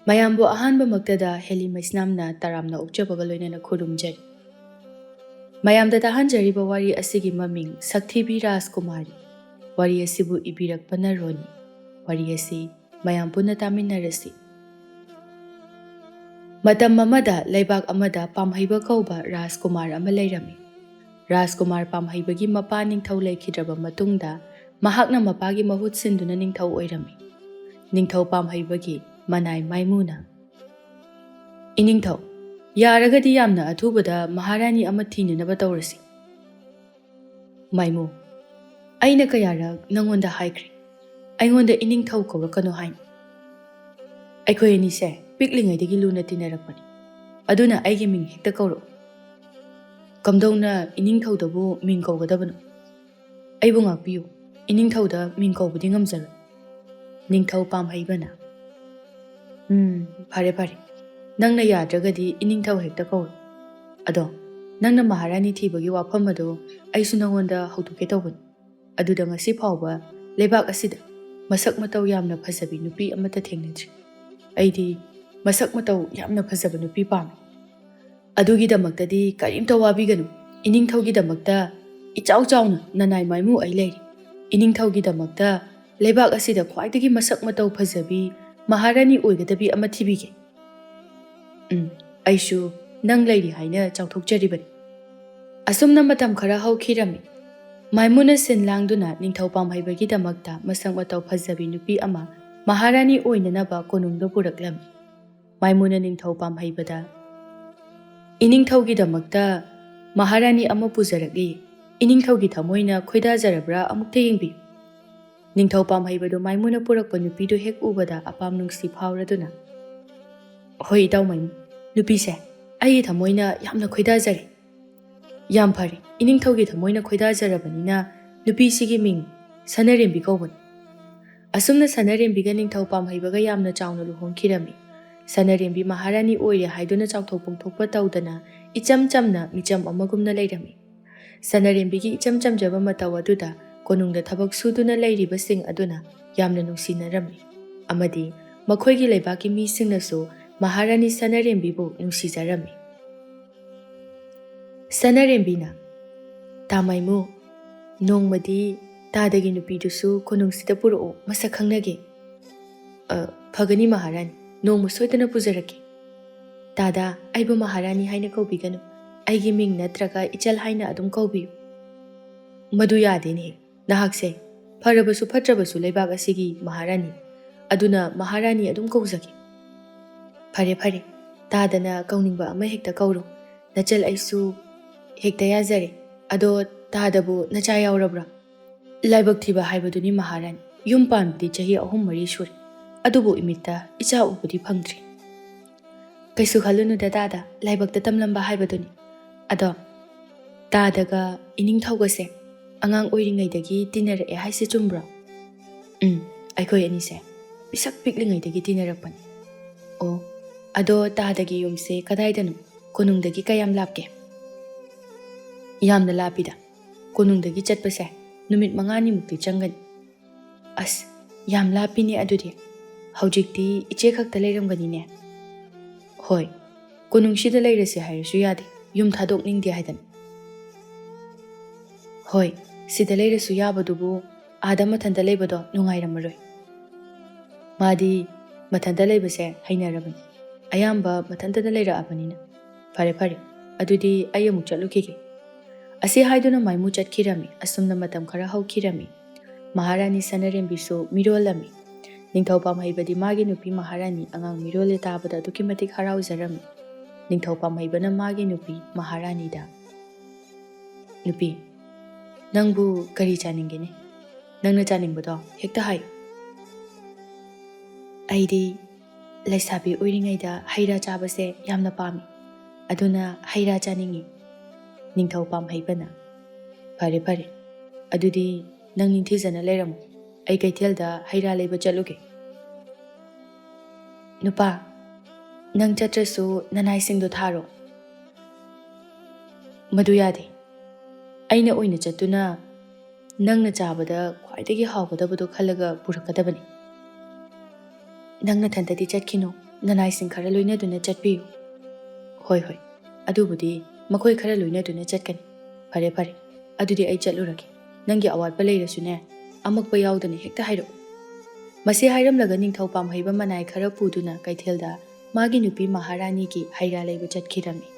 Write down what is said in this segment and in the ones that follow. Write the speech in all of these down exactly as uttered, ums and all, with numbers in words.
ꯃꯌꯥꯝꯕꯨ ꯑꯍꯥꯟꯕꯃꯛꯇꯗ ꯍꯦꯂꯤ ꯃꯩꯁꯅꯥꯝꯅ ꯇꯔꯥꯝꯅ ꯑꯣꯛꯆꯕꯒ ꯂꯣꯏꯅꯅ ꯈꯨꯔꯨꯝꯖꯔꯤ꯫ ꯃꯌꯥꯝꯗ ꯇꯥꯍꯟꯖꯔꯤꯕ ꯋꯥꯔꯤ ꯑꯁꯤꯒꯤ ꯃꯃꯤꯡ ꯁꯛꯊꯤꯕꯤ ꯔꯥꯖꯀꯨꯃꯥꯔꯤ꯫ ꯋꯥꯔꯤ ꯑꯁꯤꯕꯨ ꯏꯕꯤꯔꯛꯄꯅ ꯔꯣꯅꯤ꯫ ꯋꯥꯔꯤ ꯑꯁꯤ ꯃꯌꯥꯝ ꯄꯨꯟꯅ ꯇꯥꯃꯤꯟꯅꯔꯁꯤ꯫ ꯃꯇꯝ ꯑꯃꯗ ꯂꯩꯕꯥꯛ ꯑꯃꯗ ꯄꯥꯝꯍꯩꯕ ꯀꯧꯕ ꯔꯥꯖꯀꯨꯃꯥꯔ ꯑꯃ ꯂꯩꯔꯝꯃꯤ꯫ ꯔꯥꯖꯀꯨꯃꯥꯔ ꯄꯥꯝꯍꯩꯕꯒꯤ ꯃꯄꯥ ꯅꯤꯡꯊꯧ ꯂꯩꯈꯤꯗ꯭ꯔꯕ ꯃꯇꯨꯡꯗ ꯃꯍꯥꯛꯅ ꯃꯄꯥꯒꯤ ꯃꯍꯨꯠ ꯁꯤꯟꯗꯨꯅ ꯅꯤꯡꯊꯧ ꯑꯣꯏꯔꯝꯃꯤ꯫ ꯅꯤꯡꯊꯧ ꯄꯥꯝꯍꯩꯕꯒꯤ ꯃꯅꯥꯏ ꯃꯥꯏꯃꯨꯅ, "ꯏꯅꯤꯡꯊꯧ, ꯌꯥꯔꯒꯗꯤ ꯌꯥꯝꯅ ꯑꯊꯨꯕꯗ ꯃꯍꯥꯔꯥꯅꯤ ꯑꯃ ꯊꯤꯅꯅꯕ ꯇꯧꯔꯁꯤ꯫" ꯃꯥꯏꯃꯨ, "ꯑꯩꯅ ꯀꯌꯥꯔꯛ ꯅꯪꯉꯣꯟꯗ ꯍꯥꯏꯈ꯭ꯔꯦ, ꯑꯩꯉꯣꯟꯗ ꯏꯅꯤꯡꯊꯧ ꯀꯧꯔꯛꯀꯅꯨ ꯍꯥꯏꯅ? ꯑꯩꯈꯣꯏ ꯑꯅꯤꯁꯦ ꯄꯤꯛꯂꯤꯉꯩꯗꯒꯤ ꯂꯨꯅ ꯇꯤꯟꯅꯔꯛꯄꯅꯤ, ꯑꯗꯨꯅ ꯑꯩꯒꯤ ꯃꯤꯡ ꯍꯦꯛꯇ ꯀꯧꯔꯛꯎ꯫" "ꯀꯝꯗꯧꯅ ꯏꯅꯤꯡꯊꯧꯗꯕꯨ ꯃꯤꯡ ꯀꯧꯒꯗꯕꯅꯣ? ꯑꯩꯕꯨ ꯉꯥꯛꯄꯤꯌꯨ, ꯏꯅꯤꯡꯊꯧꯗ ꯃꯤꯡ ꯀꯧꯕꯗꯤ ꯉꯝꯖꯔꯣꯏ꯫" ꯅꯤꯡꯊꯧ ꯄꯥꯝꯍꯩꯕꯅ, "ꯎꯝ, ꯐꯔꯦ ꯐꯔꯦ, ꯅꯪꯅ ꯌꯥꯗ꯭ꯔꯒꯗꯤ ꯏꯅꯤꯡꯊꯧ ꯍꯦꯛꯇ ꯀꯧꯔꯣ꯫ ꯑꯗꯣ ꯅꯪꯅ ꯃꯍꯥꯔꯥꯅꯤ ꯊꯤꯕꯒꯤ ꯋꯥꯐꯝ ꯑꯗꯣ ꯑꯩꯁꯨ ꯅꯪꯉꯣꯟꯗ ꯍꯧꯗꯣꯛꯀꯦ ꯇꯧꯕꯅꯤ꯫ ꯑꯗꯨꯗ ꯉꯁꯤ ꯐꯥꯎꯕ ꯂꯩꯕꯥꯛ ꯑꯁꯤꯗ ꯃꯁꯛ ꯃꯇꯧ ꯌꯥꯝꯅ ꯐꯖꯕꯤ ꯅꯨꯄꯤ ꯑꯃꯠꯇ ꯊꯦꯡꯅꯗ꯭ꯔꯤ꯫ ꯑꯩꯗꯤ ꯃꯁꯛ ꯃꯇꯧ ꯌꯥꯝꯅ ꯐꯖꯕ ꯅꯨꯄꯤ ꯄꯥꯝꯃꯤ꯫ ꯑꯗꯨꯒꯤꯗꯃꯛꯇꯗꯤ ꯀꯔꯤꯝꯇ ꯋꯥꯕꯤꯒꯅꯨ꯫ ꯏꯅꯤꯡꯊꯧꯒꯤꯗꯃꯛꯇ ꯏꯆꯥꯎ ꯆꯥꯎꯅ ꯅꯅꯥꯏ ꯃꯥꯏꯃꯨ ꯑꯩ ꯂꯩꯔꯤ꯫ ꯏꯅꯤꯡꯊꯧꯒꯤꯗꯃꯛꯇ ꯂꯩꯕꯥꯛ ꯑꯁꯤꯗ ꯈ꯭ꯋꯥꯏꯗꯒꯤ ꯃꯁꯛ ꯃꯇꯧ ꯐꯖꯕꯤ ꯃꯍꯥꯔꯥꯅꯤ ꯑꯣꯏꯒꯗꯕꯤ ꯑꯃ ꯊꯤꯕꯤꯒꯦ꯫ ꯎꯝ, ꯑꯩꯁꯨ ꯅꯪ ꯂꯩꯔꯤ ꯍꯥꯏꯅ ꯆꯥꯎꯊꯣꯛꯆꯔꯤꯕꯅꯤ꯫" ꯑꯁꯨꯝꯅ ꯃꯇꯝ ꯈꯔ ꯍꯧꯈꯤꯔꯝꯃꯤ꯫ ꯃꯥꯏꯃꯨꯅ ꯁꯤꯟ ꯂꯥꯡꯗꯨꯅ ꯅꯤꯡꯊꯧ ꯄꯥꯝꯍꯩꯕꯒꯤꯗꯃꯛꯇ ꯃꯁꯛ ꯃꯇꯧ ꯐꯖꯕꯤ ꯅꯨꯄꯤ ꯑꯃ ꯃꯍꯥꯔꯥꯅꯤ ꯑꯣꯏꯅꯅꯕ ꯀꯣꯅꯨꯡꯗ ꯄꯨꯔꯛꯂꯝꯃꯤ꯫ ꯃꯥꯏꯃꯨꯅ ꯅꯤꯡꯊꯧ ꯄꯥꯝꯍꯩꯕꯗ, "ꯏꯅꯤꯡꯊꯧꯒꯤꯗꯃꯛꯇ ꯃꯍꯥꯔꯥꯅꯤ ꯑꯃ ꯄꯨꯖꯔꯛꯂꯤ꯫ ꯏꯅꯤꯡꯊꯧꯒꯤ ꯊꯃꯣꯏꯅ ꯈꯣꯏꯗꯥꯖꯔꯕ꯭ꯔꯥ ꯑꯃꯨꯛꯇ ꯌꯦꯡꯕꯤꯌꯨ꯫" ꯅꯤꯡꯊꯧ ꯄꯥꯝꯍꯩꯕꯗꯨ ꯃꯥꯏꯃꯨꯅ ꯄꯨꯔꯛꯄ ꯅꯨꯄꯤꯗꯨ ꯍꯦꯛ ꯎꯕꯗ ꯑꯄꯥꯝ ꯅꯨꯡꯁꯤ ꯐꯥꯎꯔꯗꯨꯅ, "ꯍꯣꯏ ꯏꯇꯥꯎ ꯃꯥꯏꯃꯨ, ꯅꯨꯄꯤꯁꯦ ꯑꯩꯒꯤ ꯊꯃꯣꯏꯅ ꯌꯥꯝꯅ ꯈꯣꯏꯗꯥꯖꯔꯦ꯫" "ꯌꯥꯝ ꯐꯔꯦ, ꯏꯅꯤꯡꯊꯧꯒꯤ ꯊꯃꯣꯏꯅ ꯈꯣꯏꯗꯥꯖꯔꯕꯅꯤꯅ ꯅꯨꯄꯤꯁꯤꯒꯤ ꯃꯤꯡ ꯁꯅꯥꯔꯦꯝꯕꯤ ꯀꯧꯕꯅꯤ꯫" ꯑꯁꯨꯝꯅ ꯁꯅꯥꯔꯦꯝꯕꯤꯒ ꯅꯤꯡꯊꯧ ꯄꯥꯝꯍꯩꯕꯒ ꯌꯥꯝꯅ ꯆꯥꯎꯅ ꯂꯨꯍꯣꯡꯈꯤꯔꯝꯃꯤ꯫ ꯁꯅꯥꯔꯦꯝꯕꯤ ꯃꯍꯥꯔꯥꯅꯤ ꯑꯣꯏꯔꯦ ꯍꯥꯏꯗꯨꯅ ꯆꯥꯎꯊꯣꯛ ꯐꯣꯡꯊꯣꯛꯄ ꯇꯧꯗꯅ ꯏꯆꯝ ꯆꯝꯅ ꯃꯤꯆꯝ ꯑꯃꯒꯨꯝꯅ ꯂꯩꯔꯝꯃꯤ꯫ ꯁꯅꯥꯔꯦꯝꯕꯤꯒꯤ ꯏꯆꯝ ꯆꯝꯖꯕ ꯃꯇꯧ ꯑꯗꯨꯗ ꯀꯣꯅꯨꯡꯗ ꯊꯕꯛ ꯁꯨꯗꯨꯅ ꯂꯩꯔꯤꯕꯁꯤꯡ ꯑꯗꯨꯅ ꯌꯥꯝꯅ ꯅꯨꯡꯁꯤꯅꯔꯝꯃꯤ ꯑꯃꯗꯤ ꯃꯈꯣꯏꯒꯤ ꯂꯩꯕꯥꯛꯀꯤ ꯃꯤꯁꯤꯡꯅꯁꯨ ꯃꯍꯥꯔꯥꯅꯤ ꯁꯅꯥꯔꯦꯝꯕꯤꯕꯨ ꯅꯨꯡꯁꯤꯖꯔꯝꯃꯤ꯫ ꯁꯅꯥꯔꯦꯝꯕꯤꯅ, "ꯇꯥ ꯃꯥꯏꯃꯨ, ꯅꯣꯡꯃꯗꯤ ꯇꯥꯗꯒꯤ ꯅꯨꯄꯤꯗꯨꯁꯨ ꯀꯣꯅꯨꯡꯁꯤꯗ ꯄꯨꯔꯛꯎ, ꯃꯁꯛ ꯈꯪꯅꯒꯦ꯫" "ꯑ, ꯐꯒꯅꯤ ꯃꯍꯥꯔꯥꯅꯤ, ꯅꯣꯡꯃ ꯁꯣꯏꯗꯅ ꯄꯨꯖꯔꯛꯀꯦ꯫ ꯇꯥꯗ, ꯑꯩꯕꯨ ꯃꯍꯥꯔꯥꯅꯤ ꯍꯥꯏꯅ ꯀꯧꯕꯤꯒꯅꯨ, ꯑꯩꯒꯤ ꯃꯤꯡ ꯅꯠꯇ꯭ꯔꯒ ꯏꯆꯜ ꯍꯥꯏꯅ ꯑꯗꯨꯝ ꯀꯧꯕꯤꯌꯨ꯫" "ꯃꯗꯨ ꯌꯥꯗꯦꯅꯦꯍꯦ, ꯅꯍꯥꯛꯁꯦ ꯐꯔꯕꯁꯨ ꯐꯠꯇ꯭ꯔꯕꯁꯨ ꯂꯩꯕꯥꯛ ꯑꯁꯤꯒꯤ ꯃꯍꯥꯔꯥꯅꯤ, ꯑꯗꯨꯅ ꯃꯍꯥꯔꯥꯅꯤ ꯑꯗꯨꯝ ꯀꯧꯖꯒꯦ꯫" "ꯐꯔꯦ ꯐꯔꯦ, ꯇꯥꯗꯅ ꯀꯧꯅꯤꯡꯕ ꯑꯃ ꯍꯦꯛꯇ ꯀꯧꯔꯣ, ꯅꯆꯜ ꯑꯩꯁꯨ ꯍꯦꯛꯇ ꯌꯥꯖꯔꯦ꯫ ꯑꯗꯣ ꯇꯥꯗꯕꯨ ꯅꯆꯥ ꯌꯥꯎꯔꯕ꯭ꯔꯥ?" "ꯂꯥꯏꯕꯛ ꯊꯤꯕ ꯍꯥꯏꯕꯗꯨꯅꯤ ꯃꯍꯥꯔꯥꯅꯤ, ꯌꯨꯝ ꯄꯥꯟꯕꯗꯤ ꯆꯍꯤ ꯑꯍꯨꯝ ꯃꯔꯤ ꯁꯨꯔꯦ, ꯑꯗꯨꯕꯨ ꯏꯃꯤꯠꯇ ꯏꯆꯥ ꯎꯕꯗꯤ ꯐꯪꯗ꯭ꯔꯤ꯫" "ꯀꯩꯁꯨ ꯈꯜꯂꯨꯅꯨꯗ ꯇꯥꯗ, ꯂꯥꯏꯕꯛꯇ ꯇꯝꯂꯝꯕ ꯍꯥꯏꯕꯗꯨꯅꯤ꯫ ꯑꯗꯣ ꯇꯥꯗꯒ ꯏꯅꯤꯡꯊꯧꯒꯁꯦ ꯑꯉꯥꯡ ꯑꯣꯏꯔꯤꯉꯩꯗꯒꯤ ꯇꯤꯟꯅꯔꯛꯑꯦ ꯍꯥꯏꯁꯦ ꯆꯨꯝꯕ꯭ꯔꯣ?" "ꯎꯝ, ꯑꯩꯈꯣꯏ ꯑꯅꯤꯁꯦ ꯄꯤꯁꯛ ꯄꯤꯛꯂꯤꯉꯩꯗꯒꯤ ꯇꯤꯟꯅꯔꯛꯄꯅꯤ꯫" "ꯑꯣ, ꯑꯗꯣ ꯇꯥꯗꯒꯤ ꯌꯨꯝꯁꯦ ꯀꯗꯥꯏꯗꯅꯣ? ꯀꯣꯅꯨꯡꯗꯒꯤ ꯀꯌꯥꯝ ꯂꯥꯞꯀꯦ?" "ꯌꯥꯝꯅ ꯂꯥꯞꯄꯤꯗ, ꯀꯣꯅꯨꯡꯗꯒꯤ ꯆꯠꯄꯁꯦ ꯅꯨꯃꯤꯠ ꯃꯉꯥꯅꯤꯃꯨꯛꯇꯤ ꯆꯪꯒꯅꯤ꯫" "ꯑꯁ, ꯌꯥꯝ ꯂꯥꯞꯄꯤꯅꯦ ꯑꯗꯨꯗꯤ꯫ ꯍꯧꯖꯤꯛꯇꯤ ꯏꯆꯦ ꯈꯛꯇ ꯂꯩꯔꯝꯒꯅꯤꯅꯦ?" "ꯍꯣꯏ, ꯀꯣꯅꯨꯡꯁꯤꯗ ꯂꯩꯔꯁꯦ ꯍꯥꯏꯔꯁꯨ ꯌꯥꯗꯦ, ꯌꯨꯝ ꯊꯥꯗꯣꯛꯅꯤꯡꯗꯦ ꯍꯥꯏꯗꯅ꯫" "ꯍꯣꯏ, ꯁꯤꯗ ꯂꯩꯔꯁꯨ ꯌꯥꯕꯗꯨꯕꯨ ꯑꯥꯗ ꯃꯊꯟꯇ ꯂꯩꯕꯗꯣ ꯅꯨꯡꯉꯥꯏꯔꯝꯃꯔꯣꯏ꯫" "ꯃꯥꯗꯤ ꯃꯊꯟꯇ ꯂꯩꯕꯁꯦ ꯍꯩꯅꯔꯕꯅꯤ, ꯑꯌꯥꯝꯕ ꯃꯊꯟꯇꯗ ꯂꯩꯔꯛꯑꯕꯅꯤꯅ꯫" "ꯐꯔꯦ ꯐꯔꯦ, ꯑꯗꯨꯗꯤ ꯑꯩ ꯑꯃꯨꯛ ꯆꯠꯂꯨꯈꯤꯒꯦ꯫" ꯑꯁꯤ ꯍꯥꯏꯗꯨꯅ ꯃꯥꯏꯃꯨ ꯆꯠꯈꯤꯔꯝꯃꯤ꯫ ꯑꯁꯨꯝꯅ ꯃꯇꯝ ꯈꯔ ꯍꯧꯈꯤꯔꯝꯃꯤ꯫ ꯃꯍꯥꯔꯥꯅꯤ ꯁꯅꯥꯔꯦꯝꯕꯤꯁꯨ ꯃꯤꯔꯣꯜꯂꯝꯃꯤ꯫ ꯅꯤꯡꯊꯧ ꯄꯥꯝꯍꯩꯕꯗꯤ ꯃꯥꯒꯤ ꯅꯨꯄꯤ ꯃꯍꯥꯔꯥꯅꯤ ꯑꯉꯥꯡ ꯃꯤꯔꯣꯜꯂꯦ ꯇꯥꯕꯗ ꯑꯗꯨꯛꯀꯤ ꯃꯇꯤꯛ ꯍꯔꯥꯎꯖꯔꯝꯃꯤ꯫ ꯅꯤꯡꯊꯧ ꯄꯥꯝꯍꯩꯕꯅ ꯃꯥꯒꯤ ꯅꯨꯄꯤ ꯃꯍꯥꯔꯥꯅꯤꯗ, "ꯅꯨꯄꯤ, ꯅꯪꯕꯨ ꯀꯔꯤ ꯆꯥꯅꯤꯡꯒꯦꯅꯦ? ꯅꯪꯅ ꯆꯥꯅꯤꯡꯕꯗꯣ ꯍꯦꯛꯇ ꯍꯥꯏꯌꯨ꯫" "ꯑꯩꯗꯤ ꯂꯩꯁꯥꯕꯤ ꯑꯣꯏꯔꯤꯉꯩꯗ ꯍꯩ ꯔꯥ ꯆꯥꯕꯁꯦ ꯌꯥꯝꯅ ꯄꯥꯝꯃꯤ, ꯑꯗꯨꯅ ꯍꯩ ꯔꯥ ꯆꯥꯅꯤꯡꯉꯤ꯫" ꯅꯤꯡꯊꯧ ꯄꯥꯝꯍꯩꯕꯅ, "ꯐꯔꯦ ꯐꯔꯦ, ꯑꯗꯨꯗꯤ ꯅꯪ ꯅꯤꯡꯊꯤꯖꯅ ꯂꯩꯔꯝꯃꯨ, ꯑꯩ ꯀꯩꯊꯦꯜꯗ ꯍꯩ ꯔꯥ ꯂꯩꯕ ꯆꯠꯂꯨꯒꯦ꯫" "ꯅꯨꯄꯥ, ꯅꯪ ꯆꯠꯇ꯭ꯔꯁꯨ ꯅꯅꯥꯏꯁꯤꯡꯗꯣ ꯊꯥꯔꯣ꯫" "ꯃꯗꯨ ꯌꯥꯗꯦ, ꯑꯩꯅ ꯑꯣꯏꯅ ꯆꯠꯇꯨꯅ ꯅꯪꯅ ꯆꯥꯕꯗ ꯈ꯭ꯋꯥꯏꯗꯒꯤ ꯍꯥꯎꯒꯗꯕꯗꯣ ꯈꯜꯂꯒ ꯄꯨꯔꯛꯀꯗꯕꯅꯤ꯫" "ꯅꯪ ꯅꯊꯟꯇꯗꯤ ꯆꯠꯈꯤꯅꯨ, ꯅꯅꯥꯏꯁꯤꯡ ꯈꯔ ꯂꯣꯏꯅꯗꯨꯅ ꯆꯠꯄꯤꯌꯨ꯫" "ꯍꯣꯏ, ꯍꯣꯏ, ꯑꯗꯨꯕꯨꯗꯤ ꯃꯈꯣꯏ ꯈꯔ ꯂꯣꯏꯅꯗꯨꯅ ꯆꯠꯀꯅꯤ꯫ ꯐꯔꯦ, ꯐꯔꯦ, ꯑꯗꯨꯗꯤ ꯑꯩ ꯆꯠꯂꯨꯔꯒꯦ꯫ ꯅꯪꯒꯤ ꯑꯋꯥꯠꯄ ꯂꯩꯔꯁꯨꯅꯦ, ꯑꯃꯛꯄ ꯌꯥꯎꯗꯅ ꯍꯦꯛꯇ ꯍꯥꯏꯔꯛꯎ꯫" ꯃꯁꯤ ꯍꯥꯏꯔꯝꯂꯒ ꯅꯤꯡꯊꯧ ꯄꯥꯝꯍꯩꯕ ꯃꯅꯥꯏ ꯈꯔ ꯄꯨꯗꯨꯅ ꯀꯩꯊꯦꯜꯗ ꯃꯥꯒꯤ ꯅꯨꯄꯤ ꯃꯍꯥꯔꯥꯅꯤꯒꯤ ꯍꯩ ꯔꯥ ꯂꯩꯕ ꯆꯠꯈꯤꯔꯝꯃꯤ꯫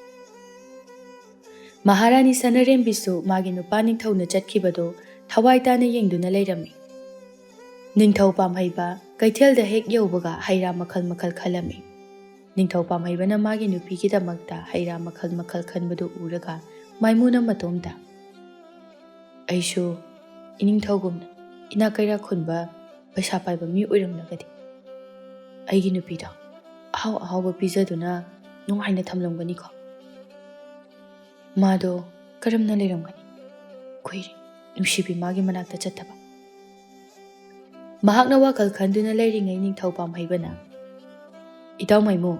ꯃꯍꯥꯔꯥꯅꯤ ꯁꯅꯥꯔꯦꯝꯕꯤꯁꯨ ꯃꯥꯒꯤ ꯅꯨꯄꯥ ꯅꯤꯡꯊꯧꯅ ꯆꯠꯈꯤꯕꯗꯨ ꯊꯋꯥꯏ ꯇꯥꯅ ꯌꯦꯡꯗꯨꯅ ꯂꯩꯔꯝꯃꯤ꯫ ꯅꯤꯡꯊꯧ ꯄꯥꯝꯍꯩꯕ ꯀꯩꯊꯦꯜꯗ ꯍꯦꯛ ꯌꯧꯕꯒ ꯍꯩ ꯔꯥ ꯃꯈꯜ ꯃꯈꯜ ꯈꯜꯂꯝꯃꯤ꯫ ꯅꯤꯡꯊꯧ ꯄꯥꯝꯍꯩꯕꯅ ꯃꯥꯒꯤ ꯅꯨꯄꯤꯒꯤꯗꯃꯛꯇ ꯍꯩ ꯔꯥ ꯃꯈꯜ ꯃꯈꯜ ꯈꯟꯕꯗꯨ ꯎꯔꯒ ꯃꯥꯏꯃꯨꯅ ꯃꯇꯣꯝꯇ, "ꯑꯩꯁꯨ ꯏꯅꯤꯡꯊꯧꯒꯨꯝꯅ ꯏꯅꯥꯛ ꯀꯩꯔꯥꯛ ꯈꯨꯟꯕ ꯄꯩꯁꯥ ꯄꯥꯏꯕ ꯃꯤ ꯑꯣꯏꯔꯝꯂꯒꯗꯤ ꯑꯩꯒꯤ ꯅꯨꯄꯤꯗꯣ ꯑꯍꯥꯎ ꯑꯍꯥꯎꯕ ꯄꯤꯖꯗꯨꯅ ꯅꯨꯡꯉꯥꯏꯅ ꯊꯝꯂꯝꯒꯅꯤꯀꯣ꯫ ꯃꯥꯗꯣ ꯀꯔꯝꯅ ꯂꯩꯔꯝꯒꯅꯤ? ꯀꯨꯏꯔꯦ ꯅꯨꯡꯁꯤꯕꯤ ꯃꯥꯒꯤ ꯃꯅꯥꯛꯇ ꯆꯠꯇꯕ꯫" ꯃꯍꯥꯛꯅ ꯋꯥꯈꯜ ꯈꯟꯗꯨꯅ ꯂꯩꯔꯤꯉꯩ ꯅꯤꯡꯊꯧ ꯄꯥꯝꯍꯩꯕꯅ, "ꯏꯇꯥꯎ ꯃꯥꯏꯃꯨ,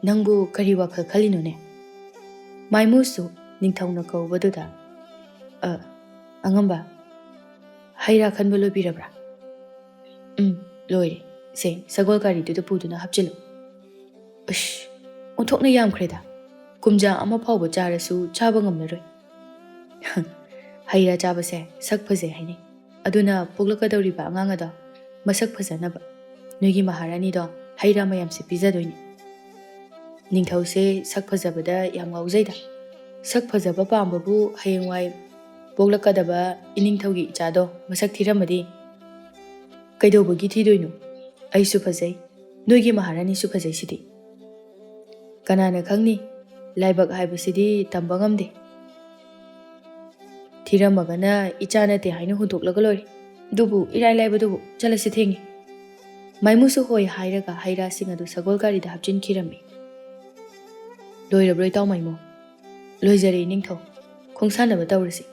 ꯅꯪꯕꯨ ꯀꯔꯤ ꯋꯥꯈꯜ ꯈꯜꯂꯤꯅꯣꯅꯦ?" ꯃꯥꯏꯃꯨꯁꯨ ꯅꯤꯡꯊꯧꯅ ꯀꯧꯕꯗꯨꯗ, "ꯑ, ꯑꯉꯝꯕ, ꯍꯩ ꯔꯥ ꯈꯟꯕ ꯂꯣꯏꯕꯤꯔꯕ꯭ꯔꯥ?" "ꯎꯝ, ꯂꯣꯏꯔꯦ꯫ ꯁꯦ, ꯁꯒꯣꯜ ꯒꯥꯔꯤꯗꯨꯗ ꯄꯨꯗꯨꯅ ꯍꯥꯞꯆꯤꯜꯂꯨ꯫" "ꯑꯁ, ꯑꯣꯟꯊꯣꯛꯅ ꯌꯥꯝꯈ꯭ꯔꯦꯗ꯫ ꯀꯨꯝꯖꯥ ꯑꯃ ꯐꯥꯎꯕ ꯆꯥꯔꯁꯨ ꯆꯥꯕ ꯉꯝꯂꯔꯣꯏ꯫" "ꯍꯩ ꯔꯥ ꯆꯥꯕꯁꯦ ꯁꯛ ꯐꯖꯩ ꯍꯥꯏꯅꯩ꯫ ꯑꯗꯨꯅ ꯄꯣꯛꯂꯛꯀꯗꯧꯔꯤꯕ ꯑꯉꯥꯡ ꯑꯗꯣ ꯃꯁꯛ ꯐꯖꯅꯕ ꯅꯣꯏꯒꯤ ꯃꯍꯥꯔꯥꯅꯤꯗꯣ ꯍꯩ ꯔꯥ ꯃꯌꯥꯝꯁꯦ ꯄꯤꯖꯗꯣꯏꯅꯤ꯫" ꯅꯤꯡꯊꯧꯁꯦ ꯁꯛ ꯐꯖꯕꯗ ꯌꯥꯝ ꯉꯥꯎꯖꯩꯗ꯫ ꯁꯛ ꯐꯖꯕ ꯄꯥꯝꯕꯕꯨ ꯍꯌꯦꯡꯋꯥꯏ ꯄꯣꯛꯂꯛꯀꯗꯕ ꯏꯅꯤꯡꯊꯧꯒꯤ ꯏꯆꯥꯗꯣ ꯃꯁꯛ ꯊꯤꯔꯝꯃꯗꯤ? "ꯀꯩꯗꯧꯕꯒꯤ ꯊꯤꯗꯣꯏꯅꯣ? ꯑꯩꯁꯨ ꯐꯖꯩ, ꯅꯣꯏꯒꯤ ꯃꯍꯥꯔꯥꯅꯤꯁꯨ ꯐꯖꯩꯁꯤꯗꯤ꯫" "ꯀꯅꯥꯅ ꯈꯪꯅꯤ? ꯂꯥꯏꯕꯛ ꯍꯥꯏꯕꯁꯤꯗꯤ ꯇꯝꯕ ꯉꯝꯗꯦ꯫ ꯊꯤꯔꯝꯃꯒꯅ ꯏꯆꯥ ꯅꯠꯇꯦ ꯍꯥꯏꯅ ꯍꯨꯟꯗꯣꯛꯂꯒ ꯂꯣꯏꯔꯦ꯫ ꯑꯗꯨꯕꯨ ꯏꯔꯥꯏ ꯂꯥꯏꯕꯗꯨꯕꯨ, ꯆꯠꯂꯁꯤ, ꯊꯦꯡꯉꯦ꯫" ꯃꯥꯏꯃꯨꯁꯨ ꯍꯣꯏ ꯍꯥꯏꯔꯒ ꯍꯩ ꯔꯥꯁꯤꯡ ꯑꯗꯨ ꯁꯒꯣꯜ ꯒꯥꯔꯤꯗ ꯍꯥꯞꯆꯤꯟꯈꯤꯔꯝꯃꯤ꯫ "ꯂꯣꯏꯔꯕ꯭ꯔꯣ, ꯏꯇꯥꯎ ꯃꯥꯏꯃꯨ?" "ꯂꯣꯏꯖꯔꯦ, ꯏꯅꯤꯡꯊꯧ꯫ ꯈꯣꯡꯁꯥꯟꯅꯕ ꯇꯧꯔꯁꯤ꯫"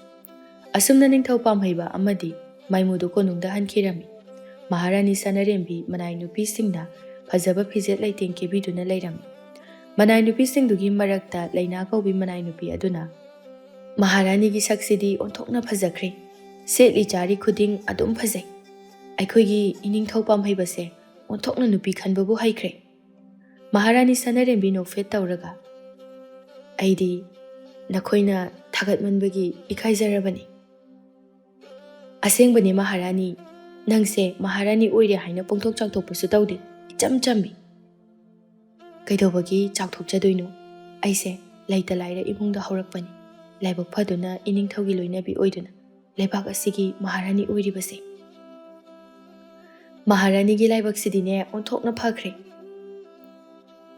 ꯑꯁꯨꯝꯅ ꯅꯤꯡꯊꯧ ꯄꯥꯝꯍꯩꯕ ꯑꯃꯗꯤ ꯃꯥꯏꯃꯨꯗꯨ ꯀꯣꯅꯨꯡꯗ ꯍꯟꯈꯤꯔꯝꯃꯤ꯫ ꯃꯍꯥꯔꯥꯅꯤ ꯁꯅꯥꯔꯦꯝꯕꯤ ꯃꯅꯥꯏ ꯅꯨꯄꯤꯁꯤꯡꯅ ꯐꯖꯕ ꯐꯤꯖꯦꯠ ꯂꯩꯇꯦꯡ ꯀꯦꯕꯤꯗꯨꯅ ꯂꯩꯔꯝꯃꯤ꯫ ꯃꯅꯥꯏ ꯅꯨꯄꯤꯁꯤꯡꯗꯨꯒꯤ ꯃꯔꯛꯇ ꯂꯩꯅꯥ ꯀꯧꯕꯤ ꯃꯅꯥꯏ ꯅꯨꯄꯤ ꯑꯗꯨꯅ, "ꯃꯍꯥꯔꯥꯅꯤꯒꯤ ꯁꯛꯁꯤꯗꯤ ꯑꯣꯟꯊꯣꯛꯅ ꯐꯖꯈ꯭ꯔꯦ꯫ ꯁꯦꯠꯂꯤ ꯆꯥꯔꯤ ꯈꯨꯗꯤꯡ ꯑꯗꯨꯝ ꯐꯖꯩ꯫ ꯑꯩꯈꯣꯏꯒꯤ ꯏꯅꯤꯡꯊꯧ ꯄꯥꯝꯍꯩꯕꯁꯦ ꯑꯣꯟꯊꯣꯛꯅ ꯅꯨꯄꯤ ꯈꯟꯕꯕꯨ ꯍꯩꯈ꯭ꯔꯦ꯫ ꯃꯍꯥꯔꯥꯅꯤ ꯁꯅꯥꯔꯦꯝꯕꯤ ꯅꯣꯛꯐꯦꯠ ꯇꯧꯔꯒ, "ꯑꯩꯗꯤ ꯅꯈꯣꯏꯅ ꯊꯥꯒꯠꯃꯟꯕꯒꯤ ꯏꯀꯥꯏꯖꯔꯕꯅꯤ꯫ ꯑꯁꯦꯡꯕꯅꯤ ꯃꯍꯥꯔꯥꯅꯤ, ꯅꯪꯁꯦ ꯃꯍꯥꯔꯥꯅꯤ ꯑꯣꯏꯔꯦ ꯍꯥꯏꯅ ꯄꯣꯡꯊꯣꯛ ꯆꯥꯎꯊꯣꯛꯄꯁꯨ ꯇꯧꯗꯦ, ꯏꯆꯝ ꯆꯝꯃꯤ꯫ ꯀꯩꯗꯧꯕꯒꯤ ꯆꯥꯎꯊꯣꯛꯆꯗꯣꯏꯅꯣ? ꯑꯩꯁꯦ ꯂꯩꯇ ꯂꯥꯏꯔ ꯏꯃꯨꯡꯗ ꯍꯧꯔꯛꯄꯅꯤ, ꯂꯥꯏꯕꯛ ꯐꯗꯨꯅ ꯏꯅꯤꯡꯊꯧꯒꯤ ꯂꯣꯏꯅꯕꯤ ꯑꯣꯏꯗꯨꯅ ꯂꯩꯕꯥꯛ ꯑꯁꯤꯒꯤ ꯃꯍꯥꯔꯥꯅꯤ ꯑꯣꯏꯔꯤꯕꯁꯦ꯫ ꯃꯍꯥꯔꯥꯅꯤꯒꯤ ꯂꯥꯏꯕꯛꯁꯤꯗꯤꯅꯦ ꯑꯣꯟꯊꯣꯛꯅ ꯐꯈ꯭ꯔꯦ꯫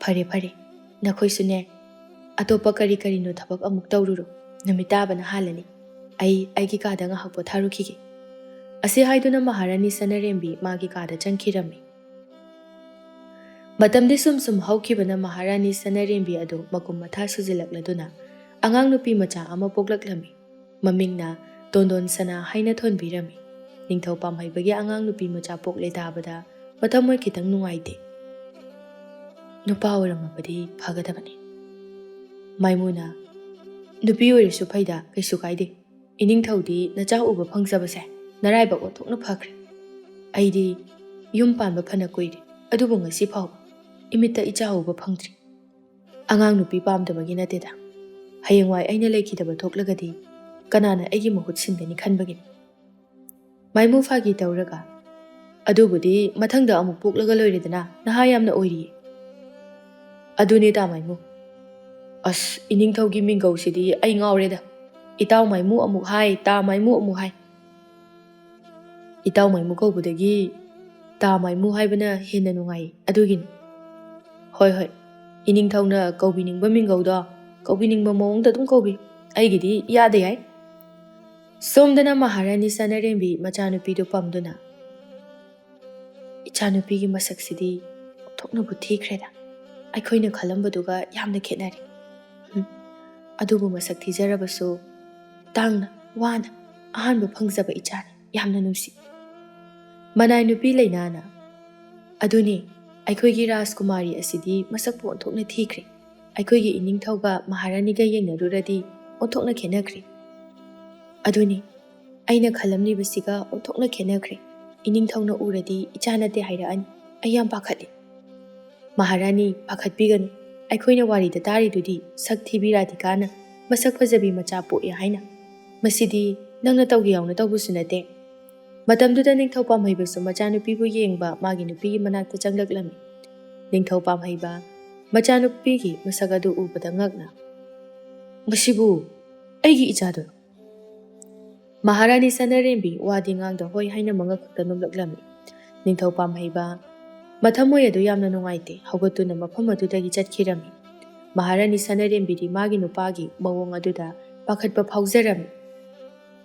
ꯐꯔꯦ ꯐꯔꯦ, ꯅꯈꯣꯏꯁꯨꯅꯦ ꯑꯇꯣꯞꯄ ꯀꯔꯤ ꯀꯔꯤꯅꯣ ꯊꯕꯛ ꯑꯃꯨꯛ ꯇꯧꯔꯨꯔꯣ, ꯅꯨꯃꯤꯠ ꯇꯥꯕꯅ ꯍꯥꯜꯂꯅꯤ꯫ ꯑꯩ ꯑꯩꯒꯤ ꯀꯥꯗ ꯉꯥꯏꯍꯥꯛ ꯄꯣꯊꯥꯔꯨꯈꯤꯒꯦ"꯫ ꯑꯁꯤ ꯍꯥꯏꯗꯨꯅ ꯃꯍꯥꯔꯥꯅꯤ ꯁꯅꯥꯔꯦꯝꯕꯤ ꯃꯥꯒꯤ ꯀꯥꯗ ꯆꯪꯈꯤꯔꯝꯃꯤ꯫ ꯃꯇꯝꯗꯤ ꯁꯨꯝ ꯁꯨꯝ ꯍꯧꯈꯤꯕꯅ ꯃꯍꯥꯔꯥꯅꯤ ꯁꯅꯥꯔꯦꯝꯕꯤ ꯑꯗꯨ ꯃꯀꯨꯝ ꯃꯊꯥ ꯁꯨꯖꯤꯜꯂꯛꯂꯗꯨꯅ ꯑꯉꯥꯡ ꯅꯨꯄꯤ ꯃꯆꯥ ꯑꯃ ꯄꯣꯛꯂꯛꯂꯝꯃꯤ꯫ ꯃꯃꯤꯡꯅ ꯇꯣꯟꯗꯣꯟ ꯁꯅꯥ ꯍꯥꯏꯅ ꯊꯣꯟꯕꯤꯔꯝꯃꯤ꯫ ꯅꯤꯡꯊꯧ ꯄꯥꯝꯍꯩꯕꯒꯤ ꯑꯉꯥꯡ ꯅꯨꯄꯤ ꯃꯆꯥ ꯄꯣꯛꯂꯦ ꯇꯥꯕꯗ ꯃꯊꯃꯣꯏ ꯈꯤꯇꯪ ꯅꯨꯡꯉꯥꯏꯇꯦ꯫ ꯅꯨꯄꯥ ꯑꯣꯏꯔꯝꯃꯕꯗꯤ ꯐꯒꯗꯕꯅꯤ꯫ ꯃꯥꯏꯃꯨꯅ, "ꯅꯨꯄꯤ ꯑꯣꯏꯔꯁꯨ ꯐꯩꯗ, ꯀꯩꯁꯨ ꯀꯥꯏꯗꯦ꯫ ꯏꯅꯤꯡꯊꯧꯗꯤ ꯅꯆꯥ ꯎꯕ ꯐꯪꯖꯕꯁꯦ ꯅꯔꯥꯏꯕꯛ ꯑꯣꯟꯊꯣꯛꯅ ꯐꯈ꯭ꯔꯦ꯫ ꯑꯩꯗꯤ ꯌꯨꯝ ꯄꯥꯟꯕ ꯐꯅ ꯀꯨꯏꯔꯦ, ꯑꯗꯨꯕꯨ ꯉꯁꯤ ꯐꯥꯎꯕ ꯏꯃꯤꯠꯇ ꯏꯆꯥ ꯎꯕ ꯐꯪꯗ꯭ꯔꯤ꯫ ꯑꯉꯥꯡ ꯅꯨꯄꯤ ꯄꯥꯝꯗꯕꯒꯤ ꯅꯠꯇꯦꯗ꯫ ꯍꯌꯦꯡꯋꯥꯏ ꯑꯩꯅ ꯂꯩꯈꯤꯗꯕ ꯊꯣꯛꯂꯒꯗꯤ ꯀꯅꯥꯅ ꯑꯩꯒꯤ ꯃꯍꯨꯠ ꯁꯤꯟꯒꯅꯤ ꯈꯟꯕꯒꯤꯅꯤ"꯫ ꯃꯥꯏꯃꯨ ꯐꯥꯒꯤ ꯇꯧꯔꯒ, "ꯑꯗꯨꯕꯨꯗꯤ ꯃꯊꯪꯗ ꯑꯃꯨꯛ ꯄꯣꯛꯂꯒ ꯂꯣꯏꯔꯦꯗꯅ, ꯅꯍꯥ ꯌꯥꯝꯅ ꯑꯣꯏꯔꯤꯌꯦ"꯫ "ꯑꯗꯨꯅꯦ ꯇꯥ ꯃꯥꯏꯃꯨ꯫ ꯑꯁ, ꯏꯅꯤꯡꯊꯧꯒꯤ ꯃꯤꯡꯒꯧꯁꯤꯗꯤ ꯑꯩ ꯉꯥꯎꯔꯦꯗ꯫ ꯏꯇꯥꯎ ꯃꯥꯏꯃꯨ ꯑꯃꯨꯛ ꯍꯥꯏ, ꯇꯥ ꯃꯥꯏꯃꯨ ꯑꯃꯨꯛ ꯍꯥꯏ꯫ ꯏꯇꯥꯎ ꯃꯥꯏꯃꯨ ꯀꯧꯕꯗꯒꯤ ꯇꯥ ꯃꯥꯏꯃꯨ ꯍꯥꯏꯕꯅ ꯍꯦꯟꯅ ꯅꯨꯡꯉꯥꯏ, ꯑꯗꯨꯒꯤꯅꯤ"꯫ "ꯍꯣꯏ ꯍꯣꯏ, ꯏꯅꯤꯡꯊꯧꯅ ꯀꯧꯕꯤꯅꯤꯡꯕ ꯃꯤꯡꯒꯧꯗꯣ ꯀꯧꯕꯤꯅꯤꯡꯕ ꯃꯑꯣꯡꯗ ꯑꯗꯨꯝ ꯀꯧꯕꯤ, ꯑꯩꯒꯤꯗꯤ ꯏꯌꯥꯗ ꯌꯥꯏ"꯫ ꯁꯣꯝꯗꯅ ꯃꯍꯥꯔꯥꯅꯤ ꯁꯅꯥꯔꯦꯝꯕꯤ ꯃꯆꯥꯅꯨꯄꯤꯗꯨ ꯄꯝꯗꯨꯅ, "ꯏꯆꯥꯅꯨꯄꯤꯒꯤ ꯃꯁꯛꯁꯤꯗꯤ ꯑꯣꯟꯊꯣꯛꯅꯕꯨ ꯊꯤꯈ꯭ꯔꯦꯗ꯫ ꯑꯩꯈꯣꯏꯅ ꯈꯜꯂꯝꯕꯗꯨꯒ ꯌꯥꯝꯅ ꯈꯦꯠꯅꯔꯦ꯫ ꯍꯨꯝ, ꯑꯗꯨꯕꯨ ꯃꯁꯛ ꯊꯤꯖꯔꯕꯁꯨ ꯇꯥꯡꯅ ꯋꯥꯅ ꯑꯍꯥꯟꯕ ꯐꯪꯖꯕ ꯏꯆꯥꯅꯤ, ꯌꯥꯝꯅ ꯅꯨꯡꯁꯤ"꯫ ꯃꯅꯥꯏ ꯅꯨꯄꯤ ꯂꯩꯅꯥꯅ, "ꯑꯗꯨꯅꯤ, ꯑꯩꯈꯣꯏꯒꯤ ꯔꯥꯖꯀꯨꯃꯥꯔꯤ ꯑꯁꯤꯗꯤ ꯃꯁꯛꯄꯨ ꯑꯣꯟꯊꯣꯛꯅ ꯊꯤꯈ꯭ꯔꯦ꯫ ꯑꯩꯈꯣꯏꯒꯤ ꯏꯅꯤꯡꯊꯧꯒ ꯃꯍꯥꯔꯥꯅꯤꯒ ꯌꯦꯡꯅꯔꯨꯔꯗꯤ ꯑꯣꯟꯊꯣꯛꯅ ꯈꯦꯠꯅꯈ꯭ꯔꯦ꯫ ꯑꯗꯨꯅꯤ, ꯑꯩꯅ ꯈꯜꯂꯝꯂꯤꯕꯁꯤꯒ ꯑꯣꯟꯊꯣꯛꯅ ꯈꯦꯠꯅꯈ꯭ꯔꯦ꯫ ꯏꯅꯤꯡꯊꯧꯅ ꯎꯔꯗꯤ ꯏꯆꯥ ꯅꯠꯇꯦ ꯍꯥꯏꯔꯛꯑꯅꯤ꯫ ꯑꯩ ꯌꯥꯝ ꯄꯥꯈꯠꯂꯤ꯫ ꯃꯍꯥꯔꯥꯅꯤ, ꯄꯥꯈꯠꯄꯤꯒꯅꯨ꯫ ꯑꯩꯈꯣꯏꯅ ꯋꯥꯔꯤꯗ ꯇꯥꯔꯤꯗꯨꯗꯤ ꯁꯛ ꯊꯤꯕꯤ ꯔꯥꯙꯤꯀꯥꯅ ꯃꯁꯛ ꯐꯖꯕꯤ ꯃꯆꯥ ꯄꯣꯛꯑꯦ ꯍꯥꯏꯅ꯫ ꯃꯁꯤꯗꯤ ꯅꯪꯅ ꯇꯧꯒꯦ ꯌꯥꯎꯅ ꯇꯧꯕꯁꯨ ꯅꯠꯇꯦ꯫ ꯃꯇꯝꯗꯨꯗ ꯅꯤꯡꯊꯧ ꯄꯥꯝꯍꯩꯕꯁꯨ ꯃꯆꯥꯅꯨꯄꯤꯕꯨ ꯌꯦꯡꯕ ꯃꯥꯒꯤ ꯅꯨꯄꯤꯒꯤ ꯃꯅꯥꯛꯇ ꯆꯪꯂꯛꯂꯝꯃꯤ꯫ ꯅꯤꯡꯊꯧ ꯄꯥꯝꯍꯩꯕ ꯃꯆꯥꯅꯨꯄꯤꯒꯤ ꯃꯁꯛ ꯑꯗꯨ ꯎꯕꯗ ꯉꯛꯅ, "ꯃꯁꯤꯕꯨ ꯑꯩꯒꯤ ꯏꯆꯥꯗꯨꯔꯣ?" ꯃꯍꯥꯔꯥꯅꯤ ꯁꯅꯥꯔꯦꯝꯕꯤ ꯋꯥꯗꯤ ꯉꯥꯡꯗ ꯍꯣꯏ ꯍꯥꯏꯅ ꯃꯉꯛ ꯈꯛꯇ ꯅꯣꯝꯂꯛꯂꯝꯃꯤ꯫ ꯅꯤꯡꯊꯧ ꯄꯥꯝꯍꯩꯕ ꯃꯊꯃꯣꯏ ꯑꯗꯨ ꯌꯥꯝꯅ ꯅꯨꯡꯉꯥꯏꯇꯦ ꯍꯧꯒꯠꯇꯨꯅ ꯃꯐꯝ ꯑꯗꯨꯗꯒꯤ ꯆꯠꯈꯤꯔꯝꯃꯤ꯫ ꯃꯍꯥꯔꯥꯅꯤ ꯁꯅꯥꯔꯦꯝꯕꯤꯗꯤ ꯃꯥꯒꯤ ꯅꯨꯄꯥꯒꯤ ꯃꯑꯣꯡ ꯑꯗꯨꯗ ꯄꯥꯈꯠꯄ ꯐꯥꯎꯖꯔꯝꯃꯤ꯫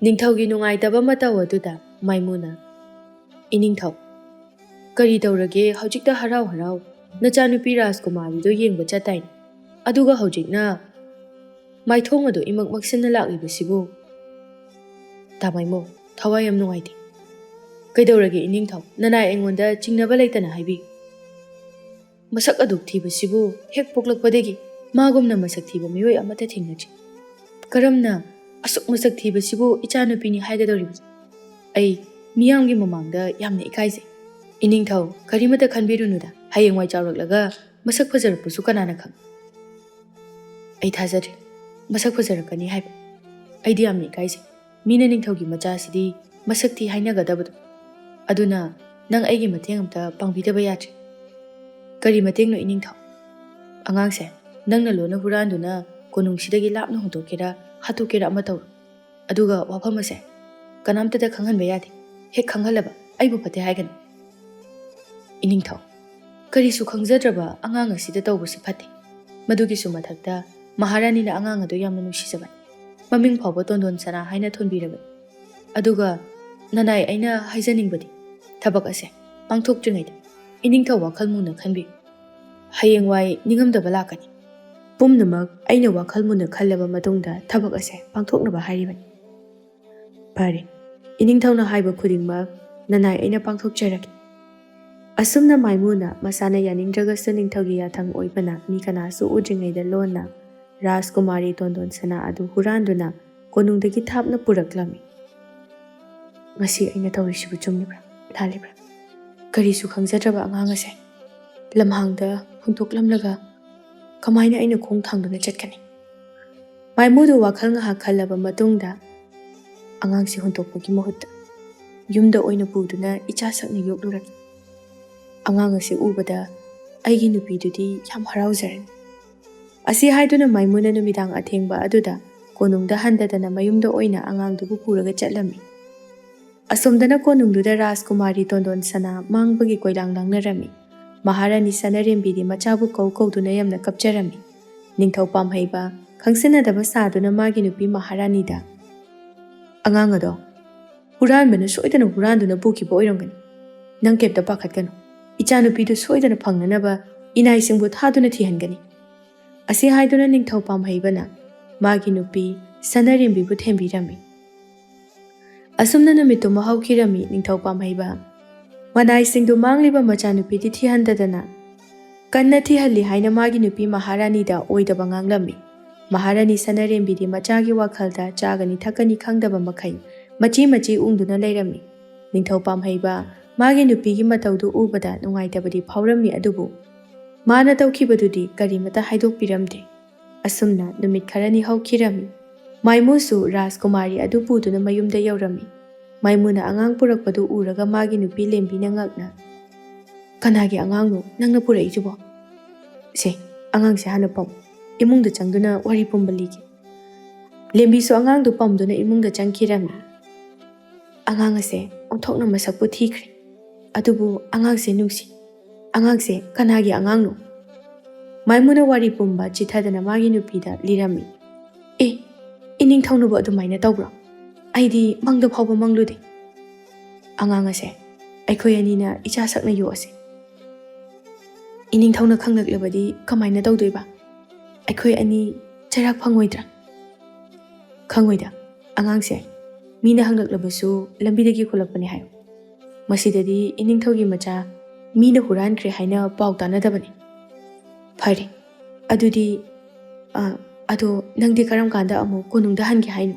ꯅꯤꯡꯊꯧꯒꯤ ꯅꯨꯡꯉꯥꯏꯇꯕ ꯃꯇꯧ ꯑꯗꯨꯗ ꯃꯥꯏꯃꯨꯅ, "ꯏꯅꯤꯡꯊꯧ, ꯀꯔꯤ ꯇꯧꯔꯒꯦ? ꯍꯧꯖꯤꯛꯇ ꯍꯔꯥꯎ ꯍꯔꯥꯎ ꯅꯆꯥꯅꯨꯄꯤ ꯔꯥꯖꯀꯨꯃꯥꯔꯤꯗꯣ ꯌꯦꯡꯕ ꯆꯠꯇꯥꯏꯅꯦ, ꯑꯗꯨꯒ ꯍꯧꯖꯤꯛꯅ ꯃꯥꯏꯊꯣꯡ ꯑꯗꯨ ꯏꯃꯛ ꯃꯛꯁꯤꯟꯅ ꯂꯥꯛꯂꯤꯕꯁꯤꯕꯨ?" "ꯇꯥꯃꯥꯏꯃꯣ, ꯊꯋꯥꯏ ꯌꯥꯝ ꯅꯨꯡꯉꯥꯏꯇꯦ꯫ ꯀꯩꯗꯧꯔꯒꯦ ꯏꯅꯤꯡꯊꯧ? ꯅꯅꯥꯏ ꯑꯩꯉꯣꯟꯗ ꯆꯤꯡꯅꯕ ꯂꯩꯇꯅ ꯍꯥꯏꯕꯤ꯫ ꯃꯁꯛ ꯑꯗꯨꯛ ꯊꯤꯕꯁꯤꯕꯨ ꯍꯦꯛ ꯄꯣꯛꯂꯛꯄꯗꯒꯤ ꯃꯥꯒꯨꯝꯅ ꯃꯁꯛ ꯊꯤꯕ ꯃꯤꯑꯣꯏ ꯑꯃꯠꯇ ꯊꯦꯡꯅꯗ꯭ꯔꯤ꯫ ꯀꯔꯝꯅ ꯑꯁꯨꯛ ꯃꯁꯛ ꯊꯤꯕꯁꯤꯕꯨ ꯏꯆꯥꯅꯨꯄꯤꯅꯤ ꯍꯥꯏꯒꯗꯧꯔꯤꯕꯅꯣ? ꯑꯩ ꯃꯤꯌꯥꯝꯒꯤ ꯃꯃꯥꯡꯗ ꯌꯥꯝꯅ ꯏꯀꯥꯏꯖꯩ꯫ ꯏꯅꯤꯡꯊꯧ, ꯀꯔꯤꯃꯠꯇ ꯈꯟꯕꯤꯔꯨꯅꯨꯗ, ꯍꯌꯦꯡꯋꯥꯏ ꯆꯥꯎꯔꯛꯂꯒ ꯃꯁꯛ ꯐꯖꯔꯛꯄꯁꯨ ꯀꯅꯥꯅ ꯈꯪ?" "ꯑꯩ ꯊꯥꯖꯗ꯭ꯔꯦ ꯃꯁꯛ ꯐꯖꯔꯛꯀꯅꯤ ꯍꯥꯏꯕ꯫ ꯑꯩꯗꯤ ꯌꯥꯝꯅ ꯏꯀꯥꯏꯖꯩ꯫ ꯃꯤꯅ ꯅꯤꯡꯊꯧꯒꯤ ꯃꯆꯥꯁꯤꯗꯤ ꯃꯁꯛ ꯊꯤ ꯍꯥꯏꯅꯒꯗꯕꯗꯣ꯫ ꯑꯗꯨꯅ ꯅꯪ ꯑꯩꯒꯤ ꯃꯇꯦꯡ ꯑꯝꯇ ꯄꯥꯡꯕꯤꯗꯕ ꯌꯥꯗ꯭ꯔꯦ꯫" "ꯀꯔꯤ ꯃꯇꯦꯡꯅꯣ ꯏꯅꯤꯡꯊꯧ?" "ꯑꯉꯥꯡꯁꯦ ꯅꯪꯅ ꯂꯣꯏꯅ ꯍꯨꯔꯥꯟꯗꯨꯅ ꯀꯣꯅꯨꯡꯁꯤꯗꯒꯤ ꯂꯥꯞꯅ ꯍꯨꯟꯗꯣꯛꯀꯦꯔꯥ ꯍꯥꯠꯇꯣꯛꯀꯦꯔꯥ ꯑꯃ ꯇꯧꯔꯣ꯫ ꯑꯗꯨꯒ ꯋꯥꯐꯝ ꯑꯁꯦ ꯀꯅꯥꯝꯇꯗ ꯈꯪꯍꯟꯕ ꯌꯥꯗꯦ꯫ ꯍꯦꯛ ꯈꯪꯍꯜꯂꯕ ꯑꯩꯕꯨ ꯐꯠꯇꯦ ꯍꯥꯏꯒꯅꯤ꯫" "ꯏꯅꯤꯡꯊꯧ, ꯀꯔꯤꯁꯨ ꯈꯪꯖꯗ꯭ꯔꯕ ꯑꯉꯥꯡ ꯑꯁꯤꯗ ꯇꯧꯕꯁꯤ ꯐꯠꯇꯦ꯫ ꯃꯗꯨꯒꯤꯁꯨ ꯃꯊꯛꯇ ꯃꯍꯥꯔꯥꯅꯤꯅ ꯑꯉꯥꯡ ꯑꯗꯨ ꯌꯥꯝꯅ ꯅꯨꯡꯁꯤꯖꯕꯅꯤ꯫ ꯃꯃꯤꯡ ꯐꯥꯎꯕ ꯇꯣꯟꯗꯣꯟ ꯁꯅꯥ ꯍꯥꯏꯅ ꯊꯣꯟꯕꯤꯔꯕꯅꯤ꯫ ꯑꯗꯨꯒ ꯅꯅꯥꯏ, ꯑꯩꯅ ꯍꯥꯏꯖꯅꯤꯡꯕꯗꯤ ꯊꯕꯛ ꯑꯁꯦ ꯄꯥꯡꯊꯣꯛꯇ꯭ꯔꯤꯉꯩꯗ ꯏꯅꯤꯡꯊꯧ ꯋꯥꯈꯜ ꯃꯨꯟꯅ ꯈꯟꯕꯤꯌꯨ꯫ ꯍꯌꯦꯡꯋꯥꯏ ꯅꯤꯡꯉꯝꯗꯕ ꯂꯥꯛꯀꯅꯤ꯫ ꯄꯨꯝꯅꯃꯛ ꯑꯩꯅ ꯋꯥꯈꯜ ꯃꯨꯟꯅ ꯈꯜꯂꯕ ꯃꯇꯨꯡꯗ ꯊꯕꯛ ꯑꯁꯦ ꯄꯥꯡꯊꯣꯛꯅꯕ ꯍꯥꯏꯔꯤꯕꯅꯤ꯫" "ꯐꯔꯦ, ꯏꯅꯤꯡꯊꯧꯅ ꯍꯥꯏꯕ ꯈꯨꯗꯤꯡꯃꯛ ꯅꯅꯥꯏ ꯑꯩꯅ ꯄꯥꯡꯊꯣꯛꯆꯔꯒꯦ꯫" ꯑꯁꯨꯝꯅ ꯃꯥꯏꯃꯨꯅ ꯃꯁꯥꯅ ꯌꯥꯅꯤꯡꯗ꯭ꯔꯒꯁꯨ ꯅꯤꯡꯊꯧꯒꯤ ꯌꯥꯊꯪ ꯑꯣꯏꯕꯅ ꯃꯤ ꯀꯅꯥꯁꯨ ꯎꯗ꯭ꯔꯤꯉꯩꯗ ꯂꯣꯟꯅ ꯔꯥꯖꯀꯨꯃꯥꯔꯤ ꯇꯣꯟꯗꯣꯟ ꯁꯅꯥ ꯑꯗꯨ ꯍꯨꯔꯥꯟꯗꯨꯅ ꯀꯣꯅꯨꯡꯗꯒꯤ ꯊꯥꯞꯅ ꯄꯨꯔꯛꯂꯝꯃꯤ꯫ "ꯉꯁꯤ ꯑꯩꯅ ꯇꯧꯔꯤꯁꯤꯕꯨ ꯆꯨꯝꯂꯤꯕ꯭ꯔꯥ, ꯂꯥꯜꯂꯤꯕ꯭ꯔꯥ?" ꯀꯔꯤꯁꯨ ꯈꯪꯖꯗ꯭ꯔꯕ ꯑꯉꯥꯡ ꯑꯁꯦ ꯂꯝꯍꯥꯡꯗ ꯍꯨꯟꯇꯣꯛꯂꯝꯂꯒ ꯀꯃꯥꯏꯅ ꯑꯩꯅ ꯈꯣꯡ ꯊꯥꯡꯗꯨꯅ ꯆꯠꯀꯅꯤ? ꯃꯥꯏꯃꯨꯗꯨ ꯋꯥꯈꯜ ꯉꯥꯏꯍꯥꯛ ꯈꯜꯂꯕ ꯃꯇꯨꯡꯗ ꯑꯉꯥꯡꯁꯤ ꯍꯨꯟꯇꯣꯛꯄꯒꯤ ꯃꯍꯨꯠꯇ ꯌꯨꯝꯗ ꯑꯣꯏꯅ ꯄꯨꯗꯨꯅ ꯏꯆꯥ ꯁꯛꯅ ꯌꯣꯛꯂꯨꯔꯒꯦ꯫ ꯑꯉꯥꯡ ꯑꯁꯤ ꯎꯕꯗ ꯑꯩꯒꯤ ꯅꯨꯄꯤꯗꯨꯗꯤ ꯌꯥꯝ ꯍꯔꯥꯎꯖꯔꯅꯤ꯫ ꯑꯁꯤ ꯍꯥꯏꯗꯨꯅ ꯃꯥꯏꯃꯨꯅ ꯅꯨꯃꯤꯗꯥꯡ ꯑꯊꯦꯡꯕ ꯑꯗꯨꯗ ꯀꯣꯅꯨꯡꯗ ꯍꯟꯗꯗꯅ ꯃꯌꯨꯝꯗ ꯑꯣꯏꯅ ꯑꯉꯥꯡꯗꯨꯕꯨ ꯄꯨꯔꯒ ꯆꯠꯂꯝꯃꯤ꯫ ꯑꯁꯣꯝꯗꯅ ꯀꯣꯅꯨꯡꯗꯨꯗ ꯔꯥꯖꯀꯨꯃꯥꯔꯤ ꯇꯣꯟꯗꯣꯟ ꯁꯅꯥ ꯃꯥꯡꯕꯒꯤ ꯀꯣꯏꯂꯥꯡ ꯂꯥꯡꯅꯔꯝꯃꯤ꯫ ꯃꯍꯥꯔꯥꯅꯤ ꯁꯅꯥꯔꯦꯝꯕꯤꯗꯤ ꯃꯆꯥꯕꯨ ꯀꯧ ꯀꯧꯗꯨꯅ ꯌꯥꯝꯅ ꯀꯞꯆꯔꯝꯃꯤ꯫ ꯅꯤꯡꯊꯧ ꯄꯥꯝꯍꯩꯕ ꯈꯪꯁꯤꯟꯅꯗꯕ ꯁꯥꯗꯨꯅ ꯃꯥꯒꯤ ꯅꯨꯄꯤ ꯃꯍꯥꯔꯥꯅꯤꯗ, "ꯑꯉꯥꯡ ꯑꯗꯣ ꯍꯨꯔꯥꯟꯕꯅ ꯁꯣꯏꯗꯅ ꯍꯨꯔꯥꯟꯗꯨꯅ ꯄꯨꯈꯤꯕ ꯑꯣꯏꯔꯝꯒꯅꯤ꯫ ꯅꯪ ꯀꯩꯝꯇ ꯄꯥꯈꯠꯀꯅꯨ꯫ ꯏꯆꯥꯅꯨꯄꯤꯗꯨ ꯁꯣꯏꯗꯅ ꯐꯪꯅꯅꯕ ꯏꯅꯥꯏꯁꯤꯡꯕꯨ ꯊꯥꯗꯨꯅ ꯊꯤꯍꯟꯒꯅꯤ"꯫ ꯑꯁꯤ ꯍꯥꯏꯗꯨꯅ ꯅꯤꯡꯊꯧ ꯄꯥꯝꯍꯩꯕꯅ ꯃꯥꯒꯤ ꯅꯨꯄꯤ ꯁꯅꯥꯔꯦꯝꯕꯤꯕꯨ ꯊꯦꯝꯕꯤꯔꯝꯃꯤ꯫ ꯑꯁꯨꯝꯅ ꯅꯨꯃꯤꯠꯇꯨꯃ ꯍꯧꯈꯤꯔꯝꯃꯤ꯫ ꯅꯤꯡꯊꯧ ꯄꯥꯝꯍꯩꯕ ꯃꯅꯥꯏꯁꯤꯡꯗꯨ ꯃꯥꯡꯂꯤꯕ ꯃꯆꯥꯅꯨꯄꯤꯗꯤ ꯊꯤꯍꯟꯗꯗꯅ ꯀꯟꯅ ꯊꯤꯍꯜꯂꯤ ꯍꯥꯏꯅ ꯃꯥꯒꯤ ꯅꯨꯄꯤ ꯃꯍꯥꯔꯥꯅꯤꯗ ꯑꯣꯏꯗꯕ ꯉꯥꯡꯂꯝꯃꯤ꯫ ꯃꯍꯥꯔꯥꯅꯤ ꯁꯅꯥꯔꯦꯝꯕꯤꯗꯤ ꯃꯆꯥꯒꯤ ꯋꯥꯈꯜꯗ ꯆꯥꯒꯅꯤ ꯊꯛꯀꯅꯤ ꯈꯪꯗꯕ ꯃꯈꯩ ꯃꯆꯤ ꯃꯆꯤ ꯎꯪꯗꯨꯅ ꯂꯩꯔꯝꯃꯤ꯫ ꯅꯤꯡꯊꯧ ꯄꯥꯝꯍꯩꯕ ꯃꯥꯒꯤ ꯅꯨꯄꯤꯒꯤ ꯃꯇꯧꯗꯨ ꯎꯕꯗ ꯅꯨꯡꯉꯥꯏꯇꯕꯗꯤ ꯐꯥꯎꯔꯝꯃꯤ, ꯑꯗꯨꯕꯨ ꯃꯥꯅ ꯇꯧꯈꯤꯕꯗꯨꯗꯤ ꯀꯔꯤꯃꯇ ꯍꯥꯏꯗꯣꯛꯄꯤꯔꯝꯗꯦ꯫ ꯑꯁꯨꯝꯅ ꯅꯨꯃꯤꯠ ꯈꯔꯅꯤ ꯍꯧꯈꯤꯔꯝꯃꯤ꯫ ꯃꯥꯏꯃꯨꯁꯨ ꯔꯥꯖꯀꯨꯃꯥꯔꯤ ꯑꯗꯨ ꯄꯨꯗꯨꯅ ꯃꯌꯨꯝꯗ ꯌꯧꯔꯝꯃꯤ꯫ ꯃꯥꯏꯃꯨꯅ ꯑꯉꯥꯡ ꯄꯨꯔꯛꯄꯗꯨ ꯎꯔꯒ ꯃꯥꯒꯤ ꯅꯨꯄꯤ ꯂꯦꯝꯕꯤꯅ ꯉꯛꯅ, "ꯀꯅꯥꯒꯤ ꯑꯉꯥꯡꯅꯣ ꯅꯪꯅ ꯄꯨꯔꯛꯏꯁꯤꯕꯣ?" "ꯁꯦ, ꯑꯉꯥꯡꯁꯦ ꯍꯥꯟꯅ ꯄꯝ, ꯏꯃꯨꯡꯗ ꯆꯪꯗꯨꯅ ꯋꯥꯔꯤ ꯄꯨꯝꯕ ꯂꯤꯒꯦ"꯫ ꯂꯦꯝꯕꯤꯁꯨ ꯑꯉꯥꯡꯗꯨ ꯄꯝꯗꯨꯅ ꯏꯃꯨꯡꯗ ꯆꯪꯈꯤꯔꯝꯃꯤ꯫ ꯑꯉꯥꯡ ꯑꯁꯦ ꯑꯣꯟꯊꯣꯛꯅ ꯃꯁꯛꯄꯨ ꯊꯤꯈ꯭ꯔꯦ, ꯑꯗꯨꯕꯨ ꯑꯉꯥꯡꯁꯦ ꯅꯨꯡꯁꯤ꯫ "ꯑꯉꯥꯡꯁꯦ ꯀꯅꯥꯒꯤ ꯑꯉꯥꯡꯅꯣ?" ꯃꯥꯏꯃꯨꯅ ꯋꯥꯔꯤ ꯄꯨꯝꯕ ꯆꯤꯊꯗꯅ ꯃꯥꯒꯤ ꯅꯨꯄꯤꯗ ꯂꯤꯔꯝꯃꯤ꯫ "ꯑꯦ, ꯏꯅꯤꯡꯊꯧꯅꯕꯨ ꯑꯗꯨꯃꯥꯏꯅ ꯇꯧꯕ꯭ꯔꯣ? ꯑꯩꯗꯤ ꯃꯪꯗ ꯐꯥꯎꯕ ꯃꯪꯂꯨꯗꯦ꯫ ꯑꯉꯥꯡ ꯑꯁꯦ ꯑꯩꯈꯣꯏ ꯑꯅꯤꯅ ꯏꯆꯥ ꯁꯛꯅ ꯌꯣꯛꯑꯁꯦ꯫ ꯏꯅꯤꯡꯊꯧꯅ ꯈꯪꯂꯛꯂꯕꯗꯤ ꯀꯃꯥꯏꯅ ꯇꯧꯗꯣꯏꯕ? ꯑꯩꯈꯣꯏ ꯑꯅꯤ ꯆꯩꯔꯥꯛ ꯐꯪꯉꯣꯏꯗ꯭ꯔꯥ?" "ꯈꯪꯉꯣꯏꯗ, ꯑꯉꯥꯡꯁꯦ ꯃꯤꯅ ꯍꯪꯂꯛꯂꯕꯁꯨ ꯂꯝꯕꯤꯗꯒꯤ ꯈꯨꯜꯂꯛꯄꯅꯦ ꯍꯥꯏꯌꯨ꯫ ꯃꯁꯤꯗꯗꯤ ꯏꯅꯤꯡꯊꯧꯒꯤ ꯃꯆꯥ ꯃꯤꯅ ꯍꯨꯔꯥꯟꯈ꯭ꯔꯦ ꯍꯥꯏꯅ ꯄꯥꯎ ꯇꯥꯅꯗꯕꯅꯤ"꯫ "ꯐꯔꯦ, ꯑꯗꯨꯗꯤ, ꯑ, ꯑꯗꯣ ꯅꯪꯗꯤ ꯀꯔꯝ ꯀꯥꯟꯗ ꯑꯃꯨꯛ ꯀꯣꯅꯨꯡꯗ ꯍꯟꯒꯦ ꯍꯥꯏꯅꯣ?"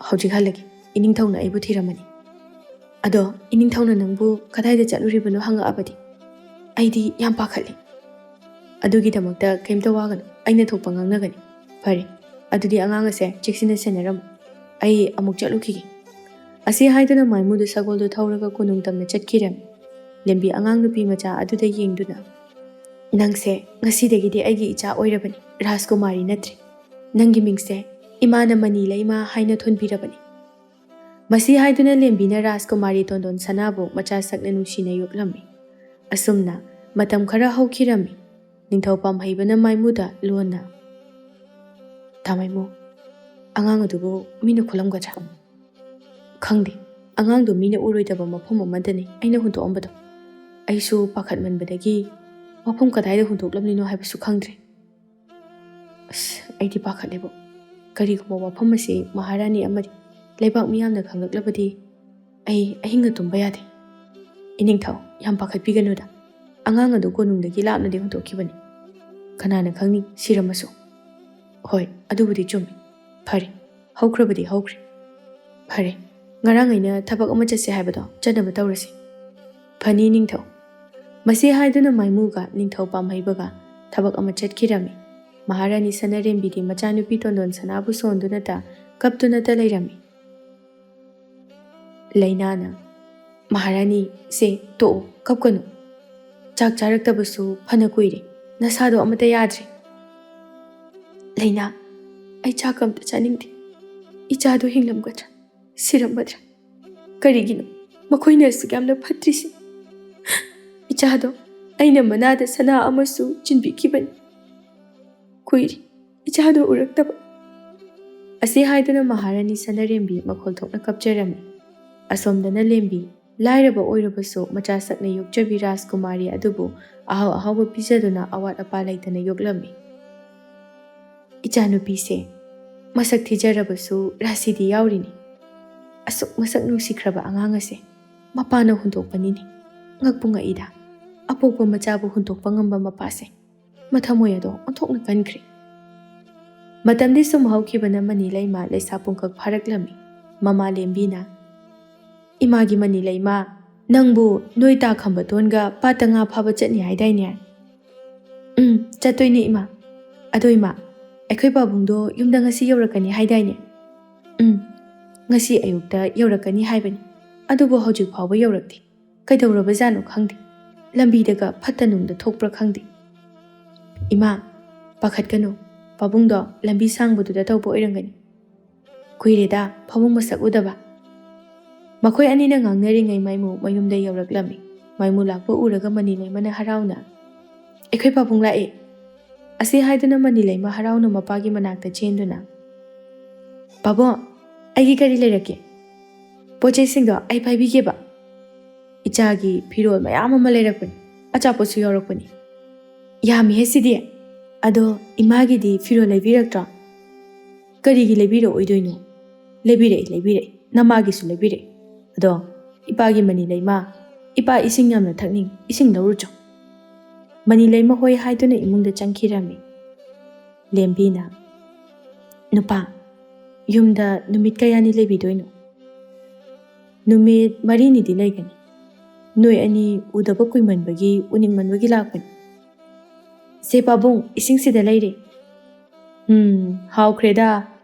"ꯍꯧꯖꯤꯛ ꯍꯜꯂꯒꯦ, ꯏꯅꯤꯡꯊꯧꯅ ꯑꯩꯕꯨ ꯊꯤꯔꯝꯃꯅꯤ"꯫ ꯑꯗꯣ ꯏꯅꯤꯡꯊꯧꯅ ꯅꯪꯕꯨ ꯀꯗꯥꯏꯗ ꯆꯠꯂꯨꯔꯤꯕꯅꯣ ꯍꯪꯉꯛꯑꯕꯗꯤ? ꯑꯩꯗꯤ ꯌꯥꯝ ꯄꯥꯈꯠꯂꯤ꯫ ꯑꯗꯨꯒꯤꯗꯃꯛꯇ ꯀꯩꯝꯇ ꯋꯥꯒꯅꯨ, ꯑꯩꯅ ꯊꯣꯛꯄ ꯉꯥꯡꯅꯒꯅꯤ꯫ ꯐꯔꯦ, ꯑꯗꯨꯗꯤ ꯑꯉꯥꯡ ꯑꯁꯦ ꯆꯦꯛꯁꯤꯟꯅ ꯁꯦꯟꯅꯔꯝꯃꯨ꯫ ꯑꯩ ꯑꯃꯨꯛ ꯆꯠꯂꯨꯈꯤꯒꯦ꯫ ꯑꯁꯤ ꯍꯥꯏꯗꯨꯅ ꯃꯥꯏꯃꯨꯗꯨ ꯁꯒꯣꯜꯗꯨ ꯊꯧꯔꯒ ꯀꯣꯅꯨꯡ ꯇꯝꯅ ꯆꯠꯈꯤꯔꯝꯃꯤ꯫ ꯂꯦꯝꯕꯤ ꯑꯉꯥꯡ ꯅꯨꯄꯤ ꯃꯆꯥ ꯑꯗꯨꯗ ꯌꯦꯡꯗꯨꯅ, "ꯅꯪꯁꯦ ꯉꯁꯤꯗꯒꯤꯗꯤ ꯑꯩꯒꯤ ꯏꯆꯥ ꯑꯣꯏꯔꯕꯅꯤ, ꯔꯥꯖꯀꯨꯃꯥꯔꯤ ꯅꯠꯇ꯭ꯔꯦ꯫ ꯅꯪꯒꯤ ꯃꯤꯡꯁꯦ ꯏꯃꯥꯅ ꯃꯅꯤ ꯂꯩꯃ ꯍꯥꯏꯅ ꯊꯣꯟꯕꯤꯔꯕꯅꯤ꯫" ꯃꯁꯤ ꯍꯥꯏꯗꯨꯅ ꯂꯦꯝꯕꯤꯅ ꯔꯥꯖꯀꯨꯃꯥꯔꯤ ꯇꯣꯟꯗꯣꯟ ꯁꯅꯥꯕꯨ ꯃꯆꯥ ꯁꯛꯅ ꯅꯨꯡꯁꯤꯅ ꯌꯣꯛꯂꯝꯃꯤ꯫ ꯑꯁꯨꯝꯅ ꯃꯇꯝ ꯈꯔ ꯍꯧꯈꯤꯔꯝꯃꯤ꯫ ꯅꯤꯡꯊꯧ ꯄꯥꯝꯍꯩꯕꯅ ꯃꯥꯏꯃꯨꯗ ꯂꯣꯟꯅ, "ꯇꯥ ꯃꯥꯏꯃꯨ, ꯑꯉꯥꯡ ꯑꯗꯨꯕꯨ ꯃꯤꯅ ꯈꯨꯂꯝꯒꯗ꯭ꯔꯥ?" "ꯈꯪꯗꯦ, ꯑꯉꯥꯡꯗꯣ ꯃꯤꯅ ꯎꯔꯣꯏꯗꯕ ꯃꯐꯝ ꯑꯃꯗꯅꯤ ꯑꯩꯅ ꯍꯨꯟꯗꯣꯛꯑꯝꯕꯗꯣ꯫ ꯑꯩꯁꯨ ꯄꯥꯈꯠꯃꯟꯕꯗꯒꯤ ꯃꯐꯝ ꯀꯗꯥꯏꯗ ꯍꯨꯟꯗꯣꯛꯂꯝꯂꯤꯅꯣ ꯍꯥꯏꯕꯁꯨ ꯈꯪꯗ꯭ꯔꯦ꯫ ꯑꯁ, ꯑꯩꯗꯤ ꯄꯥꯈꯠꯂꯦꯕꯣ꯫ ꯀꯔꯤꯒꯨꯝꯕ ꯋꯥꯐꯝ ꯑꯁꯤ ꯃꯍꯥꯔꯥꯅꯤ ꯑꯃꯗꯤ ꯂꯩꯕꯥꯛ ꯃꯤꯌꯥꯝꯅ ꯈꯪꯂꯛꯂꯕꯗꯤ ꯑꯩ ꯑꯍꯤꯡꯒ ꯇꯨꯝꯕ ꯌꯥꯗꯦ꯫" "ꯏꯅꯤꯡꯊꯧ, ꯌꯥꯝ ꯄꯥꯈꯠꯄꯤꯒꯅꯨꯗ꯫ ꯑꯉꯥꯡ ꯑꯗꯨ ꯀꯣꯅꯨꯡꯗꯒꯤ ꯂꯥꯞꯅꯗꯤ ꯍꯨꯟꯗꯣꯛꯈꯤꯕꯅꯤ꯫ ꯀꯅꯥꯅ ꯈꯪꯅꯤ, ꯁꯤꯔꯝꯃꯁꯨ꯫" "ꯍꯣꯏ, ꯑꯗꯨꯕꯨꯗꯤ ꯆꯨꯝꯃꯤ꯫ ꯐꯔꯦ, ꯍꯧꯈ꯭ꯔꯕꯗꯤ ꯍꯧꯈ꯭ꯔꯦ꯫ ꯐꯔꯦ, ꯉꯔꯥꯡ ꯑꯩꯅ ꯊꯕꯛ ꯑꯃ ꯆꯠꯁꯦ ꯍꯥꯏꯕꯗꯣ ꯆꯠꯅꯕ ꯇꯧꯔꯁꯤ꯫" "ꯐꯅꯤ ꯅꯤꯡꯊꯧ꯫" ꯃꯁꯤ ꯍꯥꯏꯗꯨꯅ ꯃꯥꯏꯃꯨꯒ ꯅꯤꯡꯊꯧ ꯄꯥꯝꯍꯩꯕꯒ ꯊꯕꯛ ꯑꯃ ꯆꯠꯈꯤꯔꯝꯃꯤ꯫ ꯃꯍꯥꯔꯥꯅꯤ ꯁꯅꯥꯔꯦꯝꯕꯤꯗꯤ ꯃꯆꯥꯅꯨꯄꯤ ꯇꯣꯟꯗꯣꯟ ꯁꯅꯥꯕꯨ ꯁꯣꯟꯗꯨꯅꯇ ꯀꯞꯇꯨꯅꯇ ꯂꯩꯔꯝꯃꯤ꯫ ꯂꯩꯅꯥꯅ, "ꯃꯍꯥꯔꯥꯅꯤ, ꯁꯦ ꯇꯣꯛꯑꯣ, ꯀꯞꯀꯅꯨ꯫ ꯆꯥꯛ ꯆꯥꯔꯛꯇꯕꯁꯨ ꯐꯅ ꯀꯨꯏꯔꯦ, ꯅꯁꯥꯗꯣ ꯑꯃꯠꯇ ꯌꯥꯗ꯭ꯔꯦ꯫" "ꯂꯩꯅꯥ, ꯑꯩ ꯆꯥꯛ ꯑꯝꯇ ꯆꯥꯅꯤꯡꯗꯦ꯫ ꯏꯆꯥꯗꯣ ꯍꯤꯡꯂꯝꯒꯗ꯭ꯔꯥ, ꯁꯤꯔꯝꯒꯗ꯭ꯔꯥ? ꯀꯔꯤꯒꯤꯅꯣ ꯃꯈꯣꯏꯅ ꯑꯁꯨꯛ ꯌꯥꯝꯅ ꯐꯠꯇ꯭ꯔꯤꯁꯤ? ꯏꯆꯥꯗꯣ ꯑꯩꯅ ꯃꯅꯥꯗ ꯁꯅꯥ ꯑꯃꯁꯨ ꯆꯤꯟꯕꯤꯈꯤꯕꯅꯤ꯫ ꯀꯨꯏꯔꯦ ꯏꯆꯥꯗꯣ ꯎꯔꯛꯇꯕ꯫" ꯑꯁꯤ ꯍꯥꯏꯗꯨꯅ ꯃꯍꯥꯔꯥꯅꯤ ꯁꯅꯥꯔꯦꯝꯕꯤ ꯃꯈꯣꯜ ꯊꯣꯛꯅ ꯀꯞꯆꯔꯝꯃꯤ꯫ ꯑꯁꯣꯝꯗꯅ ꯂꯦꯝꯕꯤ, ꯂꯥꯏꯔꯕ ꯑꯣꯏꯔꯕꯁꯨ ꯃꯆꯥ ꯁꯛꯅ ꯌꯣꯛꯆꯕꯤ ꯔꯥꯖꯀꯨꯃꯥꯔꯤ ꯑꯗꯨꯕꯨ ꯑꯍꯥꯎ ꯑꯍꯥꯎꯕ ꯄꯤꯖꯗꯨꯅ ꯑꯋꯥꯠ ꯑꯄꯥ ꯂꯩꯇꯅ ꯌꯣꯛꯂꯝꯃꯤ꯫ "ꯏꯆꯥꯅꯨꯄꯤꯁꯦ ꯃꯁꯛ ꯊꯤꯖꯔꯕꯁꯨ ꯔꯥꯁꯤꯗꯤ ꯌꯥꯎꯔꯤꯅꯤ꯫ ꯑꯁꯨꯛ ꯃꯁꯛ ꯅꯨꯡꯁꯤꯈ꯭ꯔꯕ ꯑꯉꯥꯡ ꯑꯁꯦ ꯃꯄꯥꯅ ꯍꯨꯟꯗꯣꯛꯄꯅꯤꯅꯦ꯫ ꯉꯛꯄꯨ ꯉꯛꯏꯗ, ꯑꯄꯣꯛꯄ ꯃꯆꯥꯕꯨ ꯍꯨꯟꯗꯣꯛꯄ ꯉꯝꯕ ꯃꯄꯥꯁꯦ꯫" ꯃꯊꯃꯣꯏ ꯑꯗꯣ ꯑꯣꯟꯊꯣꯛꯅ ꯀꯟꯈ꯭ꯔꯦ꯫ ꯃꯇꯝꯗꯤ ꯁꯨꯝ ꯍꯧꯈꯤꯕꯅ ꯃꯅꯤ ꯂꯩꯃ ꯂꯩꯁꯥ ꯄꯨꯡꯀꯛ ꯐꯥꯔꯛꯂꯝꯃꯤ꯫ ꯃꯃꯥ ꯂꯦꯝꯕꯤꯅ, "ꯏꯃꯥꯒꯤ ꯃꯅꯤ ꯂꯩꯃ, ꯅꯪꯕꯨ ꯅꯣꯏ ꯇꯥ ꯈꯝꯕꯇꯣꯟꯒ ꯄꯥꯠꯇ ꯉꯥ ꯐꯥꯕ ꯆꯠꯅꯤ ꯍꯥꯏꯗꯥꯏꯅꯦ?" "ꯎꯝ, ꯆꯠꯇꯣꯏꯅꯦ ꯏꯃꯥ꯫ ꯑꯗꯣ ꯏꯃꯥ, ꯑꯩꯈꯣꯏ ꯄꯥꯕꯨꯡꯗꯣ ꯌꯨꯝꯗ ꯉꯁꯤ ꯌꯧꯔꯛꯀꯅꯤ ꯍꯥꯏꯗꯥꯏꯅꯦ?" "ꯎꯝ, ꯉꯁꯤ ꯑꯌꯨꯛꯇ ꯌꯧꯔꯛꯀꯅꯤ ꯍꯥꯏꯕꯅꯤ꯫ ꯑꯗꯨꯕꯨ ꯍꯧꯖꯤꯛ ꯐꯥꯎꯕ ꯌꯧꯔꯛꯇꯦ꯫ ꯀꯩꯗꯧꯔꯕꯖꯥꯠꯅꯣ ꯈꯪꯗꯦ꯫ ꯂꯝꯕꯤꯗꯒ ꯐꯠꯇ ꯅꯨꯡꯗ ꯊꯣꯛꯄ꯭ꯔꯥ ꯈꯪꯗꯦ꯫ ꯏꯃꯥ, ꯄꯥꯈꯠꯀꯅꯨ꯫ ꯄꯥꯕꯨꯡꯗꯣ ꯂꯝꯕꯤ ꯁꯥꯡꯕꯗꯨꯗ ꯇꯧꯕ ꯑꯣꯏꯔꯝꯒꯅꯤ꯫ ꯀꯨꯏꯔꯦꯗ ꯄꯥꯕꯨꯡ ꯃꯁꯛ ꯎꯗꯕ꯫" ꯃꯈꯣꯏ ꯑꯅꯤꯅ ꯉꯥꯡꯅꯔꯤꯉꯩ ꯃꯥꯏꯃꯨ ꯃꯌꯨꯝꯗ ꯌꯧꯔꯛꯂꯝꯃꯤ꯫ ꯃꯥꯏꯃꯨ ꯂꯥꯛꯄ ꯎꯔꯒ ꯃꯅꯤ ꯂꯩꯃꯅ ꯍꯔꯥꯎꯅ, "ꯑꯩꯈꯣꯏ ꯄꯥꯕꯨꯡ ꯂꯥꯛꯑꯦ!" ꯑꯁꯤ ꯍꯥꯏꯗꯨꯅ ꯃꯅꯤ ꯂꯩꯃ ꯍꯔꯥꯎꯅ ꯃꯄꯥꯒꯤ ꯃꯅꯥꯛꯇ ꯆꯦꯟꯗꯨꯅ, "ꯄꯥꯕꯨꯡ, ꯑꯩꯒꯤ ꯀꯔꯤ ꯂꯩꯔꯛꯀꯦ? ꯄꯣꯠ ꯆꯩꯁꯤꯡꯗꯣ ꯑꯩ ꯄꯥꯏꯕꯤꯒꯦꯕ꯫ ꯏꯆꯥꯒꯤ ꯐꯤꯔꯣꯜ ꯃꯌꯥꯝ ꯑꯃ ꯂꯩꯔꯛꯄꯅꯤ, ꯑꯆꯥꯄꯣꯠꯁꯨ ꯌꯥꯎꯔꯛꯄꯅꯤ꯫ ꯌꯥꯝꯃꯤꯍꯦ ꯁꯤꯗꯤ꯫ ꯑꯗꯣ ꯏꯃꯥꯒꯤꯗꯤ ꯐꯤꯔꯣꯜ ꯂꯩꯕꯤꯔꯛꯇ꯭ꯔꯣ?" "ꯀꯔꯤꯒꯤ ꯂꯩꯕꯤꯔꯛꯑꯣꯏꯗꯣꯏꯅꯣ? ꯂꯩꯕꯤꯔꯛꯏ, ꯂꯩꯕꯤꯔꯛꯏ꯫ ꯅꯃꯥꯒꯤꯁꯨ ꯂꯩꯕꯤꯔꯛꯏ꯫ ꯑꯗꯣ ꯏꯄꯥꯒꯤ ꯃꯅꯤ ꯂꯩꯃ, ꯏꯄꯥ ꯏꯁꯤꯡ ꯌꯥꯝꯅ ꯊꯛꯅꯤꯡ, ꯏꯁꯤꯡ ꯂꯧꯔꯨꯆꯣ꯫" ꯃꯅꯤ ꯂꯩꯃ ꯍꯣꯏ ꯍꯥꯏꯗꯨꯅ ꯏꯃꯨꯡꯗ ꯆꯪꯈꯤꯔꯝꯃꯤ꯫ ꯂꯦꯝꯕꯤꯅ, "ꯅꯨꯄꯥ, ꯌꯨꯝꯗ ꯅꯨꯃꯤꯠ ꯀꯌꯥꯅꯤ ꯂꯩꯕꯤꯗꯣꯏꯅꯣ?" "ꯅꯨꯃꯤꯠ ꯃꯔꯤꯅꯤꯗꯤ ꯂꯩꯒꯅꯤ꯫ ꯅꯣꯏ ꯑꯅꯤ ꯎꯗꯕ ꯀꯨꯏꯃꯟꯕꯒꯤ, ꯎꯅꯤꯡꯃꯟꯕꯒꯤ ꯂꯥꯛꯄꯅꯤ꯫" "ꯁꯦ ꯄꯥꯕꯨꯡ, ꯏꯁꯤꯡꯁꯤꯗ ꯂꯩꯔꯦ꯫" "ꯎꯝ, ꯍꯥꯎꯈ꯭ꯔꯦꯗ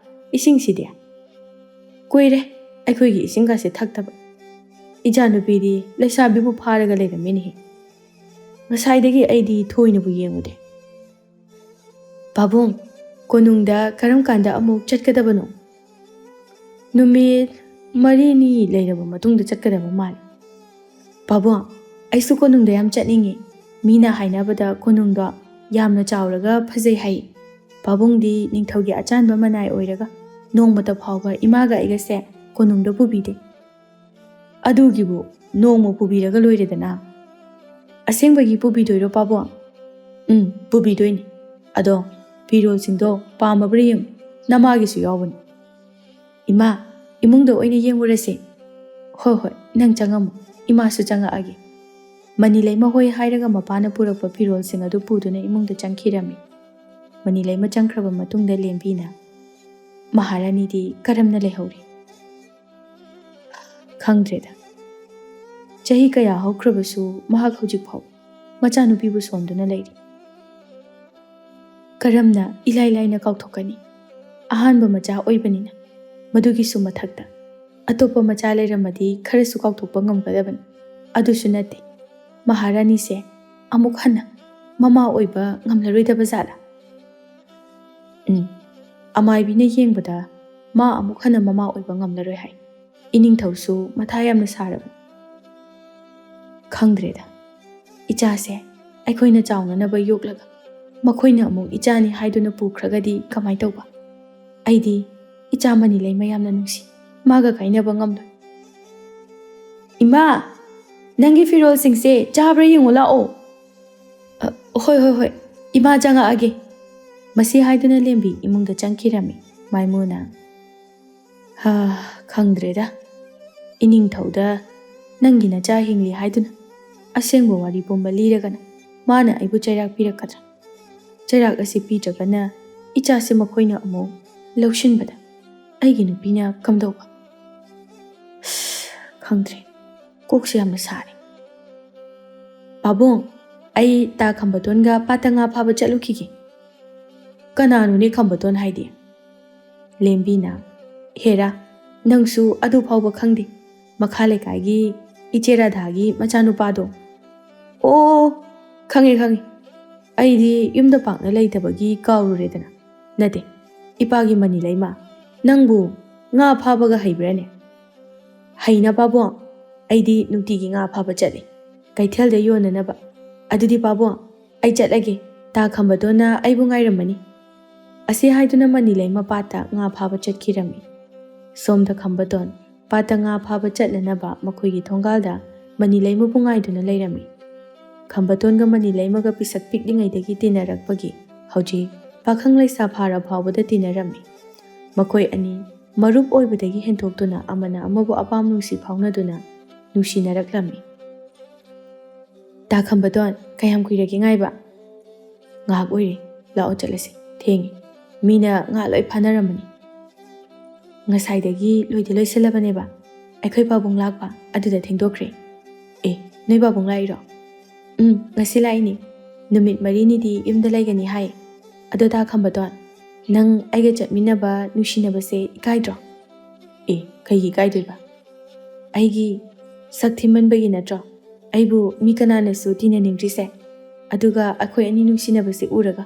ꯏꯁꯤꯡꯁꯤꯗꯤ꯫ ꯀꯨꯏꯔꯦ ꯑꯩꯈꯣꯏꯒꯤ ꯏꯁꯤꯡꯒꯁꯦ ꯊꯛꯇꯕ꯫ ꯏꯆꯥꯅꯨꯄꯤꯗꯤ ꯂꯩꯁꯥꯕꯤꯕꯨ ꯐꯥꯔꯒ ꯂꯩꯔꯝꯃꯤꯅꯦꯍꯦ꯫ ꯉꯁꯥꯏꯗꯒꯤ ꯑꯩꯗꯤ ꯊꯣꯏꯅꯕꯨ ꯌꯦꯡꯉꯨꯗꯦ꯫" "ꯄꯥꯕꯨꯡ, ꯀꯣꯅꯨꯡꯗ ꯀꯔꯝ ꯀꯥꯟꯗ ꯑꯃꯨꯛ ꯆꯠꯀꯗꯕꯅꯣ?" "ꯅꯨꯃꯤꯠ ꯃꯔꯤꯅꯤ ꯂꯩꯔꯕ ꯃꯇꯨꯡꯗ ꯆꯠꯀꯗꯕ ꯃꯥꯜꯂꯤ꯫" "ꯄꯥꯕꯨꯡ, ꯑꯩꯁꯨ ꯀꯣꯅꯨꯡꯗ ꯌꯥꯝ ꯆꯠꯅꯤꯡꯉꯤ꯫ ꯃꯤꯅ ꯍꯥꯏꯅꯕꯗ ꯀꯣꯅꯨꯡꯗꯣ ꯌꯥꯝꯅ ꯆꯥꯎꯔꯒ ꯐꯖꯩ ꯍꯥꯏ꯫ ꯄꯥꯕꯨꯡꯗꯤ ꯅꯤꯡꯊꯧꯒꯤ ꯑꯆꯥꯟꯕ ꯃꯅꯥꯏ ꯑꯣꯏꯔꯒ ꯅꯣꯡꯃꯇ ꯐꯥꯎꯕ ꯏꯃꯥꯒ ꯑꯩꯒꯁꯦ ꯀꯣꯅꯨꯡꯗ ꯄꯨꯕꯤꯗꯦ꯫" "ꯑꯗꯨꯒꯤꯕꯨ ꯅꯣꯡꯃ ꯄꯨꯕꯤꯔꯒ ꯂꯣꯏꯔꯦꯗꯅ꯫" "ꯑꯁꯦꯡꯕꯒꯤ ꯄꯨꯕꯤꯗꯣꯏꯔꯣ ꯄꯥꯕꯨꯡ?" "ꯎꯝ, ꯄꯨꯕꯤꯗꯣꯏꯅꯤ꯫ ꯑꯗꯣ ꯐꯤꯔꯣꯜꯁꯤꯡꯗꯣ ꯄꯥꯝꯃꯕ꯭ꯔꯥ ꯌꯦꯡꯉꯨ, ꯅꯃꯥꯒꯤꯁꯨ ꯌꯥꯎꯕꯅꯤ꯫" "ꯏꯃꯥ, ꯏꯃꯨꯡꯗ ꯑꯣꯏꯅ ꯌꯦꯡꯉꯨꯔꯁꯦ꯫" "ꯍꯣꯏ ꯍꯣꯏ, ꯅꯪ ꯆꯪꯉꯝꯃꯣ, ꯏꯃꯥꯁꯨ ꯆꯪꯉꯛꯑꯒꯦ꯫" ꯃꯅꯤ ꯂꯩꯃ ꯍꯣꯏ ꯍꯥꯏꯔꯒ ꯃꯄꯥꯅ ꯄꯨꯔꯛꯄ ꯐꯤꯔꯣꯜꯁꯤꯡ ꯑꯗꯨ ꯄꯨꯗꯨꯅ ꯏꯃꯨꯡꯗ ꯆꯪꯈꯤꯔꯝꯃꯤ꯫ ꯃꯅꯤ ꯂꯩꯃ ꯆꯪꯈ꯭ꯔꯕ ꯃꯇꯨꯡꯗ ꯂꯦꯝꯕꯤꯅ, "ꯃꯍꯥꯔꯥꯅꯤꯗꯤ ꯀꯔꯝꯅ ꯂꯩꯍꯧꯔꯤ?" ꯈꯪꯗ꯭ꯔꯦꯗ꯫ ꯆꯍꯤ ꯀꯌꯥ ꯍꯧꯈ꯭ꯔꯕꯁꯨ ꯃꯍꯥꯛ ꯍꯧꯖꯤꯛ ꯐꯥꯎ ꯃꯆꯥꯅꯨꯄꯤꯕꯨ ꯁꯣꯟꯗꯨꯅ ꯂꯩꯔꯤ꯫ ꯀꯔꯝꯅ ꯏꯂꯥꯏ ꯂꯥꯏꯅ ꯀꯥꯎꯊꯣꯛꯀꯅꯤ? ꯑꯍꯥꯟꯕ ꯃꯆꯥ ꯑꯣꯏꯕꯅꯤꯅ꯫ ꯃꯗꯨꯒꯤꯁꯨ ꯃꯊꯛꯇ ꯑꯇꯣꯞꯄ ꯃꯆꯥ ꯂꯩꯔꯝꯃꯗꯤ ꯈꯔꯁꯨ ꯀꯥꯎꯊꯣꯛꯄ ꯉꯝꯒꯗꯕꯅꯤ꯫ ꯑꯗꯨꯁꯨ ꯅꯠꯇꯦ꯫ ꯃꯍꯥꯔꯥꯅꯤꯁꯦ ꯑꯃꯨꯛ ꯍꯟꯅ ꯃꯃꯥ ꯑꯣꯏꯕ ꯉꯝꯂꯔꯣꯏꯗꯕ ꯖꯥꯠꯂꯥ? ꯎꯝ, ꯑꯃꯥꯏꯕꯤꯅ ꯌꯦꯡꯕꯗ ꯃꯥ ꯑꯃꯨꯛ ꯍꯟꯅ ꯃꯃꯥ ꯑꯣꯏꯕ ꯉꯝꯂꯔꯣꯏ ꯍꯥꯏ꯫ ꯏꯅꯤꯡꯊꯧꯁꯨ ꯃꯊꯥ ꯌꯥꯝꯅ ꯁꯥꯔꯕꯅꯤ꯫ ꯈꯪꯗ꯭ꯔꯦꯗ, ꯏꯆꯥꯁꯦ ꯑꯩꯈꯣꯏꯅ ꯆꯥꯎꯅꯅꯕ ꯌꯣꯛꯂꯒ ꯃꯈꯣꯏꯅ ꯑꯃꯨꯛ ꯏꯆꯥꯅꯤ ꯍꯥꯏꯗꯨꯅ ꯄꯨꯈ꯭ꯔꯒꯗꯤ ꯀꯃꯥꯏ ꯇꯧꯕ? ꯑꯩꯗꯤ ꯏꯆꯥ ꯃꯅꯤꯂꯩꯃ ꯌꯥꯝꯅ ꯅꯨꯡꯁꯤ, ꯃꯥꯒ ꯀꯥꯏꯅꯕ ꯉꯝꯂꯣꯏ꯫ "ꯏꯃꯥ, ꯅꯪꯒꯤ ꯐꯤꯔꯣꯜꯁꯤꯡꯁꯦ ꯆꯥꯕ꯭ꯔꯥ ꯌꯦꯡꯉꯨ ꯂꯥꯛꯑꯣ꯫" "ꯑ, ꯍꯣꯏ, ꯍꯣꯏ, ꯍꯣꯏ, ꯏꯃꯥ ꯆꯪꯉꯛꯑꯒꯦ꯫" ꯃꯁꯤ ꯍꯥꯏꯗꯨꯅ ꯂꯦꯝꯕꯤ ꯏꯃꯨꯡꯗ ꯆꯪꯈꯤꯔꯝꯃꯤ꯫ ꯃꯥꯏꯃꯨꯅ, "ꯍꯥ, ꯈꯪꯗ꯭ꯔꯦꯗ, ꯏꯅꯤꯡꯊꯧꯗ ꯅꯪꯒꯤ ꯅꯆꯥ ꯍꯤꯡꯂꯤ ꯍꯥꯏꯗꯨꯅ ꯑꯁꯦꯡꯕ ꯋꯥꯔꯤ ꯄꯨꯝꯕ ꯂꯤꯔꯒꯅ ꯃꯥꯅ ꯑꯩꯕꯨ ꯆꯩꯔꯥꯛ ꯄꯤꯔꯛꯀꯗ꯭ꯔꯥ? ꯆꯩꯔꯥꯛ ꯑꯁꯤ ꯄꯤꯗ꯭ꯔꯒꯅ ꯏꯆꯥꯁꯦ ꯃꯈꯣꯏꯅ ꯑꯃꯨꯛ ꯂꯧꯁꯤꯟꯕꯗ ꯑꯩꯒꯤ ꯅꯨꯄꯤꯅ ꯀꯝꯗꯧꯕ? ꯈꯪꯗ꯭ꯔꯦ, ꯀꯣꯛꯁꯦ ꯌꯥꯝꯅ ꯁꯥꯔꯦ꯫ ꯄꯥꯕꯨꯡ, ꯑꯩ ꯇꯥ ꯈꯝꯕꯇꯣꯟꯒ ꯄꯥꯠꯇ ꯉꯥ ꯐꯥꯕ ꯆꯠꯂꯨꯈꯤꯒꯦ꯫" "ꯀꯅꯥꯅꯣꯅꯦ ꯈꯝꯕꯇꯣꯟ ꯍꯥꯏꯗꯤ?" ꯂꯦꯝꯕꯤꯅ, "ꯍꯦꯔꯥ, ꯅꯪꯁꯨ ꯑꯗꯨ ꯐꯥꯎꯕ ꯈꯪꯗꯦ, ꯃꯈꯥ ꯂꯩꯀꯥꯏꯒꯤ ꯏꯆꯦ ꯔꯥꯙꯥꯒꯤ ꯃꯆꯥꯅꯨꯄꯥꯗꯣ꯫" "ꯑꯣ, ꯈꯪꯉꯦ, ꯈꯪꯉꯦ꯫ ꯑꯩꯗꯤ ꯌꯨꯝꯗ ꯄꯥꯛꯅ ꯂꯩꯇꯕꯒꯤ ꯀꯥꯎꯔꯨꯔꯦꯗꯅ꯫ ꯅꯠꯇꯦ, ꯏꯄꯥꯒꯤ ꯃꯅꯤꯂꯩꯃ, ꯅꯪꯕꯨ ꯉꯥ ꯐꯥꯕꯒ ꯍꯩꯕ꯭ꯔꯥꯅꯦ?" "ꯍꯩꯅ ꯄꯥꯕꯨꯡ, ꯑꯩꯗꯤ ꯅꯨꯡꯇꯤꯒꯤ ꯉꯥ ꯐꯥꯕ ꯆꯠꯂꯤ, ꯀꯩꯊꯦꯜꯗ ꯌꯣꯟꯅꯅꯕ꯫ ꯑꯗꯨꯗꯤ ꯄꯥꯕꯨꯡ, ꯑꯩ ꯆꯠꯂꯒꯦ, ꯇꯥ ꯈꯝꯕꯇꯣꯟꯅ ꯑꯩꯕꯨ ꯉꯥꯏꯔꯝꯃꯅꯤ꯫" ꯑꯁꯤ ꯍꯥꯏꯗꯨꯅ ꯃꯅꯤꯂꯩꯃ ꯄꯥꯠꯇ ꯉꯥ ꯐꯥꯕ ꯆꯠꯈꯤꯔꯝꯃꯤ꯫ ꯁꯣꯝꯗ ꯈꯝꯕꯇꯣꯟ ꯄꯥꯠꯇ ꯉꯥ ꯐꯥꯕ ꯆꯠꯅꯅꯕ ꯃꯈꯣꯏꯒꯤ ꯊꯣꯡꯒꯥꯜꯗ ꯃꯅꯤꯂꯩꯃꯕꯨ ꯉꯥꯏꯗꯨꯅ ꯂꯩꯔꯝꯃꯤ꯫ ꯈꯝꯕꯇꯣꯟꯒ ꯃꯅꯤꯂꯩꯃꯒ ꯄꯤꯁꯛ ꯄꯤꯛꯂꯤꯉꯩꯗꯒꯤ ꯇꯤꯟꯅꯔꯛꯄꯒꯤ ꯍꯧꯖꯤꯛ ꯄꯥꯈꯪ ꯂꯩꯁꯥ ꯐꯥꯔ ꯐꯥꯎꯕꯗ ꯇꯤꯟꯅꯔꯝꯃꯤ꯫ ꯃꯈꯣꯏ ꯑꯅꯤ ꯃꯔꯨꯞ ꯑꯣꯏꯕꯗꯒꯤ ꯍꯦꯟꯊꯣꯛꯇꯨꯅ ꯑꯃꯅ ꯑꯃꯕꯨ ꯑꯄꯥꯝ ꯅꯨꯡꯁꯤ ꯐꯥꯎꯅꯗꯨꯅ ꯅꯨꯡꯁꯤꯅꯔꯛꯂꯝꯃꯤ꯫ "ꯇꯥ ꯈꯝꯕꯇꯣꯟ, ꯀꯌꯥꯝ ꯀꯨꯏꯔꯒꯦ ꯉꯥꯏꯕ?" "ꯉꯥꯏꯍꯥꯛ ꯑꯣꯏꯔꯦ, ꯂꯥꯛꯑꯣ ꯆꯠꯂꯁꯤ, ꯊꯦꯡꯉꯦ, ꯃꯤꯅ ꯉꯥ ꯂꯣꯏ ꯐꯥꯅꯔꯝꯃꯅꯤ꯫" "ꯉꯁꯥꯏꯗꯒꯤ ꯂꯣꯏꯗꯤ ꯂꯣꯏꯁꯤꯜꯂꯕꯅꯦꯕ, ꯑꯩꯈꯣꯏ ꯄꯥꯕꯨꯡ ꯂꯥꯛꯄ ꯑꯗꯨꯗ ꯊꯦꯡꯗꯣꯛꯈ꯭ꯔꯦ꯫ ꯑꯦ, ꯅꯣꯏ ꯄꯥꯕꯨꯡ ꯂꯥꯛꯏꯔꯣ? ꯎꯝ, ꯉꯁꯤ ꯂꯥꯛꯏꯅꯤ꯫ ꯅꯨꯃꯤꯠ ꯃꯔꯤꯅꯤꯗꯤ ꯌꯨꯝꯗ ꯂꯩꯒꯅꯤ ꯍꯥꯏ꯫ ꯑꯗꯣ ꯇꯥ ꯈꯝꯕꯗꯣꯟ, ꯅꯪ ꯑꯩꯒ ꯆꯠꯃꯤꯟꯅꯕ ꯅꯨꯡꯁꯤꯅꯕꯁꯦ ꯏꯀꯥꯏꯗ꯭ꯔꯣ? ꯑꯦ, ꯀꯩꯒꯤ ꯏꯀꯥꯏꯗꯣꯏꯕ? ꯑꯩꯒꯤ ꯁꯛ ꯊꯤꯃꯟꯕꯒꯤ ꯅꯠꯇ꯭ꯔꯣ ꯑꯩꯕꯨ ꯃꯤ ꯀꯅꯥꯅꯁꯨ ꯇꯤꯟꯅꯅꯤꯡꯗ꯭ꯔꯤꯁꯦ? ꯑꯗꯨꯒ ꯑꯩꯈꯣꯏ ꯑꯅꯤ ꯅꯨꯡꯁꯤꯅꯕꯁꯦ ꯎꯔꯒ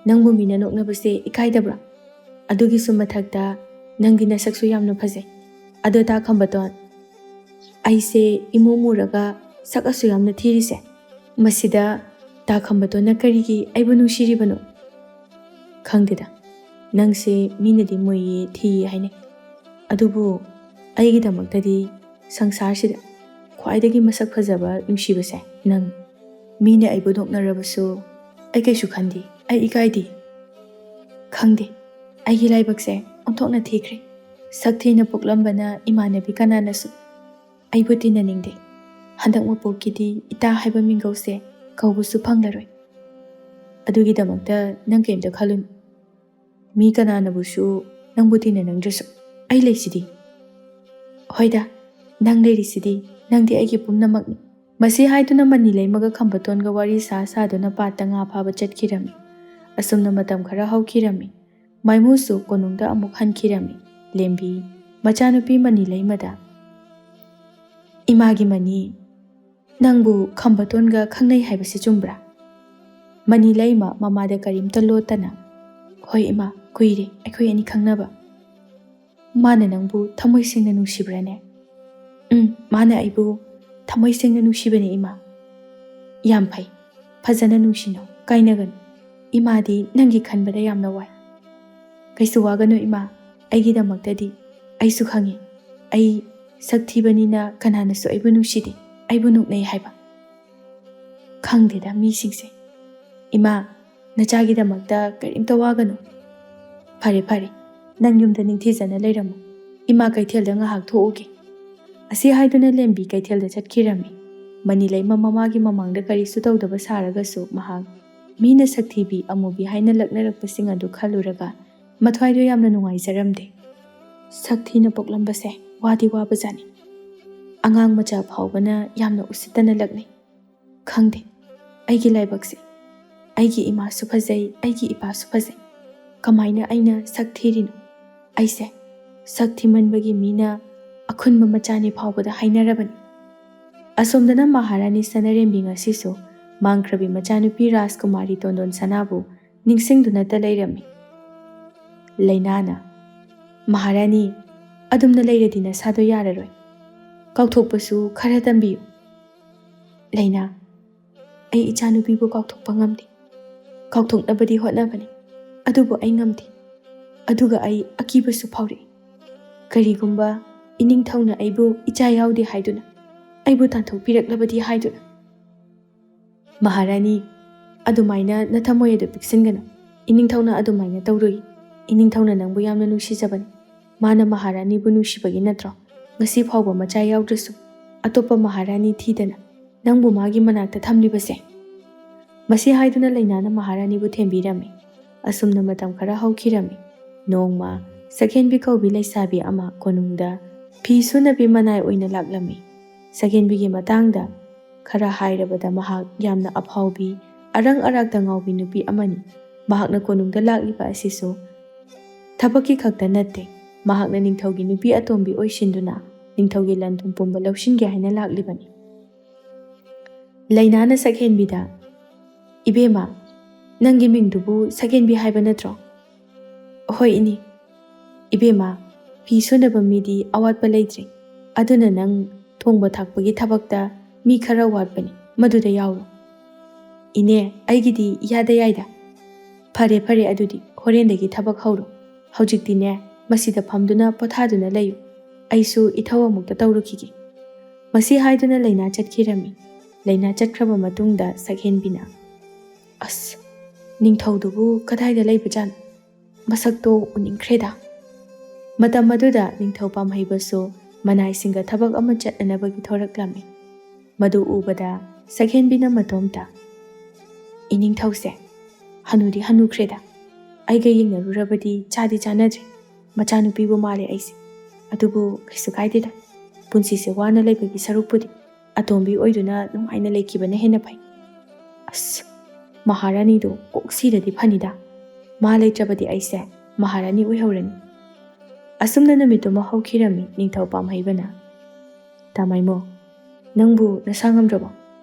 ꯅꯪꯕꯨ ꯃꯤꯅ ꯅꯣꯛꯅꯕꯁꯦ ꯏꯀꯥꯏꯗꯕ꯭ꯔꯥ? ꯑꯗꯨꯒꯤꯁꯨ ꯃꯊꯛꯇ ꯅꯪꯒꯤ ꯅꯁꯛꯁꯨ ꯌꯥꯝꯅ ꯐꯖꯩ꯫ ꯑꯗꯣ ꯇꯥ ꯈꯝꯕꯇꯣꯟ, ꯑꯩꯁꯦ ꯏꯃꯨ ꯃꯨꯔꯒ ꯁꯛ ꯑꯁꯨ ꯌꯥꯝꯅ ꯊꯤꯔꯤꯁꯦ, ꯃꯁꯤꯗ ꯇꯥ ꯈꯝꯕꯇꯣꯟꯅ ꯀꯔꯤꯒꯤ ꯑꯩꯕꯨ ꯅꯨꯡꯁꯤꯔꯤꯕꯅꯣ? ꯈꯪꯗꯦꯗ, ꯅꯪꯁꯦ ꯃꯤꯅꯗꯤ ꯃꯨꯏꯌꯦ, ꯊꯤꯌꯦ ꯍꯥꯏꯅꯩ, ꯑꯗꯨꯕꯨ ꯑꯩꯒꯤꯗꯃꯛꯇꯗꯤ ꯁꯪꯁꯥꯔꯁꯤꯗ ꯈ꯭ꯋꯥꯏꯗꯒꯤ ꯃꯁꯛ ꯐꯖꯕ ꯅꯨꯡꯁꯤꯕꯁꯦ ꯅꯪ꯫ ꯃꯤꯅ ꯑꯩꯕꯨ ꯅꯣꯛꯅꯔꯕꯁꯨ ꯑꯩ ꯀꯩꯁꯨ ꯈꯟꯗꯦ, ꯑꯩ ꯏꯀꯥꯏꯗꯦ꯫ ꯈꯪꯗꯦ, ꯑꯩꯒꯤ ꯂꯥꯏꯕꯛꯁꯦ ꯑꯣꯟꯊꯣꯛꯅ ꯊꯤꯈ꯭ꯔꯦ꯫ ꯁꯛ ꯊꯤꯅ ꯄꯣꯛꯂꯝꯕꯅ ꯏꯃꯥꯟꯅꯕꯤ ꯀꯅꯥꯅꯁꯨ ꯑꯩꯕꯨ ꯇꯤꯟꯅꯅꯤꯡꯗꯦ꯫ ꯍꯟꯗꯛ ꯃꯄꯣꯛꯀꯤꯗꯤ ꯏꯇꯥ ꯍꯥꯏꯕ ꯃꯤꯡꯒꯧꯁꯦ ꯀꯧꯕꯁꯨ ꯐꯪꯂꯔꯣꯏ꯫ ꯑꯗꯨꯒꯤꯗꯃꯛꯇ ꯅꯪ ꯀꯩꯝꯇ ꯈꯜꯂꯨꯅꯨ꯫ ꯃꯤ ꯀꯅꯥꯅꯕꯨꯁꯨ ꯅꯪꯕꯨ ꯇꯤꯟꯅꯅꯤꯡꯗ꯭ꯔꯁꯨ ꯑꯩ ꯂꯩꯁꯤꯗꯤ꯫ ꯍꯣꯏꯗ, ꯅꯪ ꯂꯩꯔꯤꯁꯤꯗꯤ, ꯅꯪꯗꯤ ꯑꯩꯒꯤ ꯄꯨꯝꯅꯃꯛꯅꯤ꯫ ꯃꯁꯤ ꯍꯥꯏꯗꯨꯅ ꯃꯅꯤ ꯂꯩꯃꯒ ꯈꯝꯕꯇꯣꯟꯒ ꯋꯥꯔꯤ ꯁꯥ ꯁꯥꯗꯨꯅ ꯄꯥꯠꯇ ꯉꯥ ꯐꯥꯕ ꯆꯠꯈꯤꯔꯝꯃꯤ꯫ ꯑꯁꯨꯝꯅ ꯃꯇꯝ ꯈꯔ ꯍꯧꯈꯤꯔꯝꯃꯤ꯫ ꯃꯥꯏꯃꯨꯁꯨ ꯀꯣꯅꯨꯡꯗ ꯑꯃꯨꯛ ꯍꯟꯈꯤꯔꯝꯃꯤ꯫ ꯂꯦꯝꯕꯤ ꯃꯆꯥꯅꯨꯄꯤ ꯃꯅꯤ ꯂꯩꯃꯗ, "ꯏꯃꯥꯒꯤ ꯃꯅꯤ, ꯅꯪꯕꯨ ꯈꯝꯕꯇꯣꯟꯒ ꯈꯪꯅꯩ ꯍꯥꯏꯕꯁꯤ ꯆꯨꯝꯕ꯭ꯔꯥ?" ꯃꯅꯤ ꯂꯩꯃ ꯃꯃꯥꯗ ꯀꯔꯤꯝꯇ ꯂꯣꯠꯇꯅ, "ꯍꯣꯏ ꯏꯃꯥ, ꯀꯨꯏꯔꯦ ꯑꯩꯈꯣꯏ ꯑꯅꯤ ꯈꯪꯅꯕ꯫ ꯃꯥꯅ ꯅꯪꯕꯨ ꯊꯃꯣꯏ ꯁꯦꯡꯅ ꯅꯨꯡꯁꯤꯕ꯭ꯔꯥꯅꯦ?" "ꯎꯝ, ꯃꯥꯅ ꯑꯩꯕꯨ ꯊꯃꯣꯏ ꯁꯦꯡꯅ ꯅꯨꯡꯁꯤꯕꯅꯦ ꯏꯃꯥ꯫" "ꯌꯥꯝ ꯐꯩ, ꯐꯖꯅ ꯅꯨꯡꯁꯤꯅꯧ, ꯀꯥꯏꯅꯒꯅꯨ꯫ ꯏꯃꯥꯗꯤ ꯅꯪꯒꯤ ꯈꯟꯕꯗ ꯌꯥꯝꯅ ꯋꯥꯏ꯫" "ꯀꯩꯁꯨ ꯋꯥꯒꯅꯨ ꯏꯃꯥ, ꯑꯩꯒꯤꯗꯃꯛꯇꯗꯤ ꯑꯩꯁꯨ ꯈꯪꯉꯤ꯫ ꯑꯩ ꯁꯛ ꯊꯤꯕꯅꯤꯅ ꯀꯅꯥꯅꯁꯨ ꯑꯩꯕꯨ ꯅꯨꯡꯁꯤꯗꯦ, ꯑꯩꯕꯨ ꯅꯣꯛꯅꯩ ꯍꯥꯏꯕ꯫ ꯈꯪꯗꯦꯗ ꯃꯤꯁꯤꯡꯁꯦ꯫ ꯏꯃꯥ, ꯅꯆꯥꯒꯤꯗꯃꯛꯇ ꯀꯔꯤꯝꯇ ꯋꯥꯒꯅꯨ꯫ ꯐꯔꯦ, ꯐꯔꯦ, ꯅꯪ ꯌꯨꯝꯗ ꯅꯤꯡꯊꯤꯖꯅ ꯂꯩꯔꯝꯃꯨ꯫ ꯏꯃꯥ ꯀꯩꯊꯦꯜꯗ ꯉꯥꯏꯍꯥꯛ ꯊꯣꯛꯎꯒꯦ꯫" ꯑꯁꯤ ꯍꯥꯏꯗꯨꯅ ꯂꯦꯝꯕꯤ ꯀꯩꯊꯦꯜꯗ ꯆꯠꯈꯤꯔꯝꯃꯤ꯫ ꯃꯅꯤ ꯂꯩꯃ ꯃꯃꯥꯒꯤ ꯃꯃꯥꯡꯗ ꯀꯔꯤꯁꯨ ꯇꯧꯗꯕ ꯁꯥꯔꯒꯁꯨ ꯃꯍꯥꯛ ꯃꯤꯅ ꯁꯛꯊꯤꯕꯤ, ꯑꯃꯨꯕꯤ ꯍꯥꯏꯅ ꯂꯛꯅꯔꯛꯄꯁꯤꯡ ꯑꯗꯨ ꯈꯜꯂꯨꯔꯒ ꯃꯊ꯭ꯋꯥꯏꯗꯣ ꯌꯥꯝꯅ ꯅꯨꯡꯉꯥꯏꯖꯔꯝꯗꯦ꯫ ꯁꯛ ꯊꯤꯅ ꯄꯣꯛꯂꯝꯕꯁꯦ ꯋꯥꯗꯤ ꯋꯥꯕꯖꯥꯠꯅꯤ꯫ ꯑꯉꯥꯡ ꯃꯆꯥ ꯐꯥꯎꯕꯅ ꯌꯥꯝꯅ ꯎꯁꯤꯠꯇꯅ ꯂꯛꯅꯩ꯫ ꯈꯪꯗꯦ, ꯑꯩꯒꯤ ꯂꯥꯏꯕꯛꯁꯦ꯫ ꯑꯩꯒꯤ ꯏꯃꯥꯁꯨ ꯐꯖꯩ, ꯑꯩꯒꯤ ꯏꯄꯥꯁꯨ ꯐꯖꯩ꯫ ꯀꯃꯥꯏꯅ ꯑꯩꯅ ꯁꯛ ꯊꯤꯔꯤꯅꯣ? ꯑꯩꯁꯦ ꯁꯛ ꯊꯤꯃꯟꯕꯒꯤ ꯃꯤꯅ ꯑꯈꯨꯟꯕ ꯃꯆꯥꯅꯤ ꯐꯥꯎꯕꯗ ꯍꯥꯏꯅꯔꯕꯅꯤ꯫ ꯑꯁꯣꯝꯗꯅ ꯃꯍꯥꯔꯥꯅꯤ ꯁꯅꯥꯔꯦꯝꯕꯤ ꯉꯁꯤꯁꯨ ꯃꯥꯡꯈ꯭ꯔꯕꯤ ꯃꯆꯥꯅꯨꯄꯤ ꯔꯥꯖꯀꯨꯃꯥꯔꯤ ꯇꯣꯟꯗꯣꯟ ꯁꯅꯥꯕꯨ ꯅꯤꯡꯁꯤꯡꯗꯨꯅꯇ ꯂꯩꯔꯝꯃꯤ꯫ ꯂꯩꯅꯥꯅ, "ꯃꯍꯥꯔꯥꯅꯤ, ꯑꯗꯨꯝꯅ ꯂꯩꯔꯗꯤ ꯅꯁꯥꯗꯣ ꯌꯥꯔꯔꯣꯏ꯫ ꯀꯥꯎꯊꯣꯛꯄꯁꯨ ꯈꯔ ꯇꯝꯕꯤꯌꯨ꯫" ꯂꯩꯅꯥ, "ꯑꯩ ꯏꯆꯥꯅꯨꯄꯤꯕꯨ ꯀꯥꯎꯊꯣꯛꯄ ꯉꯝꯗꯦ꯫ ꯀꯥꯎꯊꯣꯛꯅꯕꯗꯤ ꯍꯣꯠꯅꯕꯅꯤ, ꯑꯗꯨꯕꯨ ꯑꯩ ꯉꯝꯗꯦ꯫ ꯑꯗꯨꯒ ꯑꯩ ꯑꯀꯤꯕꯁꯨ ꯐꯥꯎꯔꯛꯏ꯫ ꯀꯔꯤꯒꯨꯝꯕ ꯏꯅꯤꯡꯊꯧꯅ ꯑꯩꯕꯨ ꯏꯆꯥ ꯌꯥꯎꯗꯦ ꯍꯥꯏꯗꯨꯅ, ꯑꯩꯕꯨ ꯇꯥꯟꯊꯣꯛꯄꯤꯔꯛꯂꯕꯗꯤ ꯍꯥꯏꯗꯨꯅ꯫" "ꯃꯍꯥꯔꯥꯅꯤ, ꯑꯗꯨꯃꯥꯏꯅ ꯅꯊꯝꯃꯣꯏ ꯑꯗꯨ ꯄꯤꯛꯁꯤꯟꯒꯅꯨ꯫ ꯏꯅꯤꯡꯊꯧꯅ ꯑꯗꯨꯃꯥꯏꯅ ꯇꯧꯔꯨꯏ꯫ ꯏꯅꯤꯡꯊꯧꯅ ꯅꯪꯕꯨ ꯌꯥꯝꯅ ꯅꯨꯡꯁꯤꯖꯕꯅꯤ꯫ ꯃꯥꯅ ꯃꯍꯥꯔꯥꯅꯤꯕꯨ ꯅꯨꯡꯁꯤꯕꯒꯤ ꯅꯠꯇ꯭ꯔꯣ ꯉꯁꯤ ꯐꯥꯎꯕ ꯃꯆꯥ ꯌꯥꯎꯗ꯭ꯔꯁꯨ ꯑꯇꯣꯞꯄ ꯃꯍꯥꯔꯥꯅꯤ ꯊꯤꯗꯅ ꯅꯪꯕꯨ ꯃꯥꯒꯤ ꯃꯅꯥꯛꯇ ꯊꯝꯂꯤꯕꯁꯦ?" ꯃꯁꯤ ꯍꯥꯏꯗꯨꯅ ꯂꯩꯅꯥꯅ ꯃꯍꯥꯔꯥꯅꯤꯕꯨ ꯊꯦꯝꯕꯤꯔꯝꯃꯤ꯫ ꯑꯁꯨꯝꯅ ꯃꯇꯝ ꯈꯔ ꯍꯧꯈꯤꯔꯝꯃꯤ꯫ ꯅꯣꯡꯃ ꯁꯛꯍꯦꯟꯕꯤ ꯀꯧꯕꯤ ꯂꯩꯁꯥꯕꯤ ꯑꯃ ꯀꯣꯅꯨꯡꯗ ꯐꯤ ꯁꯨꯅꯕꯤ ꯃꯅꯥꯏ ꯑꯣꯏꯅ ꯂꯥꯛꯂꯝꯃꯤ꯫ ꯁꯛꯍꯦꯟꯕꯤꯒꯤ ꯃꯇꯥꯡꯗ ꯈꯔ ꯍꯥꯏꯔꯕꯗ, ꯃꯍꯥꯛ ꯌꯥꯝꯅ ꯑꯐꯥꯎꯕꯤ, ꯑꯔꯪ ꯑꯔꯥꯛꯇ ꯉꯥꯎꯕꯤ ꯅꯨꯄꯤ ꯑꯃꯅꯤ꯫ ꯃꯍꯥꯛꯅ ꯀꯣꯅꯨꯡꯗ ꯂꯥꯛꯂꯤꯕ ꯑꯁꯤꯁꯨ ꯊꯕꯛꯀꯤ ꯈꯛꯇ ꯅꯠꯇꯦ꯫ ꯃꯍꯥꯛꯅ ꯅꯤꯡꯊꯧꯒꯤ ꯅꯨꯄꯤ ꯑꯇꯣꯝꯕꯤ ꯑꯣꯏꯁꯤꯟꯗꯨꯅ ꯅꯤꯡꯊꯧꯒꯤ ꯂꯟ ꯊꯨꯝ ꯄꯨꯝꯕ ꯂꯧꯁꯤꯟꯒꯦ ꯍꯥꯏꯅ ꯂꯥꯛꯂꯤꯕꯅꯤ꯫ ꯂꯩꯅꯥꯅ ꯁꯛꯍꯦꯟꯕꯤꯗ, "ꯏꯕꯦꯝꯃ, ꯅꯪꯒꯤ ꯃꯤꯡꯗꯨꯕꯨ ꯁꯛꯍꯦꯟꯕꯤ ꯍꯥꯏꯕ ꯅꯠꯇ꯭ꯔꯣ?" "ꯍꯣꯏ ꯏꯅꯦ꯫" "ꯏꯕꯦꯝꯃ, ꯐꯤ ꯁꯨꯅꯕ ꯃꯤꯗꯤ ꯑꯋꯥꯠꯄ ꯂꯩꯇ꯭ꯔꯦ, ꯑꯗꯨꯅ ꯅꯪ ꯊꯣꯡꯕ ꯊꯥꯛꯄꯒꯤ ꯊꯕꯛꯇ ꯃꯤ ꯈꯔ ꯋꯥꯠꯄꯅꯤ, ꯃꯗꯨꯗ ꯌꯥꯎꯔꯣ꯫" "ꯏꯅꯦ, ꯑꯩꯒꯤꯗꯤ ꯏꯌꯥꯗ ꯌꯥꯏꯗ꯫" "ꯐꯔꯦ ꯐꯔꯦ, ꯑꯗꯨꯗꯤ ꯍꯣꯔꯦꯟꯗꯒꯤ ꯊꯕꯛ ꯍꯧꯔꯣ꯫ ꯍꯧꯖꯤꯛꯇꯤꯅꯦ, ꯃꯁꯤꯗ ꯐꯝꯗꯨꯅ ꯄꯣꯊꯥꯗꯨꯅ ꯂꯩꯌꯨ꯫ ꯑꯩꯁꯨ ꯏꯊꯧ ꯑꯃꯨꯛꯇ ꯇꯧꯔꯨꯈꯤꯒꯦ꯫" ꯃꯁꯤ ꯍꯥꯏꯗꯨꯅ ꯂꯩꯅꯥ ꯆꯠꯈꯤꯔꯝꯃꯤ꯫ ꯂꯩꯅꯥ ꯆꯠꯈ꯭ꯔꯕ ꯃꯇꯨꯡꯗ ꯁꯛꯍꯦꯟꯕꯤꯅ, "ꯑꯁ, ꯅꯤꯡꯊꯧꯗꯨꯕꯨ ꯀꯗꯥꯏꯗ ꯂꯩꯕꯖꯥꯠꯅꯣ? ꯃꯁꯛꯇꯣ ꯎꯅꯤꯡꯈ꯭ꯔꯦꯗ꯫" ꯃꯇꯝ ꯑꯗꯨꯗ ꯅꯤꯡꯊꯧ ꯄꯥꯝꯍꯩꯕꯁꯨ ꯃꯅꯥꯏꯁꯤꯡꯒ ꯊꯕꯛ ꯑꯃ ꯆꯠꯅꯅꯕꯒꯤ ꯊꯣꯔꯛꯂꯝꯃꯤ꯫ ꯃꯗꯨ ꯎꯕꯗ ꯁꯛꯍꯦꯟꯕꯤꯅ ꯃꯇꯣꯝꯇ, "ꯏꯅꯤꯡꯊꯧꯁꯦ ꯍꯅꯨꯗꯤ ꯍꯅꯨꯈ꯭ꯔꯦꯗ꯫ ꯑꯩꯒ ꯌꯦꯡꯅꯔꯨꯔꯕꯗꯤ ꯆꯥꯗꯤ ꯆꯥꯅꯗ꯭ꯔꯦ꯫ ꯃꯆꯥꯅꯨꯄꯤꯕꯨ ꯃꯥꯜꯂꯦ ꯑꯩꯁꯦ꯫ ꯑꯗꯨꯕꯨ ꯀꯩꯁꯨ ꯀꯥꯏꯗꯦꯗ꯫ ꯄꯨꯟꯁꯤꯁꯦ ꯋꯥꯅ ꯂꯩꯕꯒꯤ ꯁꯔꯨꯛꯄꯨꯗꯤ ꯑꯇꯣꯝꯕꯤ ꯑꯣꯏꯗꯨꯅ ꯅꯨꯡꯉꯥꯏꯅ ꯂꯩꯈꯤꯕꯅ ꯍꯦꯟꯅ ꯐꯩ꯫ ꯑꯁ, ꯃꯍꯥꯔꯥꯅꯤꯗꯣ ꯀꯣꯛ ꯁꯤꯔꯗꯤ ꯐꯅꯤꯗ꯫ ꯃꯥ ꯂꯩꯇ꯭ꯔꯕꯗꯤ ꯑꯩꯁꯦ ꯃꯍꯥꯔꯥꯅꯤ ꯑꯣꯏꯍꯧꯔꯅꯤ꯫ ꯑꯁꯨꯝꯅ ꯅꯨꯃꯤꯠꯇꯨꯃ ꯍꯧꯈꯤꯔꯝꯃꯤ ꯅꯤꯡꯊꯧ ꯄꯥꯝꯍꯩꯕꯅ꯫ "ꯇꯥꯃꯥꯏꯃꯣ, ꯅꯪꯕꯨ ꯅꯁꯥ ꯉꯝꯗ꯭ꯔꯕꯣ?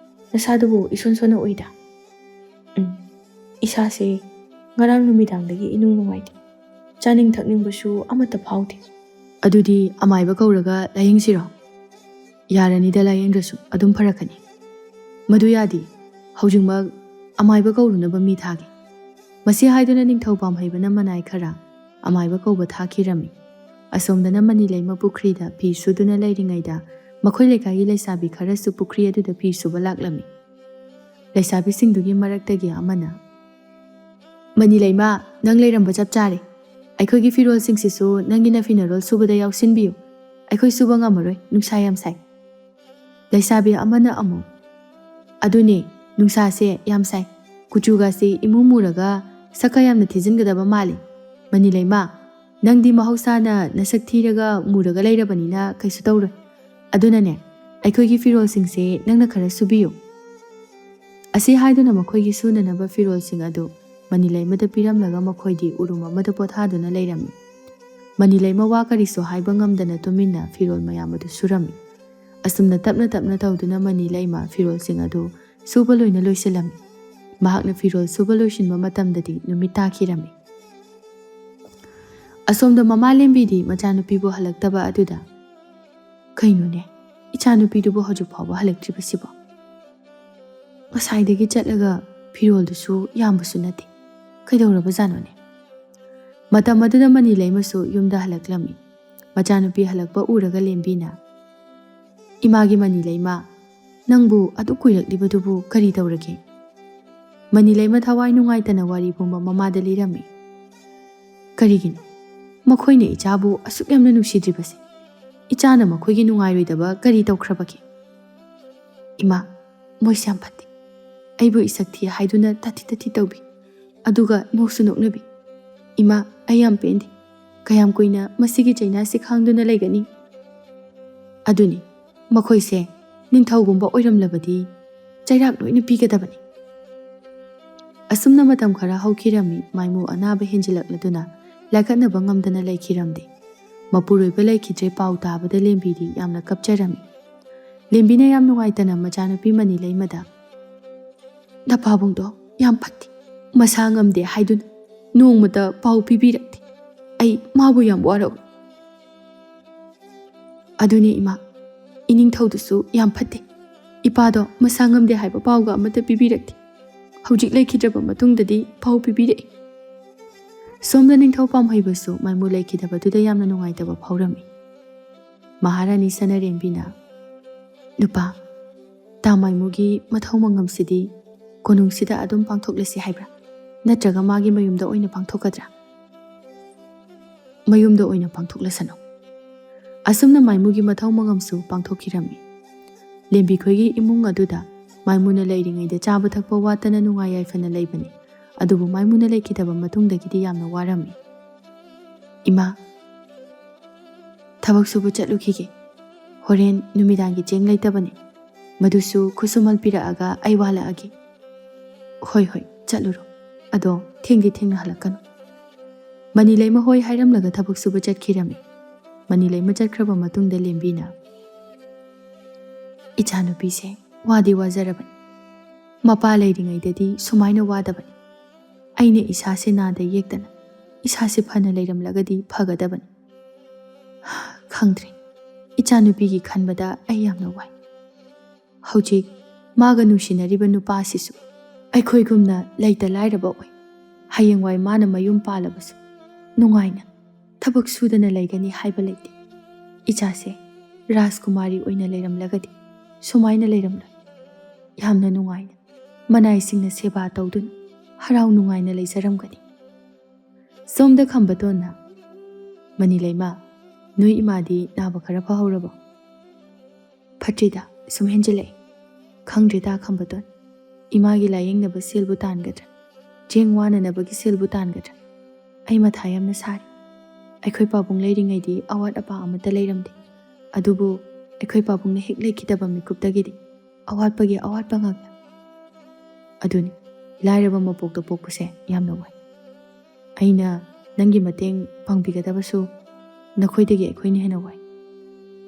ꯅꯁꯥꯗꯨꯕꯨ ꯏꯁꯣꯟ ꯁꯣꯟꯅ ꯎꯏꯗ?" "ꯎꯝ, ꯏꯁꯥꯁꯦ ꯉꯔꯥꯡ ꯅꯨꯃꯤꯗꯥꯡꯗꯒꯤ ꯏꯅꯨꯡ ꯅꯨꯡꯉꯥꯏꯇꯦ꯫ ꯆꯥꯅꯤꯡ ꯊꯛꯅꯤꯡꯕꯁꯨ ꯑꯃꯠꯇ ꯐꯥꯎꯗꯦ꯫" "ꯑꯗꯨꯗꯤ ꯑꯃꯥꯏꯕ ꯀꯧꯔꯒ ꯂꯥꯌꯦꯡꯁꯤꯔꯣ?" "ꯌꯥꯔꯅꯤꯗ, ꯂꯥꯌꯦꯡꯗ꯭ꯔꯁꯨ ꯑꯗꯨꯝ ꯐꯔꯛꯀꯅꯤ꯫" "ꯃꯗꯨ ꯌꯥꯗꯦ꯫ ꯍꯧꯖꯤꯛꯃꯛ ꯑꯃꯥꯏꯕ ꯀꯧꯔꯨꯅꯕ ꯃꯤ ꯊꯥꯒꯦ꯫" ꯃꯁꯤ ꯍꯥꯏꯗꯨꯅ ꯅꯤꯡꯊꯧ ꯄꯥꯝꯍꯩꯕꯅ ꯃꯅꯥꯏ ꯈꯔ ꯑꯃꯥꯏꯕ ꯀꯧꯕ ꯊꯥꯈꯤꯔꯝꯃꯤ꯫ ꯑꯁꯣꯝꯗꯅ ꯃꯅꯤꯂꯩꯃ ꯄꯨꯈ꯭ꯔꯤꯗ ꯐꯤ ꯁꯨꯗꯨꯅ ꯂꯩꯔꯤꯉꯩꯗ ꯃꯈꯣꯏ ꯂꯩꯀꯥꯏꯒꯤ ꯂꯩꯁꯥꯕꯤ ꯈꯔꯁꯨ ꯄꯨꯈ꯭ꯔꯤ ꯑꯗꯨꯗ ꯐꯤ ꯁꯨꯕ ꯂꯥꯛꯂꯝꯃꯤ꯫ ꯂꯩꯁꯥꯕꯤꯁꯤꯡꯗꯨꯒꯤ ꯃꯔꯛꯇꯒꯤ ꯑꯃꯅ, "ꯃꯅꯤꯂꯩꯃ, ꯅꯪ ꯂꯩꯔꯝꯕ ꯆꯞ ꯆꯥꯔꯦ꯫ ꯑꯩꯈꯣꯏꯒꯤ ꯐꯤꯔꯣꯜꯁꯤꯡꯁꯤꯁꯨ ꯅꯪꯒꯤ ꯅꯐꯤ ꯅꯔꯣꯜ ꯁꯨꯕꯗ ꯌꯥꯎꯁꯤꯟꯕꯤꯌꯨ꯫ ꯑꯩꯈꯣꯏ ꯁꯨꯕ ꯉꯝꯃꯔꯣꯏ, ꯅꯨꯡꯁꯥ ꯌꯥꯝ ꯁꯥꯏ꯫" ꯂꯩꯁꯥꯕꯤ ꯑꯃꯅ ꯑꯃꯨꯛ, "ꯑꯗꯨꯅꯦ, ꯅꯨꯡꯁꯥꯁꯦ ꯌꯥꯝ ꯁꯥꯏ꯫ ꯀꯨꯆꯨꯒꯁꯦ ꯏꯃꯨ ꯃꯨꯔꯒ ꯁꯛꯀ ꯌꯥꯝꯅ ꯊꯤꯖꯤꯟꯒꯗꯕ ꯃꯥꯜꯂꯤ꯫ ꯃꯅꯤꯂꯩꯃ, ꯅꯪꯗꯤ ꯃꯍꯧꯁꯥꯅ ꯅꯁꯛ ꯊꯤꯔꯒ ꯃꯨꯔꯒ ꯂꯩꯔꯕꯅꯤꯅ ꯀꯩꯁꯨ ꯇꯧꯔꯣꯏ꯫ ꯑꯗꯨꯅꯅꯦ, ꯑꯩꯈꯣꯏꯒꯤ ꯐꯤꯔꯣꯜꯁꯤꯡꯁꯦ ꯅꯪꯅ ꯈꯔ ꯁꯨꯕꯤꯌꯨ꯫" ꯑꯁꯤ ꯍꯥꯏꯗꯨꯅ ꯃꯈꯣꯏꯒꯤ ꯁꯨꯅꯅꯕ ꯐꯤꯔꯣꯜꯁꯤꯡ ꯑꯗꯨ ꯃꯅꯤꯂꯩꯃꯗ ꯄꯤꯔꯝꯂꯒ ꯃꯈꯣꯏꯗꯤ ꯎꯔꯨꯝ ꯑꯃꯗ ꯄꯣꯊꯥꯗꯨꯅ ꯂꯩꯔꯝꯃꯤ꯫ ꯃꯅꯤꯂꯩꯃ ꯋꯥ ꯀꯔꯤꯁꯨ ꯍꯥꯏꯕ ꯉꯝꯗꯅ ꯇꯨꯃꯤꯟꯅ ꯐꯤꯔꯣꯜ ꯃꯌꯥꯝ ꯑꯗꯨ ꯁꯨꯔꯝꯃꯤ꯫ ꯑꯁꯨꯝꯅ ꯇꯞꯅ ꯇꯞꯅ ꯇꯧꯗꯨꯅ ꯃꯅꯤꯂꯩꯃ ꯐꯤꯔꯣꯜꯁꯤꯡ ꯑꯗꯨ ꯁꯨꯕ ꯂꯣꯏꯅ ꯂꯣꯏꯁꯤꯜꯂꯝꯃꯤ꯫ ꯃꯍꯥꯛꯅ ꯐꯤꯔꯣꯜ ꯁꯨꯕ ꯂꯣꯏꯁꯤꯟꯕ ꯃꯇꯝꯗꯗꯤ ꯅꯨꯃꯤꯠ ꯇꯥꯈꯤꯔꯝꯃꯤ꯫ ꯑꯁꯣꯝꯗ ꯃꯃꯥ ꯂꯦꯝꯕꯤꯗꯤ ꯃꯆꯥꯅꯨꯄꯤꯕꯨ ꯍꯜꯂꯛꯇꯕ ꯑꯗꯨꯗ, "ꯀꯩꯅꯣꯅꯦ, ꯏꯆꯥꯅꯨꯄꯤꯗꯨꯕꯨ ꯍꯧꯖꯤꯛ ꯐꯥꯎꯕ ꯍꯜꯂꯛꯇ꯭ꯔꯤꯕꯁꯤꯕꯣ? ꯉꯁꯥꯏꯗꯒꯤ ꯆꯠꯂꯒ ꯐꯤꯔꯣꯜꯗꯨꯁꯨ ꯌꯥꯝꯕꯁꯨ ꯅꯠꯇꯦ꯫ ꯀꯩꯗꯧꯔꯕꯖꯥꯠꯅꯣꯅꯦ?" ꯃꯇꯝ ꯑꯗꯨꯗ ꯃꯅꯤꯂꯩꯃꯁꯨ ꯌꯨꯝꯗ ꯍꯜꯂꯛꯂꯝꯃꯤ꯫ ꯃꯆꯥꯅꯨꯄꯤ ꯍꯜꯂꯛꯄ ꯎꯔꯒ ꯂꯦꯝꯕꯤꯅ, "ꯏꯃꯥꯒꯤ ꯃꯅꯤꯂꯩꯃ, ꯅꯪꯕꯨ ꯑꯗꯨꯛ ꯀꯨꯏꯔꯛꯂꯤꯕꯗꯨꯕꯨ ꯀꯔꯤ ꯇꯧꯔꯒꯦ?" ꯃꯅꯤꯂꯩꯃ ꯊꯋꯥꯏ ꯅꯨꯡꯉꯥꯏꯇꯅ ꯋꯥꯔꯤ ꯄꯨꯝꯕ ꯃꯃꯥꯗ ꯂꯤꯔꯝꯃꯤ꯫ "ꯀꯔꯤꯒꯤꯅꯣ ꯃꯈꯣꯏꯅ ꯏꯆꯥꯕꯨ ꯑꯁꯨꯛ ꯌꯥꯝꯅ ꯅꯨꯡꯁꯤꯗ꯭ꯔꯤꯕꯁꯦ? ꯏꯆꯥꯅ ꯃꯈꯣꯏꯒꯤ ꯅꯨꯡꯉꯥꯏꯔꯣꯏꯗꯕ ꯀꯔꯤ ꯇꯧꯈ꯭ꯔꯕꯒꯦ? ꯏꯃꯥ, ꯃꯣꯏꯁꯦ ꯌꯥꯝ ꯐꯠꯇꯦ꯫ ꯑꯩꯕꯨ ꯏꯁꯛ ꯊꯤ ꯍꯥꯏꯗꯨꯅ ꯇꯥꯊꯤ ꯇꯥꯊꯤ ꯇꯧꯕꯤ꯫ ꯑꯗꯨꯒ ꯅꯣꯛꯁꯨ ꯅꯣꯛꯅꯕꯤ꯫ ꯏꯃꯥ, ꯑꯩ ꯌꯥꯝ ꯄꯦꯟꯗꯦ꯫ ꯀꯌꯥꯝ ꯀꯨꯏꯅ ꯃꯁꯤꯒꯤ ꯆꯩꯅꯥꯁꯤ ꯈꯥꯡꯗꯨꯅ ꯂꯩꯒꯅꯤ?" ꯑꯗꯨꯅꯤ, ꯃꯈꯣꯏꯁꯦ ꯅꯤꯡꯊꯧꯒꯨꯝꯕ ꯑꯣꯏꯔꯝꯂꯕꯗꯤ ꯆꯩꯔꯥꯛ ꯂꯣꯏꯅ ꯄꯤꯒꯗꯕꯅꯤ꯫ ꯑꯁꯨꯝꯅ ꯃꯇꯝ ꯈꯔ ꯍꯧꯈꯤꯔꯝꯃꯤ꯫ ꯃꯥꯏꯃꯨ ꯑꯅꯥꯕ ꯍꯦꯟꯖꯤꯜꯂꯛꯂꯗꯨꯅ ꯂꯥꯏꯀꯠꯅꯕ ꯉꯝꯗꯅ ꯂꯩꯈꯤꯔꯝꯗꯦ꯫ ꯃꯄꯨꯔꯣꯏꯕ ꯂꯩꯈꯤꯗ꯭ꯔꯦ ꯄꯥꯎ ꯇꯥꯕꯗ ꯂꯦꯝꯕꯤꯗꯤ ꯌꯥꯝꯅ ꯀꯞꯆꯔꯝꯃꯤ꯫ ꯂꯦꯝꯕꯤꯅ ꯌꯥꯝ ꯅꯨꯡꯉꯥꯏꯇꯅ ꯃꯆꯥꯅꯨꯄꯤ ꯃꯅꯤꯂꯩꯃꯗ, "ꯅꯄꯥꯕꯨꯡꯗꯣ ꯌꯥꯝ ꯐꯠꯇꯦ, ꯃꯁꯥ ꯉꯝꯗꯦ ꯍꯥꯏꯗꯨꯅ ꯅꯣꯡꯃꯇ ꯄꯥꯎ ꯄꯤꯕꯤꯔꯛꯇꯦ꯫ ꯑꯩ ꯃꯥꯕꯨ ꯌꯥꯝ ꯋꯥꯔꯧꯏ꯫" "ꯑꯗꯨꯅꯤ ꯏꯃꯥ, ꯏꯅꯤꯡꯊꯧꯗꯨꯁꯨ ꯌꯥꯝ ꯐꯠꯇꯦ꯫ ꯏꯄꯥꯗꯣ ꯃꯁꯥ ꯉꯝꯗꯦ ꯍꯥꯏꯕ ꯄꯥꯎꯒ ꯑꯃꯠꯇ ꯄꯤꯕꯤꯔꯛꯇꯦ꯫ ꯍꯧꯖꯤꯛ ꯂꯩꯈꯤꯗ꯭ꯔꯕ ꯃꯇꯨꯡꯗꯗꯤ ꯄꯥꯎ ꯄꯤꯕꯤꯔꯛꯏ꯫" ꯁꯣꯝꯗ ꯅꯤꯡꯊꯧ ꯄꯥꯝꯍꯩꯕꯁꯨ ꯃꯥꯏꯃꯨ ꯂꯩꯈꯤꯗꯕꯗꯨꯗ ꯌꯥꯝꯅ ꯅꯨꯡꯉꯥꯏꯇꯕ ꯐꯥꯎꯔꯝꯃꯤ꯫ ꯃꯍꯥꯔꯥꯅꯤ ꯁꯅꯥꯔꯦꯝꯕꯤꯅ, "ꯅꯨꯄꯥ, ꯇꯥ ꯃꯥꯏꯃꯨꯒꯤ ꯃꯊꯧ ꯃꯉꯝꯁꯤꯗꯤ ꯀꯣꯅꯨꯡꯁꯤꯗ ꯑꯗꯨꯝ ꯄꯥꯡꯊꯣꯛꯂꯁꯤ ꯍꯥꯏꯕ꯭ꯔꯥ? ꯅꯠꯇ꯭ꯔꯒ ꯃꯥꯒꯤ ꯃꯌꯨꯝꯗ ꯑꯣꯏꯅ ꯄꯥꯡꯊꯣꯛꯀꯗ꯭ꯔꯥ?" "ꯃꯌꯨꯝꯗ ꯑꯣꯏꯅ ꯄꯥꯡꯊꯣꯛꯂꯁꯅꯨ꯫" ꯑꯁꯨꯝꯅ ꯃꯥꯏꯃꯨꯒꯤ ꯃꯊꯧ ꯃꯉꯝꯁꯨ ꯄꯥꯡꯊꯣꯛꯈꯤꯔꯝꯃꯤ꯫ ꯂꯦꯝꯕꯤꯈꯣꯏꯒꯤ ꯏꯃꯨꯡ ꯑꯗꯨꯗ ꯃꯥꯏꯃꯨꯅ ꯂꯩꯔꯤꯉꯩꯗ ꯆꯥꯕ ꯊꯛꯄ ꯋꯥꯠꯇꯅ ꯅꯨꯡꯉꯥꯏ ꯌꯥꯏꯐꯅ ꯂꯩꯕꯅꯤ꯫ ꯑꯗꯨꯕꯨ ꯃꯥꯏꯃꯨꯅ ꯂꯩꯈꯤꯗꯕ ꯃꯇꯨꯡꯗꯒꯤꯗꯤ ꯌꯥꯝꯅ ꯋꯥꯔꯝꯃꯤ꯫ "ꯏꯃꯥ, ꯊꯕꯛ ꯁꯨꯕ ꯆꯠꯂꯨꯈꯤꯒꯦ꯫ ꯍꯣꯔꯦꯟ ꯅꯨꯃꯤꯗꯥꯡꯒꯤ ꯆꯦꯡ ꯂꯩꯇꯕꯅꯤ꯫ ꯃꯗꯨꯁꯨ ꯈꯨꯠꯁꯨꯃꯜ ꯄꯤꯔꯛꯑꯒ ꯑꯩ ꯋꯥꯠꯂꯛꯑꯒꯦ꯫" "ꯍꯣꯏ, ꯍꯣꯏ, ꯆꯠꯂꯨꯔꯣ꯫ ꯑꯗꯣ ꯊꯦꯡꯗꯤ ꯊꯦꯡꯅ ꯍꯜꯂꯛꯀꯅꯨ꯫" ꯃꯅꯤꯂꯩꯃ ꯍꯣꯏ ꯍꯥꯏꯔꯝꯂꯒ ꯊꯕꯛ ꯁꯨꯕ ꯆꯠꯈꯤꯔꯝꯃꯤ꯫ ꯃꯅꯤꯂꯩꯃ ꯆꯠꯈ꯭ꯔꯕ ꯃꯇꯨꯡꯗ ꯂꯦꯝꯕꯤꯅ, "ꯏꯆꯥꯅꯨꯄꯤꯁꯦ ꯋꯥꯗꯤ ꯋꯥꯖꯔꯕꯅꯤ꯫ ꯃꯄꯥ ꯂꯩꯔꯤꯉꯩꯗꯗꯤ ꯁꯨꯃꯥꯏꯅ ꯋꯥꯗꯕꯅꯤ꯫ ꯑꯩꯅ ꯏꯁꯥꯁꯦ ꯅꯥꯗ ꯌꯦꯛꯇꯅ, ꯏꯁꯥꯁꯦ ꯐꯅ ꯂꯩꯔꯝꯂꯒꯗꯤ ꯐꯒꯗꯕꯅꯤ꯫ ꯈꯪꯗ꯭ꯔꯦ, ꯏꯆꯥꯅꯨꯄꯤꯒꯤ ꯈꯟꯕꯗ ꯑꯩ ꯌꯥꯝꯅ ꯋꯥꯏ꯫ ꯍꯧꯖꯤꯛ ꯃꯥꯒ ꯅꯨꯡꯁꯤꯅꯔꯤꯕ ꯅꯨꯄꯥꯁꯤꯁꯨ ꯑꯩꯈꯣꯏꯒꯨꯝꯅ ꯂꯩꯇ ꯂꯥꯏꯔꯕ ꯑꯣꯏ꯫ ꯍꯌꯦꯡꯋꯥꯏ ꯃꯥꯅ ꯃꯌꯨꯝ ꯄꯥꯜꯂꯕꯁꯨ ꯅꯨꯡꯉꯥꯏꯅ ꯊꯕꯛ ꯁꯨꯗꯅ ꯂꯩꯒꯅꯤ ꯍꯥꯏꯕ ꯂꯩꯇꯦ꯫ ꯏꯆꯥꯁꯦ ꯔꯥꯖꯀꯨꯃꯥꯔꯤ ꯑꯣꯏꯅ ꯂꯩꯔꯝꯂꯒꯗꯤ ꯁꯨꯃꯥꯏꯅ ꯂꯩꯔꯝꯂꯣꯏ꯫ ꯌꯥꯝꯅ ꯅꯨꯡꯉꯥꯏꯅ ꯃꯅꯥꯏꯁꯤꯡꯅ ꯁꯦꯕꯥ ꯇꯧꯗꯨꯅ ꯍꯔꯥꯎ ꯅꯨꯡꯉꯥꯏꯅ ꯂꯩꯖꯔꯝꯒꯅꯤ꯫" ꯁꯣꯝꯗ ꯈꯝꯕꯇꯣꯟꯅ, "ꯃꯅꯤꯂꯩꯃ, ꯅꯣꯏ ꯏꯃꯥꯗꯤ ꯅꯥꯕ ꯈꯔ ꯐꯍꯧꯔꯕꯣ?" "ꯐꯠꯇ꯭ꯔꯤꯗ, ꯁꯨꯝ ꯍꯦꯟꯖꯤꯜꯂꯛꯑꯦ꯫ ꯈꯪꯗ꯭ꯔꯦꯗ ꯈꯝꯕꯇꯣꯟ, ꯏꯃꯥꯒꯤ ꯂꯥꯌꯦꯡꯅꯕ ꯁꯦꯜꯕꯨ ꯇꯥꯟꯒꯗ꯭ꯔꯥ, ꯆꯦꯡ ꯋꯥꯅꯅꯕꯒꯤ ꯁꯦꯜꯕꯨ ꯇꯥꯟꯒꯗ꯭ꯔꯥ? ꯑꯩ ꯃꯊꯥ ꯌꯥꯝꯅ ꯁꯥꯔꯤ꯫ ꯑꯩꯈꯣꯏ ꯄꯥꯕꯨꯡ ꯂꯩꯔꯤꯉꯩꯗꯤ ꯑꯋꯥꯠ ꯑꯄꯥ ꯑꯃꯠꯇ ꯂꯩꯔꯝꯗꯦ꯫ ꯑꯗꯨꯕꯨ ꯑꯩꯈꯣꯏ ꯄꯥꯕꯨꯡꯅ ꯍꯦꯛ ꯂꯩꯈꯤꯗꯕ ꯃꯤꯀꯨꯞꯇꯒꯤꯗꯤ ꯑꯋꯥꯠꯄꯒꯤ ꯑꯋꯥꯠꯄ ꯉꯥꯛꯇ꯫ ꯑꯗꯨꯅꯤ, ꯂꯥꯏꯔꯕ ꯃꯄꯣꯛꯇ ꯄꯣꯛꯄꯁꯦ ꯌꯥꯝꯅ ꯋꯥꯏ꯫ ꯑꯩꯅ ꯅꯪꯒꯤ ꯃꯇꯦꯡ ꯄꯥꯡꯕꯤꯒꯗꯕꯁꯨ ꯅꯈꯣꯏꯗꯒꯤ ꯑꯩꯈꯣꯏꯅ ꯍꯦꯟꯅ ꯋꯥꯏ꯫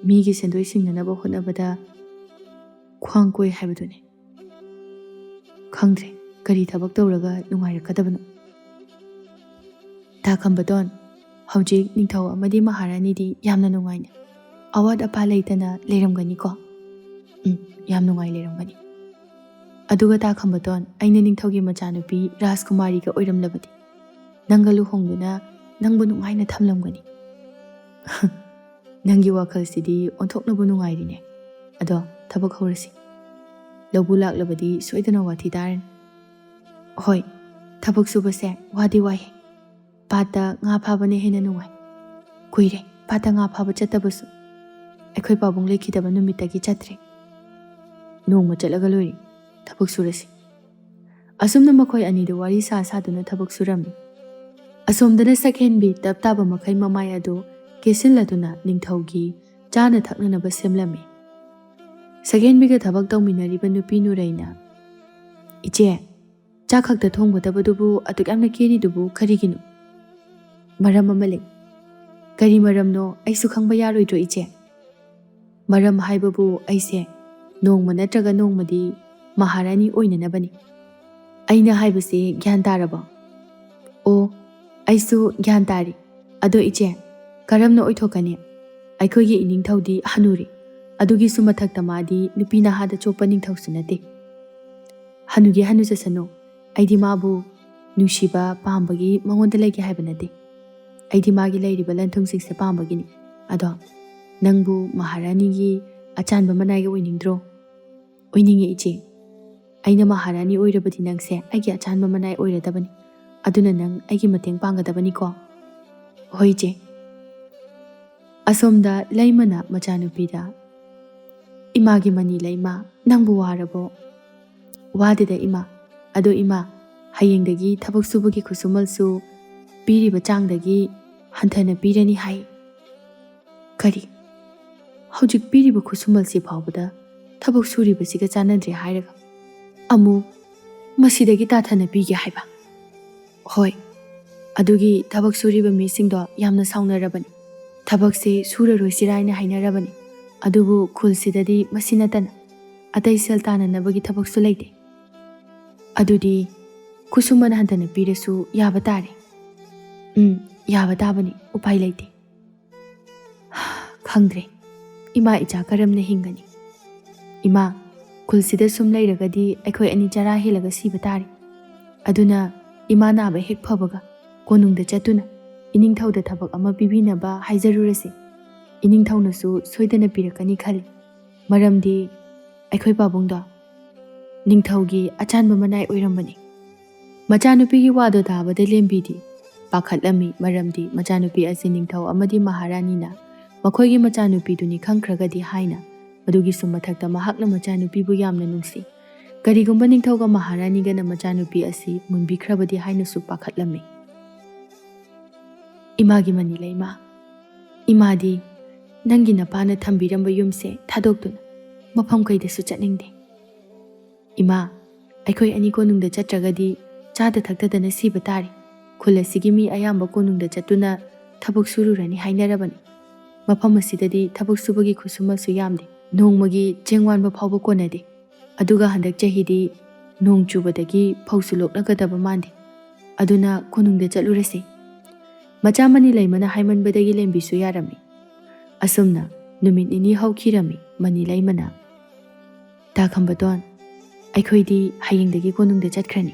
ꯃꯤꯒꯤ ꯁꯦꯟꯗꯣꯏ ꯁꯤꯡꯅꯅꯕ ꯍꯣꯠꯅꯕꯗ ꯈ꯭ꯋꯥꯡ ꯀꯣꯏ ꯍꯥꯏꯕꯗꯨꯅꯤ꯫ ꯈꯪꯗ꯭ꯔꯦ, ꯀꯔꯤ ꯊꯕꯛ ꯇꯧꯔꯒ ꯅꯨꯡꯉꯥꯏꯔꯛꯀꯗꯕꯅꯣ꯫ ꯇꯥ ꯈꯝꯕꯇꯣꯟ, ꯍꯧꯖꯤꯛ ꯅꯤꯡꯊꯧ ꯑꯃꯗꯤ ꯃꯍꯥꯔꯥꯅꯤꯗꯤ ꯌꯥꯝꯅ ꯅꯨꯡꯉꯥꯏꯅ, ꯑꯋꯥꯠ ꯑꯄꯥ ꯂꯩꯇꯅ ꯂꯩꯔꯝꯒꯅꯤꯀꯣ? ꯎꯝ, ꯌꯥꯝ ꯅꯨꯡꯉꯥꯏ ꯂꯩꯔꯝꯒꯅꯤ꯫ ꯑꯗꯨꯒ ꯇꯥ ꯈꯝꯕꯇꯣꯟ, ꯑꯩꯅ ꯅꯤꯡꯊꯧꯒꯤ ꯃꯆꯥꯅꯨꯄꯤ ꯔꯥꯖꯀꯨꯃꯥꯔꯤꯒ ꯑꯣꯏꯔꯝꯂꯕꯗꯤ, ꯅꯪꯒ ꯂꯨꯍꯣꯡꯗꯨꯅ ꯅꯪꯕꯨ ꯅꯨꯡꯉꯥꯏꯅ ꯊꯝꯂꯝꯒꯅꯤ꯫ ꯅꯪꯒꯤ ꯋꯥꯈꯜꯁꯤꯗꯤ ꯑꯣꯟꯊꯣꯛꯅꯕꯨ ꯅꯨꯡꯉꯥꯏꯔꯤꯅꯦ꯫ ꯑꯗꯣ, ꯊꯕꯛ ꯍꯧꯔꯁꯤ꯫ ꯂꯧꯕꯨ ꯂꯥꯛꯂꯕꯗꯤ ꯁꯣꯏꯗꯅ ꯋꯥꯊꯤ ꯇꯥꯔꯅꯤ꯫ ꯍꯣꯏ, ꯊꯕꯛ ꯁꯨꯕꯁꯦ ꯋꯥꯗꯤ ꯋꯥꯏꯍꯦ꯫ ꯄꯥꯠꯇ ꯉꯥ ꯐꯥꯕꯅ ꯍꯦꯟꯅ ꯅꯨꯡꯉꯥꯏ꯫ ꯀꯨꯏꯔꯦ ꯄꯥꯠꯇ ꯉꯥ ꯐꯥꯕ ꯆꯠꯇꯕꯁꯨ꯫ ꯑꯩꯈꯣꯏ ꯄꯥꯕꯨꯡ ꯂꯩꯈꯤꯗꯕ ꯅꯨꯃꯤꯠꯇꯒꯤ ꯆꯠꯇ꯭ꯔꯦ꯫ ꯅꯣꯡꯃ ꯆꯠꯂꯒ ꯂꯣꯏꯔꯦ, ꯊꯕꯛ ꯁꯨꯔꯁꯤ꯫ ꯑꯁꯨꯝꯅ ꯃꯈꯣꯏ ꯑꯅꯤꯗꯨ ꯋꯥꯔꯤ ꯁꯥ ꯁꯥꯗꯨꯅ ꯊꯕꯛ ꯁꯨꯔꯝꯃꯤ꯫ ꯑꯁꯣꯝꯗꯅ ꯁꯛꯍꯦꯟꯕꯤ ꯇꯞ ꯇꯥꯕ ꯃꯈꯩ ꯃꯃꯥꯏ ꯑꯗꯨ ꯀꯦꯁꯤꯜꯂꯗꯨꯅ ꯅꯤꯡꯊꯧꯒꯤ ꯆꯥꯅ ꯊꯛꯅꯅꯕ ꯁꯦꯝꯂꯝꯃꯤ꯫ ꯁꯛꯍꯦꯟꯕꯤꯒ ꯊꯕꯛ ꯇꯧꯃꯤꯟꯅꯔꯤꯕ ꯅꯨꯄꯤ ꯅꯨꯔꯩꯅ, "ꯏꯆꯦ, ꯆꯥꯛ ꯈꯛꯇ ꯊꯣꯡꯒꯗꯕꯗꯨꯕꯨ ꯑꯗꯨꯛ ꯌꯥꯝꯅ ꯀꯦꯔꯤꯗꯨꯕꯨ ꯀꯔꯤꯒꯤꯅꯣ? ꯃꯔꯝ ꯑꯃ ꯂꯩ꯫" "ꯀꯔꯤ ꯃꯔꯝꯅꯣ? ꯑꯩꯁꯨ ꯈꯪꯕ ꯌꯥꯔꯣꯏꯗ꯭ꯔꯣ, ꯏꯆꯦ?" "ꯃꯔꯝ ꯍꯥꯏꯕꯕꯨ ꯑꯩꯁꯦ ꯅꯣꯡꯃ ꯅꯠꯇ꯭ꯔꯒ ꯅꯣꯡꯃꯗꯤ ꯃꯍꯥꯔꯥꯅꯤ ꯑꯣꯏꯅꯅꯕꯅꯤ꯫" "ꯑꯩꯅ ꯍꯥꯏꯕꯁꯤ ꯒ꯭ꯌꯥꯟ ꯇꯥꯔꯕꯣ?" "ꯑꯣ, ꯑꯩꯁꯨ ꯒ꯭ꯌꯥꯟ ꯇꯥꯔꯦ꯫ ꯑꯗꯣ ꯏꯆꯦ, ꯀꯔꯝꯅ ꯑꯣꯏꯊꯣꯛꯀꯅꯤ? ꯑꯩꯈꯣꯏꯒꯤ ꯏꯅꯤꯡꯊꯧꯗꯤ ꯍꯅꯨꯔꯦ꯫ ꯑꯗꯨꯒꯤꯁꯨ ꯃꯊꯛꯇ ꯃꯥꯗꯤ ꯅꯨꯄꯤ ꯅꯍꯥꯗ ꯆꯣꯞꯄ ꯅꯤꯡꯊꯧꯁꯨ ꯅꯠꯇꯦ꯫" "ꯍꯅꯨꯒꯦ ꯍꯅꯨꯖꯁꯅꯨ, ꯑꯩꯗꯤ ꯃꯥꯕꯨ ꯅꯨꯡꯁꯤꯕ ꯄꯥꯝꯕꯒꯤ ꯃꯉꯣꯟꯗ ꯂꯩꯒꯦ ꯍꯥꯏꯕ ꯅꯠꯇꯦ꯫ ꯑꯩꯗꯤ ꯃꯥꯒꯤ ꯂꯩꯔꯤꯕ ꯂꯟ ꯊꯨꯝꯁꯤꯡꯁꯦ ꯄꯥꯝꯕꯒꯤꯅꯤ꯫ ꯑꯗꯣ ꯅꯪꯕꯨ ꯃꯍꯥꯔꯥꯅꯤꯒꯤ ꯑꯆꯥꯟꯕ ꯃꯅꯥꯏꯒ ꯑꯣꯏꯅꯤꯡꯗ꯭ꯔꯣ?" "ꯑꯣꯏꯅꯤꯡꯉꯦ ꯏꯆꯦ꯫ ꯑꯩꯅ ꯃꯍꯥꯔꯥꯅꯤ ꯑꯣꯏꯔꯕꯗꯤ ꯅꯪꯁꯦ ꯑꯩꯒꯤ ꯑꯆꯥꯟꯕ ꯃꯅꯥꯏ ꯑꯣꯏꯔꯗꯕꯅꯤ꯫ ꯑꯗꯨꯅ ꯅꯪ ꯑꯩꯒꯤ ꯃꯇꯦꯡ ꯄꯥꯡꯒꯗꯕꯅꯤꯀꯣ?" "ꯍꯣꯏ ꯏꯆꯦ꯫" ꯑꯁꯣꯝꯗ ꯂꯩꯃꯅ ꯃꯆꯥꯅꯨꯄꯤꯗ, "ꯏꯃꯥꯒꯤ ꯃꯅꯤ ꯂꯩꯃ, ꯅꯪꯕꯨ ꯋꯥꯔꯕꯣ?" "ꯋꯥꯗꯦꯗ ꯏꯃꯥ꯫ ꯑꯗꯣ ꯏꯃꯥ, ꯍꯌꯦꯡꯗꯒꯤ ꯊꯕꯛ ꯁꯨꯕꯒꯤ ꯈꯨꯠꯁꯨꯃꯜꯁꯨ ꯄꯤꯔꯤꯕ ꯆꯥꯡꯗꯒꯤ ꯍꯟꯊꯅ ꯄꯤꯔꯅꯤ ꯍꯥꯏ꯫" "ꯀꯔꯤ?" ꯍꯧꯖꯤꯛ ꯄꯤꯔꯤꯕ ꯈꯨꯠꯁꯨꯃꯜꯁꯤ ꯐꯥꯎꯕꯗ ꯊꯕꯛ ꯁꯨꯔꯤꯕꯁꯤꯒ ꯆꯥꯟꯅꯗ꯭ꯔꯦ ꯍꯥꯏꯔꯒ ꯑꯃꯨꯛ ꯃꯁꯤꯗꯒꯤ ꯇꯥꯊꯅ ꯄꯤꯒꯦ ꯍꯥꯏꯕ? ꯍꯣꯏ, ꯑꯗꯨꯒꯤ ꯊꯕꯛ ꯁꯨꯔꯤꯕ ꯃꯤꯁꯤꯡꯗꯣ ꯌꯥꯝꯅ ꯁꯥꯎꯅꯔꯕꯅꯤ꯫ ꯊꯕꯛꯁꯦ ꯁꯨꯔꯔꯣꯏꯁꯤꯔꯥ ꯍꯥꯏꯅ ꯍꯥꯏꯅꯔꯕꯅꯤ꯫ ꯑꯗꯨꯕꯨ ꯈꯨꯜꯁꯤꯗꯗꯤ ꯃꯁꯤ ꯅꯠꯇꯅ ꯑꯇꯩ ꯁꯦꯜ ꯇꯥꯟꯅꯅꯕꯒꯤ ꯊꯕꯛꯁꯨ ꯂꯩꯇꯦ꯫ ꯑꯗꯨꯗꯤ ꯈꯨꯠꯁꯨꯃꯟ ꯍꯟꯊꯅ ꯄꯤꯔꯁꯨ ꯌꯥꯕ ꯇꯥꯔꯦ꯫ ꯎꯝ, ꯌꯥꯕ ꯇꯥꯕꯅꯤ, ꯎꯄꯥꯏ ꯂꯩꯇꯦ꯫ ꯈꯪꯗ꯭ꯔꯦ, ꯏꯃꯥ ꯏꯆꯥ ꯀꯔꯝꯅ ꯍꯤꯡꯒꯅꯤ? ꯏꯃꯥ, ꯈꯨꯜꯁꯤꯗ ꯁꯨꯝ ꯂꯩꯔꯒꯗꯤ ꯑꯩꯈꯣꯏ ꯑꯅꯤ ꯆꯔꯥ ꯍꯦꯜꯂꯒ ꯁꯤꯕ ꯇꯥꯔꯦ꯫ ꯑꯗꯨꯅ ꯏꯃꯥ ꯅꯥꯕ ꯍꯦꯛ ꯐꯕꯒ ꯀꯣꯅꯨꯡꯗ ꯆꯠꯇꯨꯅ ꯏꯅꯤꯡꯊꯧꯗ ꯊꯕꯛ ꯑꯃ ꯄꯤꯕꯤꯅꯕ ꯍꯥꯏꯖꯔꯨꯔꯁꯤ꯫ ꯏꯅꯤꯡꯊꯧꯅꯁꯨ ꯁꯣꯏꯗꯅ ꯄꯤꯔꯛꯀꯅꯤ ꯈꯜꯂꯤ꯫ ꯃꯔꯝꯗꯤ ꯑꯩꯈꯣꯏ ꯄꯥꯕꯨꯡꯗꯣ ꯅꯤꯡꯊꯧꯒꯤ ꯑꯆꯥꯟꯕ ꯃꯅꯥꯏ ꯑꯣꯏꯔꯝꯕꯅꯤ꯫ ꯃꯆꯥꯅꯨꯄꯤꯒꯤ ꯋꯥꯗꯣ ꯇꯥꯕꯗ ꯂꯦꯝꯕꯤꯗꯤ ꯄꯥꯈꯠꯂꯝꯃꯤ, ꯃꯔꯝꯗꯤ ꯃꯆꯥꯅꯨꯄꯤ ꯑꯁꯤ ꯅꯤꯡꯊꯧ ꯑꯃꯗꯤ ꯃꯍꯥꯔꯥꯅꯤꯅ ꯃꯈꯣꯏꯒꯤ ꯃꯆꯥꯅꯨꯄꯤꯗꯨꯅꯤ ꯈꯪꯈ꯭ꯔꯒꯗꯤ ꯍꯥꯏꯅ꯫ ꯑꯗꯨꯒꯤꯁꯨ ꯃꯊꯛꯇ ꯃꯍꯥꯛꯅ ꯃꯆꯥꯅꯨꯄꯤꯕꯨ ꯌꯥꯝꯅ ꯅꯨꯡꯁꯤ꯫ ꯀꯔꯤꯒꯨꯝꯕ ꯅꯤꯡꯊꯧꯒ ꯃꯍꯥꯔꯥꯅꯤꯒꯅ ꯃꯆꯥꯅꯨꯄꯤ ꯑꯁꯤ ꯃꯨꯟꯕꯤꯈ꯭ꯔꯕꯗꯤ ꯍꯥꯏꯅꯁꯨ ꯄꯥꯈꯠꯂꯝꯃꯤ꯫ ꯏꯃꯥꯒꯤ ꯃꯅꯤ ꯂꯩꯃ, ꯏꯃꯥꯗꯤ ꯅꯪꯒꯤ ꯅꯄꯥꯅ ꯊꯝꯕꯤꯔꯝꯕ ꯌꯨꯝꯁꯦ ꯊꯥꯗꯣꯛꯇꯨꯅ ꯃꯐꯝ ꯀꯩꯗꯁꯨ ꯆꯠꯅꯤꯡꯗꯦ꯫ ꯏꯃꯥ, ꯑꯩꯈꯣꯏ ꯑꯅꯤ ꯀꯣꯅꯨꯡꯗ ꯆꯠꯇ꯭ꯔꯒꯗꯤ ꯆꯥꯗ ꯊꯛꯇꯗꯅ ꯁꯤꯕ ꯇꯥꯔꯦ꯫ ꯈꯨꯜ ꯑꯁꯤꯒꯤ ꯃꯤ ꯑꯌꯥꯝꯕ ꯀꯣꯅꯨꯡꯗ ꯆꯠꯇꯨꯅ ꯊꯕꯛ ꯁꯨꯔꯨꯔꯅꯤ ꯍꯥꯏꯅꯔꯕꯅꯤ꯫ ꯃꯐꯝ ꯑꯁꯤꯗꯗꯤ ꯊꯕꯛ ꯁꯨꯕꯒꯤ ꯈꯨꯠꯁꯨꯃꯜꯁꯨ ꯌꯥꯝꯗꯦ꯫ ꯅꯣꯡꯃꯒꯤ ꯆꯦꯡ ꯋꯥꯟꯕ ꯐꯥꯎꯕ ꯀꯣꯟꯅꯗꯦ꯫ ꯑꯗꯨꯒ ꯍꯟꯗꯛ ꯆꯍꯤꯗꯤ ꯅꯣꯡ ꯆꯨꯕꯗꯒꯤ ꯐꯧꯁꯨ ꯂꯣꯛꯅꯒꯗꯕ ꯃꯥꯟꯗꯦ꯫ ꯑꯗꯨꯅ ꯀꯣꯅꯨꯡꯗ ꯆꯠꯂꯨꯔꯁꯤ꯫ ꯃꯆꯥ ꯃꯅꯤ ꯂꯩꯃꯅ ꯍꯥꯏꯃꯟꯕꯗꯒꯤ ꯂꯦꯝꯕꯤꯁꯨ ꯌꯥꯔꯝꯃꯤ꯫ ꯑꯁꯨꯝꯅ ꯅꯨꯃꯤꯠ ꯅꯤꯅꯤ ꯍꯧꯈꯤꯔꯝꯃꯤ꯫ ꯃꯅꯤ ꯂꯩꯃꯅ, "ꯇꯥ ꯈꯝꯕꯇꯣꯟ, ꯑꯩꯈꯣꯏꯗꯤ ꯍꯌꯦꯡꯗꯒꯤ ꯀꯣꯅꯨꯡꯗ ꯆꯠꯈ꯭ꯔꯅꯤ꯫"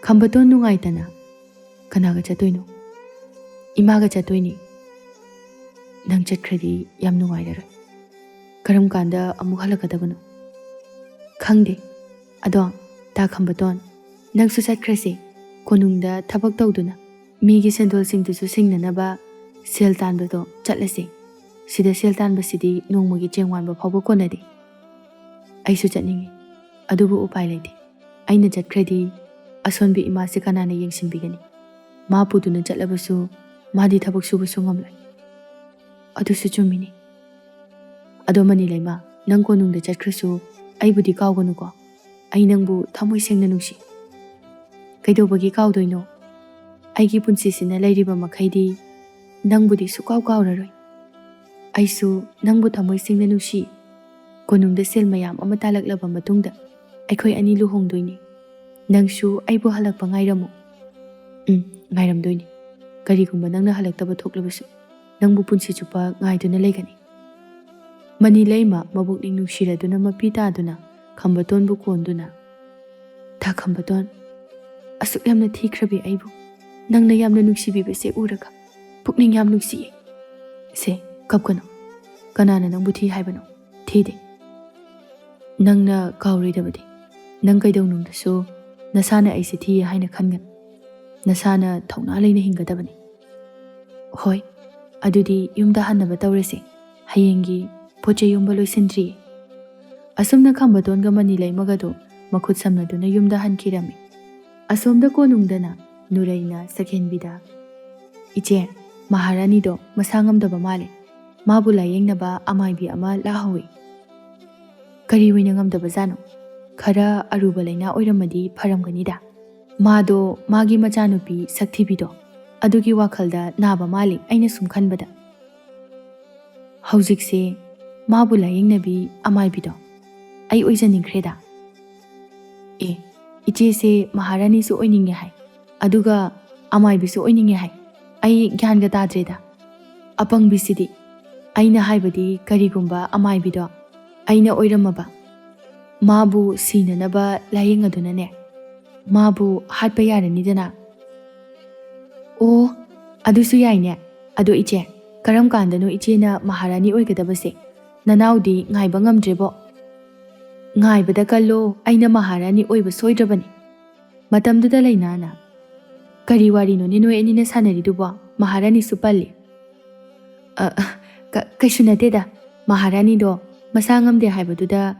ꯈꯝꯕꯇꯣꯟ ꯅꯨꯡꯉꯥꯏꯇꯅ, "ꯀꯅꯥꯒ ꯆꯠꯇꯣꯏꯅꯣ?" "ꯏꯃꯥꯒ ꯆꯠꯇꯣꯏꯅꯤ꯫" "ꯅꯪ ꯆꯠꯈ꯭ꯔꯗꯤ ꯌꯥꯝ ꯅꯨꯡꯉꯥꯏꯔꯔꯣꯏ꯫ ꯀꯔꯝ ꯀꯥꯟꯗ ꯑꯃꯨꯛ ꯍꯜꯂꯛꯀꯗꯕꯅꯣ?" "ꯈꯪꯗꯦ꯫ ꯑꯗꯣ, ꯇꯥ ꯈꯝꯕꯇꯣꯟ, ꯅꯪꯁꯨ ꯆꯠꯈ꯭ꯔꯁꯦ꯫ ꯀꯣꯅꯨꯡꯗ ꯊꯕꯛ ꯇꯧꯗꯨꯅ ꯃꯤꯒꯤ ꯁꯦꯟꯗꯣꯜꯁꯤꯡꯗꯨꯁꯨ ꯁꯤꯡꯅꯅꯕ ꯁꯦꯜ ꯇꯥꯟꯕꯗꯣ ꯆꯠꯂꯁꯦ꯫ ꯁꯤꯗ ꯁꯦꯜ ꯇꯥꯟꯕꯁꯤꯗꯤ ꯅꯣꯡꯃꯒꯤ ꯆꯦꯡ ꯋꯥꯟꯕ ꯐꯥꯎꯕ ꯀꯣꯟꯅꯗꯦ꯫" "ꯑꯩꯁꯨ ꯆꯠꯅꯤꯡꯉꯤ, ꯑꯗꯨꯕꯨ ꯎꯄꯥꯏ ꯂꯩꯇꯦ꯫ ꯑꯩꯅ ꯆꯠꯈ꯭ꯔꯗꯤ ꯑꯁꯣꯟꯕꯤ ꯏꯃꯥꯁꯦ ꯀꯅꯥꯅ ꯌꯦꯡꯁꯤꯟꯕꯤꯒꯅꯤ? ꯃꯥ ꯄꯨꯗꯨꯅ ꯆꯠꯂꯕꯁꯨ ꯃꯥꯗꯤ ꯊꯕꯛ ꯁꯨꯕꯁꯨ ꯉꯝꯂꯣꯏ꯫" "ꯑꯗꯨꯁꯨ ꯆꯨꯝꯃꯤꯅꯤ꯫ ꯑꯗꯣ ꯃꯅꯤꯂꯩꯃ, ꯅꯪ ꯀꯣꯅꯨꯡꯗ ꯆꯠꯈ꯭ꯔꯁꯨ ꯑꯩꯕꯨꯗꯤ ꯀꯥꯎꯒꯅꯨꯀꯣ꯫ ꯑꯩ ꯅꯪꯕꯨ ꯊꯃꯣꯏ ꯁꯦꯡꯅ ꯅꯨꯡꯁꯤ꯫ ꯀꯩꯗꯧꯕꯒꯤ ꯀꯥꯎꯗꯣꯏꯅꯣ? ꯑꯩꯒꯤ ꯄꯨꯟꯁꯤꯁꯤꯅ ꯂꯩꯔꯤꯕ ꯃꯈꯩꯗꯤ ꯅꯪꯕꯨꯗꯤ ꯁꯨꯛꯀꯥꯎ ꯀꯥꯎꯔꯔꯣꯏ꯫ ꯑꯩꯁꯨ ꯅꯪꯕꯨ ꯊꯃꯣꯏ ꯁꯦꯡꯅ ꯅꯨꯡꯁꯤ꯫ ꯀꯣꯅꯨꯡꯗ ꯁꯦꯜ ꯃꯌꯥꯝ ꯑꯃ ꯇꯥꯜꯂꯛꯂꯕ ꯃꯇꯨꯡꯗ ꯑꯩꯈꯣꯏ ꯑꯅꯤ ꯂꯨꯍꯣꯡꯗꯣꯏꯅꯤ꯫ ꯅꯪꯁꯨ ꯑꯩꯕꯨ ꯍꯜꯂꯛꯄ ꯉꯥꯏꯔꯝꯃꯨ꯫ ꯎꯝ, ꯉꯥꯏꯔꯝꯗꯣꯏꯅꯤ꯫ ꯀꯔꯤꯒꯨꯝꯕ ꯅꯪꯅ ꯍꯜꯂꯛꯇꯕ ꯊꯣꯛꯂꯕꯁꯨ, ꯅꯪꯕꯨ ꯄꯨꯟꯁꯤ ꯆꯨꯞꯄ ꯉꯥꯏꯗꯨꯅ ꯂꯩꯒꯅꯤ꯫ ꯃꯅꯤꯂꯩꯃ ꯃꯕꯨꯛꯅꯤꯡ ꯅꯨꯡꯁꯤꯔꯗꯨꯅ ꯃꯄꯤ ꯇꯥꯗꯨꯅ ꯈꯝꯕꯇꯣꯟꯕꯨ ꯀꯣꯟꯗꯨꯅ, "ꯊꯥ ꯈꯝꯕꯇꯣꯟ, ꯑꯁꯨꯛ ꯌꯥꯝꯅ ꯊꯤꯈ꯭ꯔꯕꯤ ꯑꯩꯕꯨ ꯅꯪꯅ ꯌꯥꯝꯅ ꯅꯨꯡꯁꯤꯕꯤꯕꯁꯦ ꯎꯔꯒ ꯄꯨꯛꯅꯤꯡ ꯌꯥꯝ ꯅꯨꯡꯁꯤꯌꯦ꯫ ꯁꯦ, ꯀꯞꯀꯅꯨ꯫ ꯀꯅꯥꯅ ꯅꯪꯕꯨ ꯊꯤ ꯍꯥꯏꯕꯅꯣ? ꯊꯤꯗꯦ꯫ ꯅꯪꯅ ꯀꯥꯎꯔꯣꯏꯗꯕꯗꯤ꯫ ꯅꯪ ꯀꯩꯗꯧꯅꯨꯡꯗꯁꯨ ꯅꯁꯥꯅ ꯑꯩꯁꯦ ꯊꯤꯌꯦ ꯍꯥꯏꯅ ꯈꯟꯒꯅꯨ꯫ ꯅꯁꯥꯅ ꯊꯧꯅꯥ ꯂꯩꯅ ꯍꯤꯡꯒꯗꯕꯅꯤ꯫ ꯍꯣꯏ, ꯑꯗꯨꯗꯤ ꯌꯨꯝꯗ ꯍꯟꯅꯕ ꯇꯧꯔꯁꯤ꯫ ꯍꯌꯦꯡꯒꯤ ꯄꯣꯠ ꯆꯩ ꯌꯣꯝꯕ ꯂꯣꯏꯁꯤꯟꯗ꯭ꯔꯤꯌꯦ꯫" ꯑꯁꯨꯝꯅ ꯈꯝꯕꯇꯣꯟꯒ ꯃꯅꯤꯂꯩꯃꯒꯗꯨ ꯃꯈꯨꯠ ꯁꯝꯅꯗꯨꯅ ꯌꯨꯝꯗ ꯍꯟꯈꯤꯔꯝꯃꯤ꯫ ꯑꯁꯣꯝꯗ ꯀꯣꯅꯨꯡꯗꯅ ꯅꯨꯔꯩꯅ ꯁꯛꯍꯦꯟꯕꯤꯗ, "ꯏꯆꯦ, ꯃꯍꯥꯔꯥꯅꯤꯗꯣ ꯃꯁꯥ ꯉꯝꯗꯕ ꯃꯥꯜꯂꯦ꯫ ꯃꯥꯕꯨ ꯂꯥꯌꯦꯡꯅꯕ ꯑꯃꯥꯏꯕꯤ ꯑꯃ ꯂꯥꯛꯍꯧꯋꯤ꯫" "ꯀꯔꯤ ꯑꯣꯏꯅ ꯉꯝꯗꯕꯖꯥꯠꯅꯣ? ꯈꯔ ꯑꯔꯨꯕ ꯂꯥꯏꯅꯥ ꯑꯣꯏꯔꯝꯃꯗꯤ ꯐꯔꯝꯒꯅꯤꯗ꯫ ꯃꯥꯗꯣ ꯃꯥꯒꯤ ꯃꯆꯥꯅꯨꯄꯤ ꯁꯛꯊꯤꯕꯤꯗꯣ ꯑꯗꯨꯒꯤ ꯋꯥꯈꯜꯗ ꯅꯥꯕ ꯃꯥꯜꯂꯤ, ꯑꯩꯅ ꯁꯨꯝ ꯈꯟꯕꯗ꯫ ꯍꯧꯖꯤꯛꯁꯦ ꯃꯥꯕꯨ ꯂꯥꯌꯦꯡꯅꯕꯤ ꯑꯃꯥꯏꯕꯤꯗꯣ ꯑꯩ ꯑꯣꯏꯖꯅꯤꯡꯈ꯭ꯔꯦꯗ꯫" "ꯑꯦ, ꯏꯆꯦꯁꯦ ꯃꯍꯥꯔꯥꯅꯤꯁꯨ ꯑꯣꯏꯅꯤꯡꯉꯦ ꯍꯥꯏ, ꯑꯗꯨꯒ ꯑꯃꯥꯏꯕꯤꯁꯨ ꯑꯣꯏꯅꯤꯡꯉꯦ ꯍꯥꯏ꯫ ꯑꯩ ꯒ꯭ꯌꯥꯟꯒ ꯇꯥꯗ꯭ꯔꯦꯗ꯫ ꯑꯄꯪꯕꯤꯁꯤꯗꯤ꯫ ꯑꯩꯅ ꯍꯥꯏꯕꯗꯤ, ꯀꯔꯤꯒꯨꯝꯕ ꯑꯃꯥꯏꯕꯤꯗꯣ ꯑꯩꯅ ꯑꯣꯏꯔꯝꯃꯕ, ꯃꯥꯕꯨ ꯁꯤꯅꯅꯕ ꯂꯥꯌꯦꯡꯉꯗꯨꯅꯅꯦ, ꯃꯥꯕꯨ ꯍꯥꯠꯄ ꯌꯥꯔꯅꯤꯗꯅ꯫" "ꯑꯣ, ꯑꯗꯨꯁꯨ ꯌꯥꯏꯅꯦ꯫ ꯑꯗꯣ ꯏꯆꯦ, ꯀꯔꯝ ꯀꯥꯟꯗꯅꯣ ꯏꯆꯦꯅ ꯃꯍꯥꯔꯥꯅꯤ ꯑꯣꯏꯒꯗꯕꯁꯦ? ꯅꯅꯥꯎꯗꯤ ꯉꯥꯏꯕ ꯉꯝꯗ꯭ꯔꯦꯕꯣ꯫" "ꯉꯥꯏꯕꯗ ꯀꯜꯂꯣ, ꯑꯩꯅ ꯃꯍꯥꯔꯥꯅꯤ ꯑꯣꯏꯕ ꯁꯣꯏꯗ꯭ꯔꯕꯅꯤ꯫" ꯃꯇꯝꯗꯨꯗ ꯂꯩꯅꯥꯅ, "ꯀꯔꯤ ꯋꯥꯔꯤꯅꯣꯅꯦ ꯅꯣꯏ ꯑꯅꯤꯅ ꯁꯥꯟꯅꯔꯤꯗꯨꯕꯣ? ꯃꯍꯥꯔꯥꯅꯤꯁꯨ ꯄꯜꯂꯤ꯫" "ꯑ, ꯑ, ꯀ-, ꯀꯩꯁꯨ ꯅꯠꯇꯦꯗ꯫ ꯃꯍꯥꯔꯥꯅꯤꯗꯣ ꯃꯁꯥ ꯉꯝꯗꯦ ꯍꯥꯏꯕꯗꯨꯗ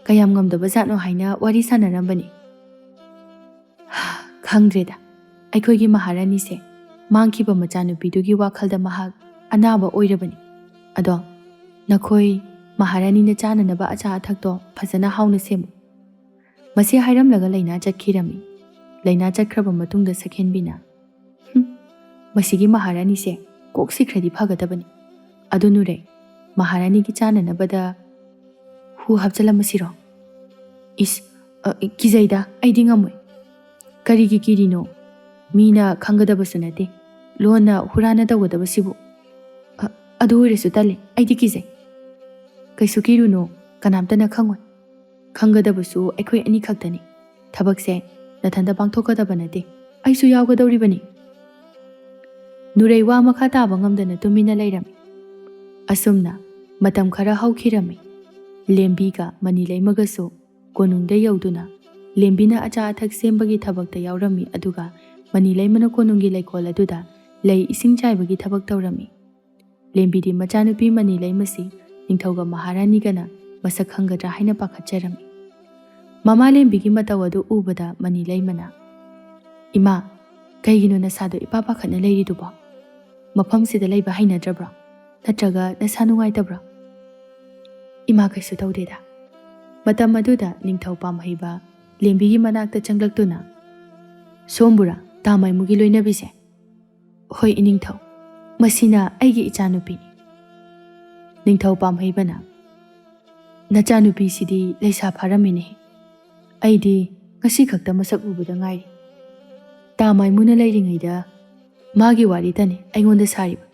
ꯀꯌꯥꯝ ꯉꯝꯗꯕ ꯖꯥꯠꯅꯣ ꯍꯥꯏꯅ ꯋꯥꯔꯤ ꯁꯥꯟꯅꯔꯝꯕꯅꯤ꯫" "ꯈꯪꯗ꯭ꯔꯦꯗ, ꯑꯩꯈꯣꯏꯒꯤ ꯃꯍꯥꯔꯥꯅꯤꯁꯦ ꯃꯥꯡꯈꯤꯕ ꯃꯆꯥꯅꯨꯄꯤꯗꯨꯒꯤ ꯋꯥꯈꯜꯗ ꯃꯍꯥꯛ ꯑꯅꯥꯕ ꯑꯣꯏꯔꯕꯅꯤ꯫ ꯑꯗꯣ ꯅꯈꯣꯏ ꯃꯍꯥꯔꯥꯅꯤꯅ ꯆꯥꯅꯅꯕ ꯑꯆꯥ ꯑꯊꯛꯇꯣ ꯐꯖꯅ ꯍꯥꯎꯅ ꯁꯦꯝꯃꯨ꯫ ꯃꯁꯤ ꯍꯥꯏꯔꯝꯂꯒ ꯂꯩꯅꯥ ꯆꯠꯈꯤꯔꯝꯃꯤ꯫ ꯂꯩꯅꯥ ꯆꯠꯈ꯭ꯔꯕ ꯃꯇꯨꯡꯗ ꯁꯛꯍꯦꯟꯕꯤꯅ, "ꯍꯨꯝ, ꯃꯁꯤꯒꯤ ꯃꯍꯥꯔꯥꯅꯤꯁꯦ ꯀꯣꯛꯁꯤ ꯈꯔꯗꯤ ꯐꯒꯗꯕꯅꯤ꯫ ꯑꯗꯨ ꯅꯨꯔꯩ, ꯃꯍꯥꯔꯥꯅꯤꯒꯤ ꯆꯥꯅꯅꯕꯗ ꯍꯨ ꯍꯥꯞꯆꯤꯜꯂꯝꯃꯁꯤꯔꯣ?" "ꯏꯁ, ꯑ, ꯀꯤꯖꯩꯗ, ꯑꯩꯗꯤ ꯉꯝꯃꯣꯏ꯫" "ꯀꯔꯤꯒꯤ ꯀꯤꯔꯤꯅꯣ? ꯃꯤꯅ ꯈꯪꯒꯗꯕꯁꯨ ꯅꯠꯇꯦ꯫ ꯂꯣꯟꯅ ꯍꯨꯔꯥꯟꯅ ꯇꯧꯒꯗꯕꯁꯤꯕꯨ꯫ ꯑ, ꯑꯗꯨ ꯑꯣꯏꯔꯁꯨ ꯇꯜꯂꯦ, ꯑꯩꯗꯤ ꯀꯤꯖꯩ꯫" "ꯀꯩꯁꯨ ꯀꯤꯔꯨꯅꯨ, ꯀꯅꯥꯝꯇꯅ ꯈꯪꯉꯣꯏ꯫ ꯈꯪꯒꯗꯕꯁꯨ ꯑꯩꯈꯣꯏ ꯑꯅꯤ ꯈꯛꯇꯅꯤ꯫ ꯊꯕꯛꯁꯦ ꯅꯊꯟꯇ ꯄꯥꯡꯊꯣꯛꯀꯗꯕ ꯅꯠꯇꯦ, ꯑꯩꯁꯨ ꯌꯥꯎꯒꯗꯧꯔꯤꯕꯅꯤ꯫" ꯅꯨꯔꯩ ꯋꯥ ꯃꯈꯥ ꯇꯥꯕ ꯉꯝꯗꯅ ꯇꯨꯃꯤꯟꯅ ꯂꯩꯔꯝꯃꯤ꯫ ꯑꯁꯨꯝꯅ ꯃꯇꯝ ꯈꯔ ꯍꯧꯈꯤꯔꯝꯃꯤ꯫ ꯂꯦꯝꯕꯤꯒ ꯃꯅꯤꯂꯩꯃꯒꯁꯨ ꯀꯣꯅꯨꯡꯗ ꯌꯧꯗꯨꯅ ꯂꯦꯝꯕꯤꯅ ꯑꯆꯥ ꯑꯊꯛ ꯁꯦꯝꯕꯒꯤ ꯊꯕꯛꯇ ꯌꯥꯎꯔꯝꯃꯤ, ꯑꯗꯨꯒ ꯃꯅꯤꯂꯩꯃꯅ ꯀꯣꯅꯨꯡꯒꯤ ꯂꯩꯀꯣꯜ ꯑꯗꯨꯗ ꯂꯩ ꯏꯁꯤꯡ ꯆꯥꯏꯕꯒꯤ ꯊꯕꯛ ꯇꯧꯔꯝꯃꯤ꯫ ꯂꯦꯝꯕꯤꯗꯤ ꯃꯆꯥꯅꯨꯄꯤ ꯃꯅꯤꯂꯩꯃꯁꯤ ꯅꯤꯡꯊꯧꯒ ꯃꯍꯥꯔꯥꯅꯤꯒꯅ ꯃꯁꯛ ꯈꯪꯒꯗ꯭ꯔꯥ ꯍꯥꯏꯅ ꯄꯥꯈꯠꯆꯔꯝꯃꯤ꯫ ꯃꯃꯥ ꯂꯦꯝꯕꯤꯒꯤ ꯃꯇꯧ ꯑꯗꯨ ꯎꯕꯗ ꯃꯅꯤꯂꯩꯃꯅ, "ꯏꯃꯥ, ꯀꯩꯒꯤꯅꯣ ꯅꯁꯥꯗꯣ ꯏꯄꯥ ꯄꯥꯈꯠꯅ ꯂꯩꯔꯤꯗꯨꯕꯣ? ꯃꯐꯝꯁꯤꯗ ꯂꯩꯕ ꯍꯩꯅꯗ꯭ꯔꯕ꯭ꯔꯣ? ꯅꯠꯇ꯭ꯔꯒ ꯅꯁꯥ ꯅꯨꯡꯉꯥꯏꯇꯕ꯭ꯔꯣ?" "ꯏꯃꯥ, ꯀꯩꯁꯨ ꯇꯧꯗꯦꯗ꯫" ꯃꯇꯝ ꯑꯗꯨꯗ ꯅꯤꯡꯊꯧ ꯄꯥꯝꯍꯩꯕ ꯂꯦꯝꯕꯤꯒꯤ ꯃꯅꯥꯛꯇ ꯆꯪꯂꯛꯇꯨꯅ, "ꯁꯣꯝꯕꯨꯔꯥ, ꯇꯥ ꯃꯥꯏꯃꯨꯒꯤ ꯂꯣꯏꯅꯕꯤꯁꯦ?" "ꯍꯣꯏ, ꯏꯅꯤꯡꯊꯧ, ꯃꯁꯤꯅ ꯑꯩꯒꯤ ꯏꯆꯥꯅꯨꯄꯤꯅꯤ꯫" ꯅꯤꯡꯊꯧ ꯄꯥꯝꯍꯩꯕꯅ, "ꯅꯆꯥꯅꯨꯄꯤꯁꯤꯗꯤ ꯂꯩꯁꯥ ꯐꯥꯔꯝꯃꯤꯅꯦ꯫ ꯑꯩꯗꯤ ꯉꯁꯤ ꯈꯛꯇ ꯃꯁꯛ ꯎꯕꯗ ꯉꯥꯏꯔꯤ꯫ ꯇꯥ ꯃꯥꯏꯃꯨꯅ ꯂꯩꯔꯤꯉꯩꯗ ꯃꯥꯒꯤ ꯋꯥꯔꯤꯇꯅꯤ ꯑꯩꯉꯣꯟꯗ ꯁꯥꯔꯤꯕ꯫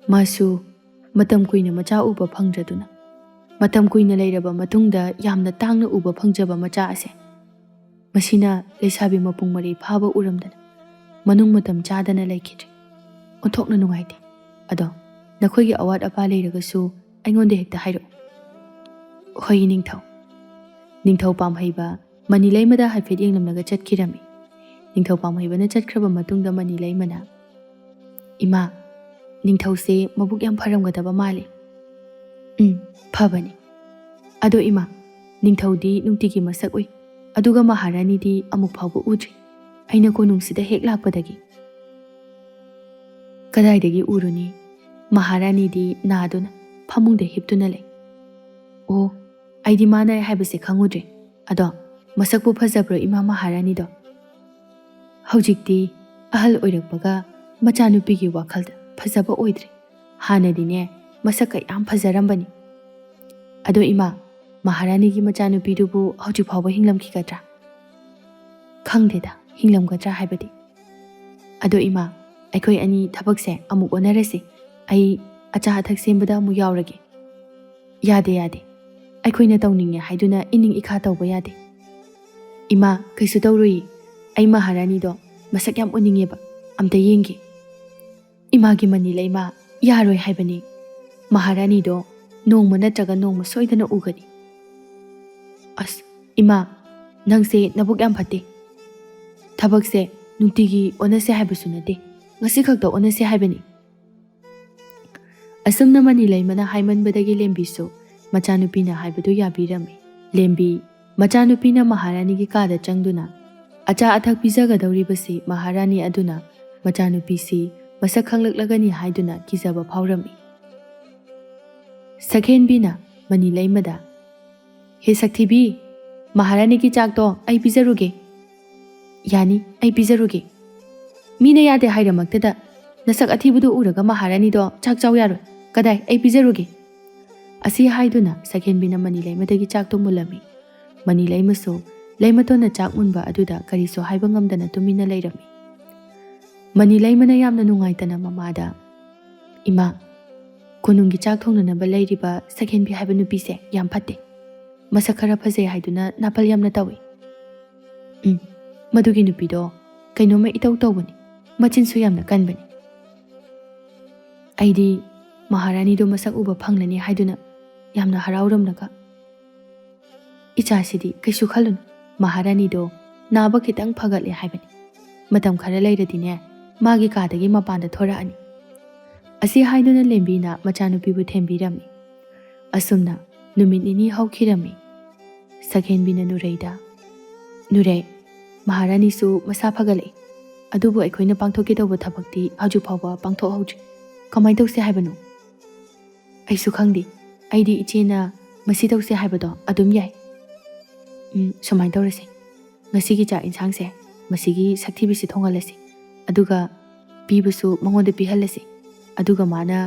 ꯃꯥꯁꯨ ꯃꯇꯝ ꯀꯨꯏꯅ ꯃꯆꯥ ꯎꯕ ꯐꯪꯗ꯭ꯔꯗꯨꯅ, ꯃꯇꯝ ꯀꯨꯏꯅ ꯂꯩꯔꯕ ꯃꯇꯨꯡꯗ ꯌꯥꯝꯅ ꯇꯥꯡꯅ ꯎꯕ ꯐꯪꯖꯕ ꯃꯆꯥ ꯑꯁꯦ, ꯃꯁꯤꯅ ꯂꯩꯁꯥꯕꯤ ꯃꯄꯨꯡ ꯃꯔꯩ ꯐꯥꯕ ꯎꯔꯝꯗꯅ ꯃꯅꯨꯡ ꯃꯇꯝ ꯆꯥꯗꯅ ꯂꯩꯈꯤꯗ꯭ꯔꯦ꯫ ꯑꯣꯟꯊꯣꯛꯅ ꯅꯨꯡꯉꯥꯏꯇꯦ꯫ ꯑꯗꯣ ꯅꯈꯣꯏꯒꯤ ꯑꯋꯥꯠ ꯑꯄꯥ ꯂꯩꯔꯒꯁꯨ ꯑꯩꯉꯣꯟꯗ ꯍꯦꯛꯇ ꯍꯥꯏꯔꯛꯎ꯫" "ꯍꯣꯏ, ꯏꯅꯤꯡꯊꯧ꯫" ꯅꯤꯡꯊꯧ ꯄꯥꯝꯍꯩꯕ ꯃꯅꯤꯂꯩꯃꯗ ꯍꯥꯏꯐꯦꯠ ꯌꯦꯡꯂꯝꯂꯒ ꯆꯠꯈꯤꯔꯝꯃꯤ꯫ ꯅꯤꯡꯊꯧ ꯄꯥꯝꯍꯩꯕꯅ ꯆꯠꯈ꯭ꯔꯕ ꯃꯇꯨꯡꯗ ꯃꯅꯤꯂꯩꯃꯅ, "ꯏꯃꯥ, ꯅꯤꯡꯊꯧꯁꯦ ꯃꯕꯨꯛ ꯌꯥꯝ ꯐꯔꯝꯒꯗꯕ ꯃꯥꯜꯂꯤ꯫" "ꯎꯝ, ꯐꯕꯅꯤ꯫ ꯑꯗꯣ ꯏꯃꯥ, ꯅꯤꯡꯊꯧꯗꯤ ꯅꯨꯡꯇꯤꯒꯤ ꯃꯁꯛ ꯎꯏ, ꯑꯗꯨꯒ ꯃꯍꯥꯔꯥꯅꯤꯗꯤ ꯑꯃꯨꯛ ꯐꯥꯎꯕ ꯎꯗ꯭ꯔꯤ, ꯑꯩꯅ ꯀꯣꯅꯨꯡꯁꯤꯗ ꯍꯦꯛ ꯂꯥꯛꯄꯗꯒꯤ꯫" "ꯀꯗꯥꯏꯗꯒꯤ ꯎꯔꯨꯅꯤ? ꯃꯍꯥꯔꯥꯅꯤꯗꯤ ꯅꯥꯗꯨꯅ ꯐꯃꯨꯡꯗ ꯍꯤꯞꯇꯨꯅ ꯂꯩ꯫ ꯑꯣ, ꯑꯩꯗꯤ ꯃꯥꯅ ꯍꯥꯏꯕꯁꯦ ꯈꯪꯉꯨꯗ꯭ꯔꯦ꯫ ꯑꯗꯣ ꯃꯁꯛꯄꯨ ꯐꯖꯕ꯭ꯔꯣ ꯏꯃꯥ ꯃꯍꯥꯔꯥꯅꯤꯗꯣ? ꯍꯧꯖꯤꯛꯇꯤ ꯑꯍꯜ ꯑꯣꯏꯔꯛꯄꯒ ꯃꯆꯥꯅꯨꯄꯤꯒꯤ ꯋꯥꯈꯜꯗ ꯐꯖꯕ ꯑꯣꯏꯗ꯭ꯔꯦ꯫ ꯍꯥꯟꯅꯗꯤꯅꯦ ꯃꯁꯛꯀ ꯌꯥꯝ ꯐꯖꯔꯝꯕꯅꯤ꯫ ꯑꯗꯣ ꯏꯃꯥ, ꯃꯍꯥꯔꯥꯅꯤꯒꯤ ꯃꯆꯥꯅꯨꯄꯤꯗꯨꯕꯨ ꯍꯧꯖꯤꯛ ꯐꯥꯎꯕ ꯍꯤꯡꯂꯝꯈꯤꯒꯗ꯭ꯔꯥ? ꯈꯪꯗꯦꯗ, ꯍꯤꯡꯂꯝꯒꯗ꯭ꯔꯥ ꯍꯥꯏꯕꯗꯤ꯫ ꯑꯗꯣ ꯏꯃꯥ, ꯑꯩꯈꯣꯏ ꯑꯅꯤ ꯊꯕꯛꯁꯦ ꯑꯃꯨꯛ ꯑꯣꯟꯅꯔꯁꯤ꯫ ꯑꯩ ꯑꯆꯥ ꯑꯊꯛ ꯁꯦꯝꯕꯗ ꯑꯃꯨꯛ ꯌꯥꯎꯔꯒꯦ꯫ ꯌꯥꯗꯦ, ꯌꯥꯗꯦ꯫ ꯑꯩꯈꯣꯏꯅ ꯇꯧꯅꯤꯡꯉꯦ ꯍꯥꯏꯗꯨꯅ ꯏꯅꯤꯡ ꯏꯈꯥ ꯇꯧꯕ ꯌꯥꯗꯦ꯫ ꯏꯃꯥ, ꯀꯩꯁꯨ ꯇꯧꯔꯣꯏꯌꯦ꯫ ꯑꯩ ꯃꯍꯥꯔꯥꯅꯤꯗꯣ ꯃꯁꯛ ꯌꯥꯝ ꯎꯅꯤꯡꯉꯦꯕ꯫ ꯑꯝꯇ ꯌꯦꯡꯒꯦ꯫ ꯏꯃꯥꯒꯤ ꯃꯅꯤ ꯂꯩꯃ, ꯌꯥꯔꯣꯏ ꯍꯥꯏꯕꯅꯤ꯫ ꯃꯍꯥꯔꯥꯅꯤꯗꯣ ꯅꯣꯡꯃ ꯅꯠꯇ꯭ꯔꯒ ꯅꯣꯡꯃ ꯁꯣꯏꯗꯅ ꯎꯒꯅꯤ꯫ ꯑꯁ, ꯏꯃꯥ, ꯅꯪꯁꯦ ꯅꯕꯨꯛ ꯌꯥꯝ ꯐꯠꯇꯦ꯫ ꯊꯕꯛꯁꯦ ꯅꯨꯡꯇꯤꯒꯤ ꯑꯣꯟꯅꯁꯦ ꯍꯥꯏꯕꯁꯨ ꯅꯠꯇꯦ, ꯉꯁꯤ ꯈꯛꯇ ꯑꯣꯟꯅꯁꯦ ꯍꯥꯏꯕꯅꯤ꯫ ꯑꯁꯨꯝꯅ ꯃꯅꯤ ꯂꯩꯃꯅ ꯍꯥꯏꯃꯟꯕꯗꯒꯤ ꯂꯦꯝꯕꯤꯁꯨ ꯃꯆꯥꯅꯨꯄꯤꯅ ꯍꯥꯏꯕꯗꯨ ꯌꯥꯕꯤꯔꯝꯃꯤ꯫ ꯂꯦꯝꯕꯤ ꯃꯆꯥꯅꯨꯄꯤꯅ ꯃꯍꯥꯔꯥꯅꯤꯒꯤ ꯀꯥꯗ ꯆꯪꯗꯨꯅ ꯑꯆꯥ ꯑꯊꯛ ꯄꯤꯖꯒꯗꯧꯔꯤꯕꯁꯤ ꯃꯍꯥꯔꯥꯅꯤ ꯑꯗꯨꯅ ꯃꯆꯥꯅꯨꯄꯤꯁꯤ ꯃꯁꯛ ꯈꯪꯂꯛꯂꯒꯅꯤ ꯍꯥꯏꯗꯨꯅ ꯀꯤꯖꯕ ꯐꯥꯎꯔꯝꯃꯤ꯫ ꯁꯛꯍꯦꯟꯕꯤꯅ ꯃꯅꯤ ꯂꯩꯃꯗ, "ꯍꯦ ꯁꯛꯊꯤꯕꯤ, ꯃꯍꯥꯔꯥꯅꯤꯒꯤ ꯆꯥꯛꯇꯣ ꯑꯩ ꯄꯤꯖꯔꯨꯒꯦ꯫" "ꯌꯥꯅꯤ, ꯑꯩ ꯄꯤꯖꯔꯨꯒꯦ꯫ ꯃꯤꯅ ꯌꯥꯗꯦ ꯍꯥꯏꯔꯃꯛꯇꯗ ꯅꯁꯛ ꯑꯊꯤꯕꯗꯨ ꯎꯔꯒ ꯃꯍꯥꯔꯥꯅꯤꯗꯣ ꯆꯥꯛ ꯆꯥꯎ ꯌꯥꯔꯣꯏ꯫ ꯀꯗꯥꯏ, ꯑꯩ ꯄꯤꯖꯔꯨꯒꯦ꯫" ꯑꯁꯤ ꯍꯥꯏꯗꯨꯅ ꯁꯛꯍꯦꯟꯕꯤꯅ ꯃꯅꯤ ꯂꯩꯃꯗꯒꯤ ꯆꯥꯛꯇꯨ ꯃꯨꯜꯂꯝꯃꯤ꯫ ꯃꯅꯤ ꯂꯩꯃꯁꯨ ꯂꯩꯃꯇꯣꯟꯅ ꯆꯥꯛ ꯃꯨꯟꯕ ꯑꯗꯨꯗ ꯀꯔꯤꯁꯨ ꯍꯥꯏꯕ ꯉꯝꯗꯅ ꯇꯨꯃꯤꯟꯅ ꯂꯩꯔꯝꯃꯤ꯫ ꯃꯅꯤ ꯂꯩꯃꯅ ꯌꯥꯝꯅ ꯅꯨꯡꯉꯥꯏꯇꯅ ꯃꯃꯥꯗ, "ꯏꯃꯥ, ꯀꯣꯅꯨꯡꯒꯤ ꯆꯥꯛ ꯊꯣꯡꯅꯅꯕ ꯂꯩꯔꯤꯕ ꯁꯛꯍꯦꯟꯕꯤ ꯍꯥꯏꯕ ꯅꯨꯄꯤꯁꯦ ꯌꯥꯝ ꯐꯠꯇꯦ꯫ ꯃꯁꯛ ꯈꯔ ꯐꯖꯩ ꯍꯥꯏꯗꯨꯅ ꯅꯥꯄꯜ ꯌꯥꯝꯅ ꯇꯧꯏ꯫ ꯎꯝ, ꯃꯗꯨꯒꯤ ꯅꯨꯄꯤꯗꯣ ꯀꯩꯅꯣꯝꯃ ꯏꯇꯧ ꯇꯧꯕꯅꯤ, ꯃꯆꯤꯟꯁꯨ ꯌꯥꯝꯅ ꯀꯟꯕꯅꯤ꯫" ꯑꯩꯗꯤ ꯃꯍꯥꯔꯥꯅꯤꯗꯣ ꯃꯁꯛ ꯎꯕ ꯐꯪꯂꯅꯤ ꯍꯥꯏꯗꯨꯅ ꯌꯥꯝꯅ ꯍꯔꯥꯎꯔꯝꯂꯒ, "ꯏꯆꯥꯁꯤꯗꯤ ꯀꯩꯁꯨ ꯈꯜꯂꯨꯅꯨ, ꯃꯍꯥꯔꯥꯅꯤꯗꯣ ꯅꯥꯕ ꯈꯤꯇꯪ ꯐꯒꯠꯂꯦ ꯍꯥꯏꯕꯅꯤ꯫ ꯃꯇꯝ ꯈꯔ ꯂꯩꯔꯗꯤꯅꯦ, ꯃꯥꯒꯤ ꯀꯥꯗꯒꯤ ꯃꯄꯥꯟꯗ ꯊꯣꯔꯛꯑꯅꯤ꯫" ꯑꯁꯤ ꯍꯥꯏꯗꯨꯅ ꯂꯦꯝꯕꯤꯅ ꯃꯆꯥꯅꯨꯄꯤꯕꯨ ꯊꯦꯝꯕꯤꯔꯝꯃꯤ꯫ ꯑꯁꯨꯝꯅ ꯅꯨꯃꯤꯠ ꯅꯤꯅꯤ ꯍꯧꯈꯤꯔꯝꯃꯤ꯫ ꯁꯛꯍꯦꯟꯕꯤꯅ ꯅꯨꯔꯩꯗ, "ꯅꯨꯔꯩ, ꯃꯍꯥꯔꯥꯅꯤꯁꯨ ꯃꯁꯥ ꯐꯒꯠꯂꯛꯏ, ꯑꯗꯨꯕꯨ ꯑꯩꯈꯣꯏꯅ ꯄꯥꯡꯊꯣꯛꯀꯦ ꯇꯧꯕ ꯊꯕꯛꯇꯤ ꯍꯧꯖꯤꯛ ꯐꯥꯎꯕ ꯄꯥꯡꯊꯣꯛꯍꯧꯗ꯭ꯔꯤ꯫ ꯀꯃꯥꯏ ꯇꯧꯁꯦ ꯍꯥꯏꯕꯅꯣ?" "ꯑꯩꯁꯨ ꯈꯪꯗꯦ꯫ ꯑꯩꯗꯤ ꯏꯆꯦꯅ ꯃꯁꯤ ꯇꯧꯁꯦ ꯍꯥꯏꯕꯗꯣ ꯑꯗꯨꯝ ꯌꯥꯏ꯫ ꯎꯝ, ꯁꯨꯃꯥꯏꯅ ꯇꯧꯔꯁꯦ꯫ ꯉꯁꯤꯒꯤ ꯆꯥꯛ ꯏꯟꯁꯥꯡꯁꯦ ꯃꯁꯤꯒꯤ ꯁꯛꯊꯤꯕꯤꯁꯤ ꯊꯣꯡꯍꯜꯂꯁꯤ, ꯑꯗꯨꯒ ꯄꯤꯕꯁꯨ ꯃꯉꯣꯟꯗ ꯄꯤꯍꯜꯂꯁꯤ, ꯑꯗꯨꯒ ꯃꯥꯅ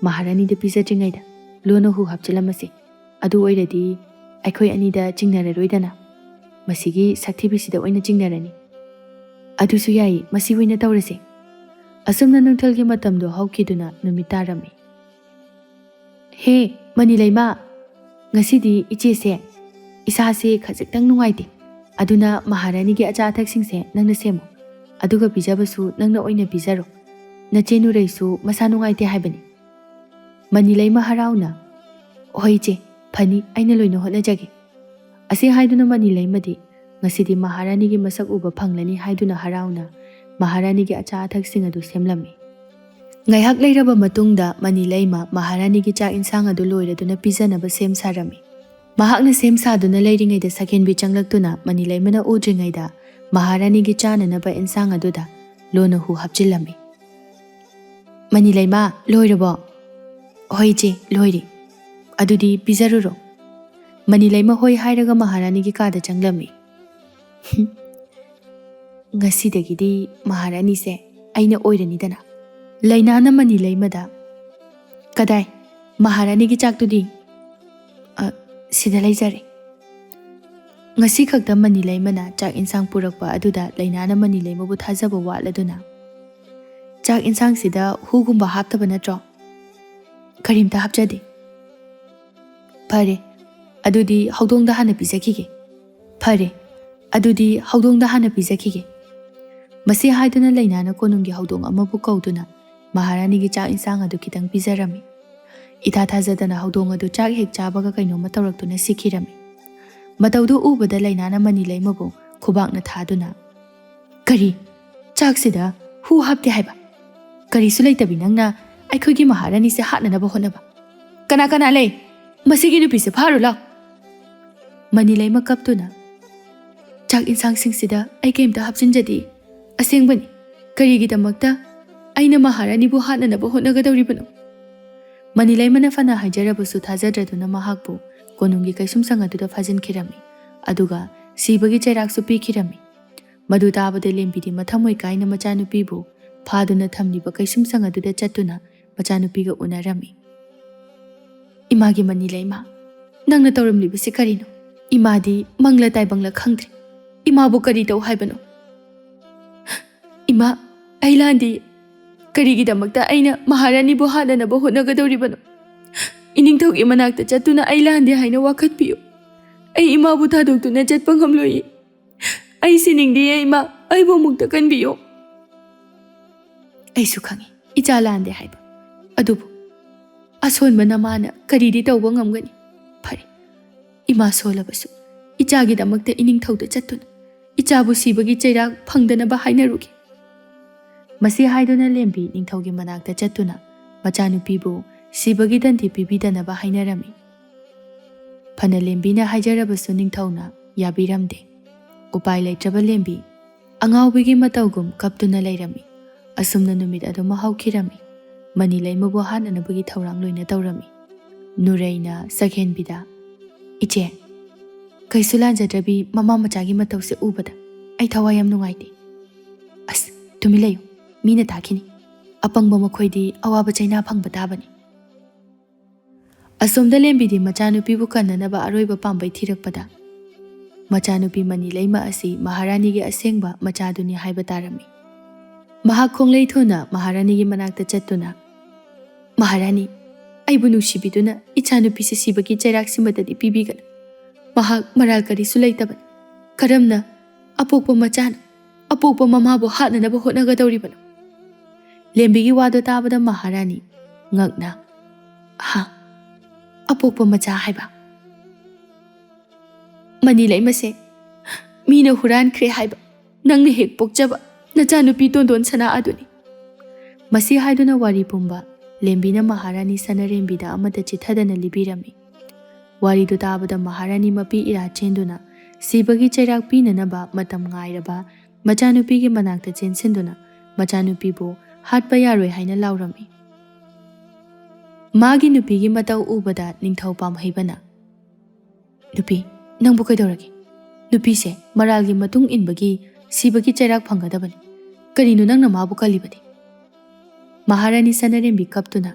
ꯃꯍꯥꯔꯥꯅꯤꯗ ꯄꯤꯖꯗ꯭ꯔꯤꯉꯩꯗ ꯂꯣꯟꯅ ꯍꯨ ꯍꯥꯞꯆꯤꯜꯂꯝꯃꯁꯤ꯫ ꯑꯗꯨ ꯑꯣꯏꯔꯗꯤ ꯑꯩꯈꯣꯏ ꯑꯅꯤꯗ ꯆꯤꯡꯅꯔꯔꯣꯏꯗꯅ, ꯃꯁꯤꯒꯤ ꯁꯛꯊꯤꯕꯤꯁꯤꯗ ꯑꯣꯏꯅ ꯆꯤꯡꯅꯔꯅꯤ꯫ ꯑꯗꯨꯁꯨ ꯌꯥꯏ, ꯃꯁꯤ ꯑꯣꯏꯅ ꯇꯧꯔꯁꯦ꯫ ꯑꯁꯨꯝꯅ ꯅꯨꯡꯊꯤꯜꯒꯤ ꯃꯇꯝꯗꯣ ꯍꯧꯈꯤꯗꯨꯅ ꯅꯨꯃꯤꯠ ꯇꯥꯔꯝꯃꯤ꯫ ꯍꯦ, ꯃꯅꯤꯂꯩꯃ, ꯉꯁꯤꯗꯤ ꯏꯆꯦꯁꯦ ꯏꯁꯥꯁꯦ ꯈꯖꯤꯛꯇꯪ ꯅꯨꯡꯉꯥꯏꯇꯦ, ꯑꯗꯨꯅ ꯃꯍꯥꯔꯥꯅꯤꯒꯤ ꯑꯆꯥ ꯑꯊꯛꯁꯤꯡꯁꯦ ꯅꯪꯅ ꯁꯦꯝꯃꯨ, ꯑꯗꯨꯒ ꯄꯤꯖꯕꯁꯨ ꯅꯪꯅ ꯑꯣꯏꯅ ꯄꯤꯖꯔꯣ꯫ ꯅꯆꯦ ꯅꯨꯔꯩꯁꯨ ꯃꯁꯥ ꯅꯨꯡꯉꯥꯏꯇꯦ ꯍꯥꯏꯕꯅꯤ꯫ ꯃꯅꯤꯂꯩꯃ ꯍꯔꯥꯎꯅ, "ꯍꯣꯏ ꯏꯆꯦ, ꯐꯅꯤ, ꯑꯩꯅ ꯂꯣꯏꯅ ꯍꯣꯠꯅꯖꯒꯦ"꯫ ꯑꯁꯤ ꯍꯥꯏꯗꯨꯅ ꯃꯅꯤꯂꯩꯃꯗꯤ ꯉꯁꯤꯗꯤ ꯃꯍꯥꯔꯥꯅꯤꯒꯤ ꯃꯁꯛ ꯎꯕ ꯐꯪꯂꯅꯤ ꯍꯥꯏꯗꯨꯅ ꯍꯔꯥꯎꯅ ꯃꯍꯥꯔꯥꯅꯤꯒꯤ ꯑꯆꯥ ꯑꯊꯛꯁꯤꯡ ꯑꯗꯨ ꯁꯦꯝꯂꯝꯃꯤ꯫ ꯉꯥꯏꯍꯥꯛ ꯂꯩꯔꯕ ꯃꯇꯨꯡꯗ ꯃꯅꯤꯂꯩꯃ ꯃꯍꯥꯔꯥꯅꯤꯒꯤ ꯆꯥꯛ ꯏꯟꯁꯥꯡ ꯑꯗꯨ ꯂꯣꯏꯔꯗꯨꯅ ꯄꯤꯖꯅꯕ ꯁꯦꯝ ꯁꯥꯔꯝꯃꯤ꯫ ꯃꯍꯥꯛꯅ ꯁꯦꯝ ꯁꯥꯗꯨꯅ ꯂꯩꯔꯤꯉꯩꯗ ꯁꯛꯍꯦꯟꯕꯤ ꯆꯪꯂꯛꯇꯨꯅ ꯃꯅꯤꯂꯩꯃꯅ ꯎꯗ꯭ꯔꯤꯉꯩꯗ ꯃꯍꯥꯔꯥꯅꯤꯒꯤ ꯆꯥꯅꯅꯕ ꯏꯟꯁꯥꯡ ꯑꯗꯨꯗ ꯂꯣꯟꯅ ꯍꯨ ꯍꯥꯞꯆꯤꯜꯂꯝꯃꯤ꯫ "ꯃꯅꯤꯂꯩꯃ, ꯂꯣꯏꯔꯕꯣ?" "ꯍꯣꯏ ꯏꯆꯦ, ꯂꯣꯏꯔꯦ"꯫ "ꯑꯗꯨꯗꯤ ꯄꯤꯖꯔꯨꯔꯣ"꯫ ꯃꯅꯤꯂꯩꯃ ꯍꯣꯏ ꯍꯥꯏꯔꯒ ꯃꯍꯥꯔꯥꯅꯤꯒꯤ ꯀꯥꯗ ꯆꯪꯂꯝꯃꯤ꯫ "ꯉꯁꯤꯗꯒꯤꯗꯤ ꯃꯍꯥꯔꯥꯅꯤꯁꯦ ꯑꯩꯅ ꯑꯣꯏꯔꯅꯤꯗꯅ"꯫ ꯂꯩꯅꯥꯅ ꯃꯅꯤꯂꯩꯃꯗ, "ꯀꯗꯥꯏ? ꯃꯍꯥꯔꯥꯅꯤꯒꯤ ꯆꯥꯛꯇꯨꯗꯤ?" "ꯑ, ꯁꯤꯗ ꯂꯩꯖꯔꯦ"꯫ ꯉꯁꯤ ꯈꯛꯇ ꯃꯅꯤꯂꯩꯃꯅ ꯆꯥꯛ ꯏꯟꯁꯥꯡ ꯄꯨꯔꯛꯄ ꯑꯗꯨꯗ ꯂꯩꯅꯥꯅ ꯃꯅꯤꯂꯩꯃꯕꯨ ꯊꯥꯖꯕ ꯋꯥꯠꯂꯗꯨꯅ, "ꯆꯥꯛ ꯏꯟꯁꯥꯡꯁꯤꯗ ꯍꯨꯒꯨꯝꯕ ꯍꯥꯞꯇꯕ ꯅꯠꯇ꯭ꯔꯣ?" "ꯀꯔꯤꯝꯇ ꯍꯥꯞꯆꯗꯦ"꯫ "ꯐꯔꯦ, ꯑꯗꯨꯗꯤ ꯍꯧꯗꯣꯡꯗ ꯍꯥꯟꯅ ꯄꯤꯖꯈꯤꯒꯦ"꯫ "ꯐꯔꯦ, ꯑꯗꯨꯗꯤ ꯍꯧꯗꯣꯡꯗ ꯍꯥꯟꯅ ꯄꯤꯖꯈꯤꯒꯦ"꯫ ꯃꯁꯤ ꯍꯥꯏꯗꯨꯅ ꯂꯩꯅꯥꯅ ꯀꯣꯅꯨꯡꯒꯤ ꯍꯧꯗꯣꯡ ꯑꯃꯕꯨ ꯀꯧꯗꯨꯅ ꯃꯍꯥꯔꯥꯅꯤꯒꯤ ꯆꯥꯛ ꯏꯟꯁꯥꯡ ꯑꯗꯨ ꯈꯤꯇꯪ ꯄꯤꯖꯔꯝꯃꯤ꯫ ꯏꯊꯥ ꯊꯥꯖꯗꯅ ꯍꯧꯗꯣꯡ ꯑꯗꯨ ꯆꯥꯛ ꯍꯦꯛ ꯆꯥꯕꯒ ꯀꯩꯅꯣꯝꯃ ꯇꯧꯔꯛꯇꯨꯅ ꯁꯤꯈꯤꯔꯝꯃꯤ꯫ ꯃꯇꯧꯗꯨ ꯎꯕꯗ ꯂꯩꯅꯥꯅ ꯃꯅꯤꯂꯩꯃꯕꯨ ꯈꯨꯕꯥꯛꯅ ꯊꯥꯗꯨꯅ, "ꯀꯔꯤ? ꯆꯥꯛꯁꯤꯗ ꯍꯨ ꯍꯥꯞꯇꯦ ꯍꯥꯏꯕ? ꯀꯔꯤꯁꯨ ꯂꯩꯇꯕꯤ ꯅꯪꯅ ꯑꯩꯈꯣꯏꯒꯤ ꯃꯍꯥꯔꯥꯅꯤꯁꯦ ꯍꯥꯠꯅꯅꯕ ꯍꯣꯠꯅꯕ? ꯀꯅꯥ ꯀꯅꯥ ꯂꯩ? ꯃꯁꯤꯒꯤ ꯅꯨꯄꯤꯁꯦ ꯐꯥꯔꯨ ꯂꯥꯎ"꯫ ꯃꯅꯤꯂꯩꯃ ꯀꯞꯇꯨꯅ, "ꯆꯥꯛ ꯏꯟꯁꯥꯡꯁꯤꯡꯁꯤꯗ ꯑꯩ ꯀꯩꯝꯇ ꯍꯥꯞꯆꯤꯟꯖꯗꯦ꯫ ꯑꯁꯦꯡꯕꯅꯤ, ꯀꯔꯤꯒꯤꯗꯃꯛꯇ ꯑꯩꯅ ꯃꯍꯥꯔꯥꯅꯤꯕꯨ ꯍꯥꯠꯅꯅꯕ ꯍꯣꯠꯅꯒꯗꯧꯔꯤꯕꯅꯣ?" ꯃꯅꯤꯂꯩꯃꯅ ꯐꯅ ꯍꯥꯏꯖꯔꯕꯁꯨ ꯊꯥꯖꯗ꯭ꯔꯗꯨꯅ ꯃꯍꯥꯛꯄꯨ ꯀꯣꯅꯨꯡꯒꯤ ꯀꯩꯁꯨꯝꯁꯪ ꯑꯗꯨꯗ ꯐꯥꯖꯤꯟꯈꯤꯔꯝꯃꯤ꯫ ꯑꯗꯨꯒ ꯁꯤꯕꯒꯤ ꯆꯩꯔꯥꯛꯁꯨ ꯄꯤꯈꯤꯔꯝꯃꯤ꯫ ꯃꯗꯨ ꯇꯥꯕꯗ ꯂꯦꯝꯕꯤꯗꯤ ꯃꯊꯃꯣꯏ ꯀꯥꯏꯅ ꯃꯆꯥꯅꯨꯄꯤꯕꯨ ꯐꯥꯗꯨꯅ ꯊꯝꯂꯤꯕ ꯀꯩꯁꯨꯝꯁꯪ ꯑꯗꯨꯗ ꯆꯠꯇꯨꯅ ꯃꯆꯥꯅꯨꯄꯤꯒ ꯎꯅꯔꯝꯃꯤ꯫ "ꯏꯃꯥꯒꯤ ꯃꯅꯤ ꯂꯩꯃ, ꯅꯪꯅ ꯇꯧꯔꯝꯂꯤꯕꯁꯤ ꯀꯔꯤꯅꯣ? ꯏꯃꯥꯗꯤ ꯃꯪꯂ ꯇꯥꯏꯕꯪꯂ ꯈꯪꯗ꯭ꯔꯦ꯫ ꯏꯃꯥꯕꯨ ꯀꯔꯤ ꯇꯧ ꯍꯥꯏꯕꯅꯣ?" "ꯏꯃꯥ, ꯑꯩ ꯂꯥꯟꯗꯦ꯫ ꯀꯔꯤꯒꯤꯗꯃꯛꯇ ꯑꯩꯅ ꯃꯍꯥꯔꯥꯅꯤꯕꯨ ꯍꯥꯠꯅꯅꯕ ꯍꯣꯠꯅꯒꯗꯧꯔꯤꯕꯅꯣ? ꯏꯅꯤꯡꯊꯧꯒꯤ ꯃꯅꯥꯛꯇ ꯆꯠꯇꯨꯅ ꯑꯩ ꯂꯥꯟꯗꯦ ꯍꯥꯏꯅ ꯋꯥꯀꯠꯄꯤꯌꯨ꯫ ꯑꯩ ꯏꯃꯥꯕꯨ ꯊꯥꯗꯣꯛꯇꯨꯅ ꯆꯠꯄ ꯉꯝꯂꯣꯏꯌꯦ꯫ ꯑꯩ ꯁꯤꯅꯤꯡꯗꯦꯌꯦ ꯏꯃꯥ, ꯑꯩꯕꯨ ꯑꯃꯨꯛꯇ ꯀꯟꯕꯤꯌꯨ꯫" "ꯑꯩꯁꯨ ꯈꯪꯏ, ꯏꯆꯥ ꯂꯥꯟꯗꯦ ꯍꯥꯏꯕ꯫ ꯑꯗꯨꯕꯨ ꯑꯁꯣꯟꯕ ꯅꯃꯥꯅ ꯀꯔꯤꯗꯤ ꯇꯧꯕ ꯉꯝꯒꯅꯤ? ꯐꯔꯦ, ꯏꯃꯥ ꯁꯣꯜꯂꯕꯁꯨ ꯏꯆꯥꯒꯤꯗꯃꯛꯇ ꯏꯅꯤꯡꯊꯧꯗ ꯆꯠꯇꯨꯅ ꯏꯆꯥꯕꯨ ꯁꯤꯕꯒꯤ ꯆꯩꯔꯥꯛ ꯐꯪꯗꯅꯕ ꯍꯥꯏꯅꯔꯨꯒꯦ꯫" ꯃꯁꯤ ꯍꯥꯏꯗꯨꯅ ꯂꯦꯝꯕꯤ ꯅꯤꯡꯊꯧꯒꯤ ꯃꯅꯥꯛꯇ ꯆꯠꯇꯨꯅ ꯃꯆꯥꯅꯨꯄꯤꯕꯨ ꯁꯤꯕꯒꯤ ꯗꯟꯗꯤ ꯄꯤꯕꯤꯗꯅꯕ ꯍꯥꯏꯅꯔꯝꯃꯤ꯫ ꯐꯅ ꯂꯦꯝꯕꯤꯅ ꯍꯥꯏꯖꯔꯕꯁꯨ ꯅꯤꯡꯊꯧꯅ ꯌꯥꯕꯤꯔꯝꯗꯦ꯫ ꯎꯄꯥꯏ ꯂꯩꯇ꯭ꯔꯕ ꯂꯦꯝꯕꯤ ꯑꯉꯥꯎꯕꯤꯒꯤ ꯃꯇꯧꯒꯨꯝ ꯀꯞꯇꯨꯅ ꯂꯩꯔꯝꯃꯤ꯫ ꯑꯁꯨꯝꯅ ꯅꯨꯃꯤꯠ ꯑꯗꯨꯃ ꯍꯧꯈꯤꯔꯝꯃꯤ꯫ ꯃꯅꯤ ꯂꯩꯃꯕꯨ ꯍꯥꯠꯅꯅꯕꯒꯤ ꯊꯧꯔꯥꯡ ꯂꯣꯏꯅ ꯇꯧꯔꯝꯃꯤ꯫ ꯅꯨꯔꯩꯅ ꯁꯛꯍꯦꯟꯕꯤꯗ, "ꯏꯆꯦ, ꯀꯩꯁꯨ ꯂꯥꯟꯖꯗ꯭ꯔꯕꯤ ꯃꯃꯥ ꯃꯆꯥꯒꯤ ꯃꯇꯧꯁꯦ ꯎꯕꯗ ꯑꯩ ꯊꯋꯥꯏ ꯌꯥꯝ ꯅꯨꯡꯉꯥꯏꯇꯦ꯫" "ꯑꯁ, ꯇꯨꯃꯤꯟ ꯂꯩꯌꯨ, ꯃꯤꯅ ꯇꯥꯈꯤꯅꯤ꯫ ꯑꯄꯪꯕ ꯃꯈꯣꯏꯗꯤ ꯑꯋꯥꯕ ꯆꯩꯅꯥ ꯐꯪꯕ ꯇꯥꯕꯅꯤ꯫" ꯑꯁꯣꯝꯗ ꯂꯦꯝꯕꯤꯗꯤ ꯃꯆꯥꯅꯨꯄꯤꯕꯨ ꯀꯟꯅꯅꯕ ꯑꯔꯣꯏꯕ ꯄꯥꯝꯕꯩ ꯊꯤꯔꯛꯄꯗ, ꯃꯆꯥꯅꯨꯄꯤ ꯃꯅꯤ ꯂꯩꯃ ꯑꯁꯤ ꯃꯍꯥꯔꯥꯅꯤꯒꯤ ꯑꯁꯦꯡꯕ ꯃꯆꯥꯗꯨꯅꯤ ꯍꯥꯏꯕ ꯇꯥꯔꯝꯃꯤ꯫ ꯃꯍꯥꯛ ꯈꯣꯡꯂꯩ ꯊꯨꯅ ꯃꯍꯥꯔꯥꯅꯤꯒꯤ ꯃꯅꯥꯛꯇ ꯆꯠꯇꯨꯅ, "ꯃꯍꯥꯔꯥꯅꯤ, ꯑꯩꯕꯨ ꯅꯨꯡꯁꯤꯕꯤꯗꯨꯅ ꯏꯆꯥꯅꯨꯄꯤꯁꯤ ꯁꯤꯕꯒꯤ ꯆꯩꯔꯥꯛꯁꯤꯃꯇꯗꯤ ꯄꯤꯕꯤꯒꯅꯨ꯫ ꯃꯍꯥꯛ ꯃꯔꯥꯜ ꯀꯔꯤꯁꯨ ꯂꯩꯇꯕꯅꯤ꯫ ꯀꯔꯝꯅ ꯑꯄꯣꯛꯄ ꯃꯆꯥꯅ ꯑꯄꯣꯛꯄ ꯃꯃꯥꯕꯨ ꯍꯥꯠꯅꯅꯕ ꯍꯣꯠꯅꯒꯗꯧꯔꯤꯕꯅꯣ?" ꯂꯦꯝꯕꯤꯒꯤ ꯋꯥꯗꯣ ꯇꯥꯕꯗ ꯃꯍꯥꯔꯥꯅꯤ ꯉꯛꯅ, "ꯍꯥ? ꯑꯄꯣꯛꯄ ꯃꯆꯥ ꯍꯥꯏꯕ? ꯃꯅꯤ ꯂꯩꯃꯁꯦ ꯃꯤꯅ ꯍꯨꯔꯥꯟꯈ꯭ꯔꯦ ꯍꯥꯏꯕ ꯅꯪꯅ ꯍꯦꯛ ꯄꯣꯛꯆꯕ ꯅꯆꯥꯅꯨꯄꯤ ꯇꯣꯟꯗꯣꯟ ꯁꯅꯥ ꯑꯗꯨꯅꯤ꯫" ꯃꯁꯤ ꯍꯥꯏꯗꯨꯅ ꯋꯥꯔꯤ ꯄꯨꯝꯕ ꯂꯦꯝꯕꯤꯅ ꯃꯍꯥꯔꯥꯅꯤ ꯁꯅꯥꯔꯦꯝꯕꯤꯗ ꯑꯃꯠꯇ ꯆꯤꯠꯊꯗꯅ ꯂꯤꯕꯤꯔꯝꯃꯤ꯫ ꯋꯥꯔꯤꯗꯨ ꯇꯥꯕꯗ ꯃꯍꯥꯔꯥꯅꯤ ꯃꯄꯤ ꯏꯔꯥ ꯆꯦꯟꯗꯨꯅ ꯁꯤꯕꯒꯤ ꯆꯩꯔꯥꯛ ꯄꯤꯅꯅꯕ ꯃꯇꯝ ꯉꯥꯏꯔꯕ ꯃꯆꯥꯅꯨꯄꯤꯒꯤ ꯃꯅꯥꯛꯇ ꯆꯦꯟꯁꯤꯟꯗꯨꯅ ꯃꯆꯥꯅꯨꯄꯤꯕꯨ ꯍꯥꯠꯄ ꯌꯥꯔꯣꯏ ꯍꯥꯏꯅ ꯂꯥꯎꯔꯝꯃꯤ꯫ ꯃꯥꯒꯤ ꯅꯨꯄꯤꯒꯤ ꯃꯇꯧ ꯎꯕꯗ ꯅꯤꯡꯊꯧ ꯄꯥꯝꯍꯩꯕꯅ, "ꯅꯨꯄꯤ, ꯅꯪꯕꯨ ꯀꯩꯗꯧꯔꯒꯦ? ꯅꯨꯄꯤꯁꯦ ꯃꯔꯥꯜꯒꯤ ꯃꯇꯨꯡ ꯏꯟꯕꯒꯤ ꯁꯤꯕꯒꯤ ꯆꯩꯔꯥꯛ ꯐꯪꯒꯗꯕꯅꯤ꯫ ꯀꯔꯤꯅꯣ ꯅꯪꯅ ꯃꯥꯕꯨ ꯀꯜꯂꯤꯕꯗꯤ?" ꯃꯍꯥꯔꯥꯅꯤ ꯁꯅꯥꯔꯦꯝꯕꯤ ꯀꯞꯇꯨꯅ,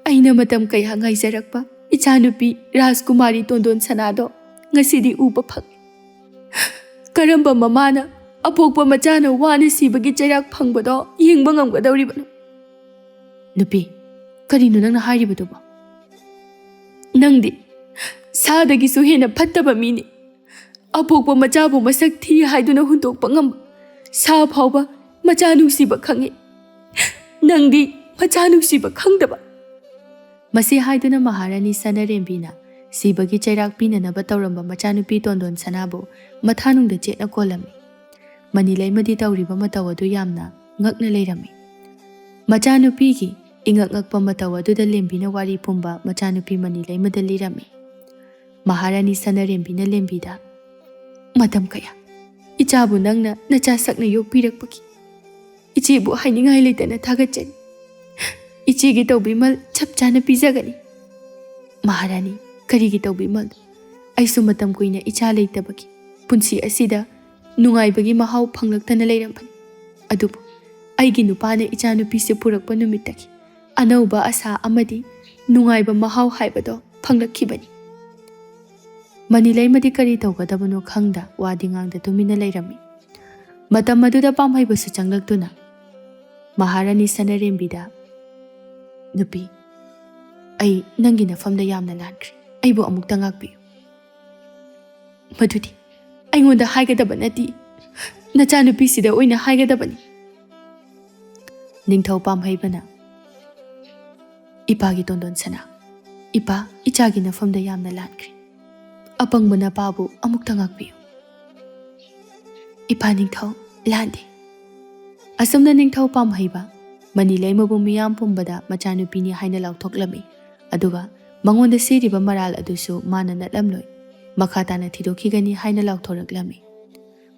"ꯑꯩꯅ ꯃꯇꯝ ꯀꯌꯥ ꯉꯥꯏꯖꯔꯛꯄ ꯏꯆꯥꯅꯨꯄꯤ ꯔꯥꯖꯀꯨꯃꯥꯔꯤ ꯇꯣꯟꯗꯣꯟ ꯁꯅꯥꯗꯣ ꯉꯁꯤꯗꯤ ꯎꯕ ꯐꯪꯉꯤ꯫ ꯀꯔꯝꯕ ꯃꯃꯥꯅ ꯑꯄꯣꯛꯄ ꯃꯆꯥꯅ ꯋꯥꯅ ꯁꯤꯕꯒꯤ ꯆꯩꯔꯥꯛ ꯐꯪꯕꯗꯣ ꯌꯦꯡꯕ ꯉꯝꯒꯗꯧꯔꯤꯕꯅꯣ?" "ꯅꯨꯄꯤ, ꯀꯔꯤꯅꯣ ꯅꯪꯅ ꯍꯥꯏꯔꯤꯕꯗꯨꯕꯣ? ꯅꯪꯗꯤ ꯁꯥꯗꯒꯤꯁꯨ ꯍꯦꯟꯅ ꯐꯠꯇꯕ ꯃꯤꯅꯤ꯫ ꯑꯄꯣꯛꯄ ꯃꯆꯥꯕꯨ ꯃꯁꯛ ꯊꯤ ꯍꯥꯏꯗꯨꯅ ꯍꯨꯟꯗꯣꯛꯄ ꯉꯝꯕ ꯁꯥ ꯐꯥꯎꯕ ꯃꯆꯥ ꯅꯨꯡꯁꯤꯕ ꯈꯪꯉꯤ꯫ ꯅꯪꯗꯤ ꯃꯆꯥ ꯅꯨꯡꯁꯤꯕ ꯈꯪꯗꯕ?" ꯃꯁꯤ ꯍꯥꯏꯗꯨꯅ ꯃꯍꯥꯔꯥꯅꯤ ꯁꯅꯥꯔꯦꯝꯕꯤꯅ ꯁꯤꯕꯒꯤ ꯆꯩꯔꯥꯛ ꯄꯤꯅꯅꯕ ꯇꯧꯔꯝꯕ ꯃꯆꯥꯅꯨꯄꯤ ꯇꯣꯟꯗꯣꯟ ꯁꯅꯥꯕꯨ ꯃꯊꯥꯅꯨꯡꯗ ꯆꯦꯠꯅ ꯀꯣꯜꯂꯝꯃꯤ꯫ ꯃꯅꯤꯂꯩꯃꯗꯤ ꯇꯧꯔꯤꯕ ꯃꯇꯧ ꯑꯗꯨ ꯌꯥꯝꯅ ꯉꯛꯅ ꯂꯩꯔꯝꯃꯤ꯫ ꯃꯆꯥꯅꯨꯄꯤꯒꯤ ꯏꯉꯛ ꯉꯛꯄ ꯃꯇꯧ ꯑꯗꯨꯗ ꯂꯦꯝꯕꯤꯅ ꯋꯥꯔꯤ ꯄꯨꯝꯕ ꯃꯆꯥꯅꯨꯄꯤ ꯃꯅꯤꯂꯩꯃꯗ ꯂꯤꯔꯝꯃꯤ꯫ ꯃꯍꯥꯔꯥꯅꯤ ꯁꯅꯥꯔꯦꯝꯕꯤꯅ ꯂꯦꯝꯕꯤꯗ, "ꯃꯇꯝ ꯀꯌꯥ ꯏꯆꯥꯕꯨ ꯅꯪꯅ ꯅꯆꯥ ꯁꯛꯅ ꯌꯣꯛꯄꯤꯔꯛꯄꯒꯤ ꯏꯆꯦꯕꯨ ꯍꯥꯏꯅꯤꯡꯉꯥꯏ ꯂꯩꯇꯅ ꯊꯥꯒꯠꯆꯔꯤ꯫ ꯏꯆꯦꯒꯤ ꯇꯧꯕꯤꯃꯜ ꯆꯞ ꯆꯥꯅ ꯄꯤꯖꯒꯅꯤ꯫" "ꯃꯍꯥꯔꯥꯅꯤ, ꯀꯔꯤꯒꯤ ꯇꯧꯕꯤꯃꯜ? ꯑꯩꯁꯨ ꯃꯇꯝ ꯀꯨꯏꯅ ꯏꯆꯥ ꯂꯩꯇꯕꯒꯤ ꯄꯨꯟꯁꯤ ꯑꯁꯤꯗ ꯅꯨꯡꯉꯥꯏꯕꯒꯤ ꯃꯍꯥꯎ ꯐꯪꯂꯛꯇꯅ ꯂꯩꯔꯝꯕꯅꯤ꯫ ꯑꯗꯨꯕꯨ ꯑꯩꯒꯤ ꯅꯨꯄꯥꯅ ꯏꯆꯥꯅꯨꯄꯤꯁꯦ ꯄꯨꯔꯛꯄ ꯅꯨꯃꯤꯠꯇꯒꯤ ꯑꯅꯧꯕ ꯑꯁꯥ ꯑꯃꯗꯤ ꯅꯨꯡꯉꯥꯏꯕ ꯃꯍꯥꯎ ꯍꯥꯏꯕꯗꯣ ꯐꯪꯂꯛꯈꯤꯕꯅꯤ꯫" ꯃꯅꯤꯂꯩꯃꯗꯤ ꯀꯔꯤ ꯇꯧꯒꯗꯕꯅꯣ ꯈꯪꯗ ꯋꯥꯗꯤ ꯉꯥꯡꯗ ꯇꯨꯃꯤꯟꯅ ꯂꯩꯔꯝꯃꯤ꯫ ꯃꯇꯝ ꯑꯗꯨꯗ ꯄꯥꯝꯍꯩꯕꯁꯨ ꯆꯪꯂꯛꯇꯨꯅ ꯃꯍꯥꯔꯥꯅꯤ ꯁꯅꯥꯔꯦꯝꯕꯤꯗ, "ꯅꯨꯄꯤ, ꯑꯩ ꯅꯪꯒꯤ ꯅꯐꯝꯗ ꯌꯥꯝꯅ ꯂꯥꯟꯈ꯭ꯔꯦ꯫ ꯑꯩꯕꯨ ꯑꯃꯨꯛꯇ ꯉꯥꯛꯄꯤꯌꯨ꯫" "ꯃꯗꯨꯗꯤ ꯑꯩꯉꯣꯟꯗ ꯍꯥꯏꯒꯗꯕ ꯅꯠꯇꯦ, ꯅꯆꯥꯅꯨꯄꯤꯁꯤꯗ ꯑꯣꯏꯅ ꯍꯥꯏꯒꯗꯕꯅꯤ꯫" ꯅꯤꯡꯊꯧ ꯄꯥꯝꯍꯩꯕꯅ, "ꯏꯄꯥꯒꯤ ꯇꯣꯟꯗꯣꯟ ꯁꯅꯥ, ꯏꯄꯥ ꯏꯆꯥꯒꯤ ꯅꯐꯝꯗ ꯌꯥꯝꯅ ꯂꯥꯟꯈ꯭ꯔꯦ꯫ ꯑꯄꯪꯕ ꯅꯄꯥꯕꯨ ꯑꯃꯨꯛꯇ ꯉꯥꯛꯄꯤꯌꯨ꯫" "ꯏꯄꯥ ꯅꯤꯡꯊꯧ, ꯂꯥꯟꯗꯦ꯫" ꯑꯁꯨꯝꯅ ꯅꯤꯡꯊꯧ ꯄꯥꯝꯍꯩꯕ ꯃꯅꯤꯂꯩꯃꯕꯨ ꯃꯤꯌꯥꯝ ꯄꯨꯝꯕꯗ ꯃꯆꯥꯅꯨꯄꯤꯅꯤ ꯍꯥꯏꯅ ꯂꯥꯎꯊꯣꯛꯂꯝꯃꯤ꯫ ꯑꯗꯨꯒ ꯃꯉꯣꯟꯗ ꯁꯤꯔꯤꯕ ꯃꯔꯥꯜ ꯑꯗꯨꯁꯨ ꯃꯥꯅ ꯅꯠꯂꯝꯂꯣꯏ, ꯃꯈꯥ ꯇꯥꯅ ꯊꯤꯗꯣꯛꯈꯤꯒꯅꯤ ꯍꯥꯏꯅ ꯂꯥꯎꯊꯣꯔꯛꯂꯝꯃꯤ꯫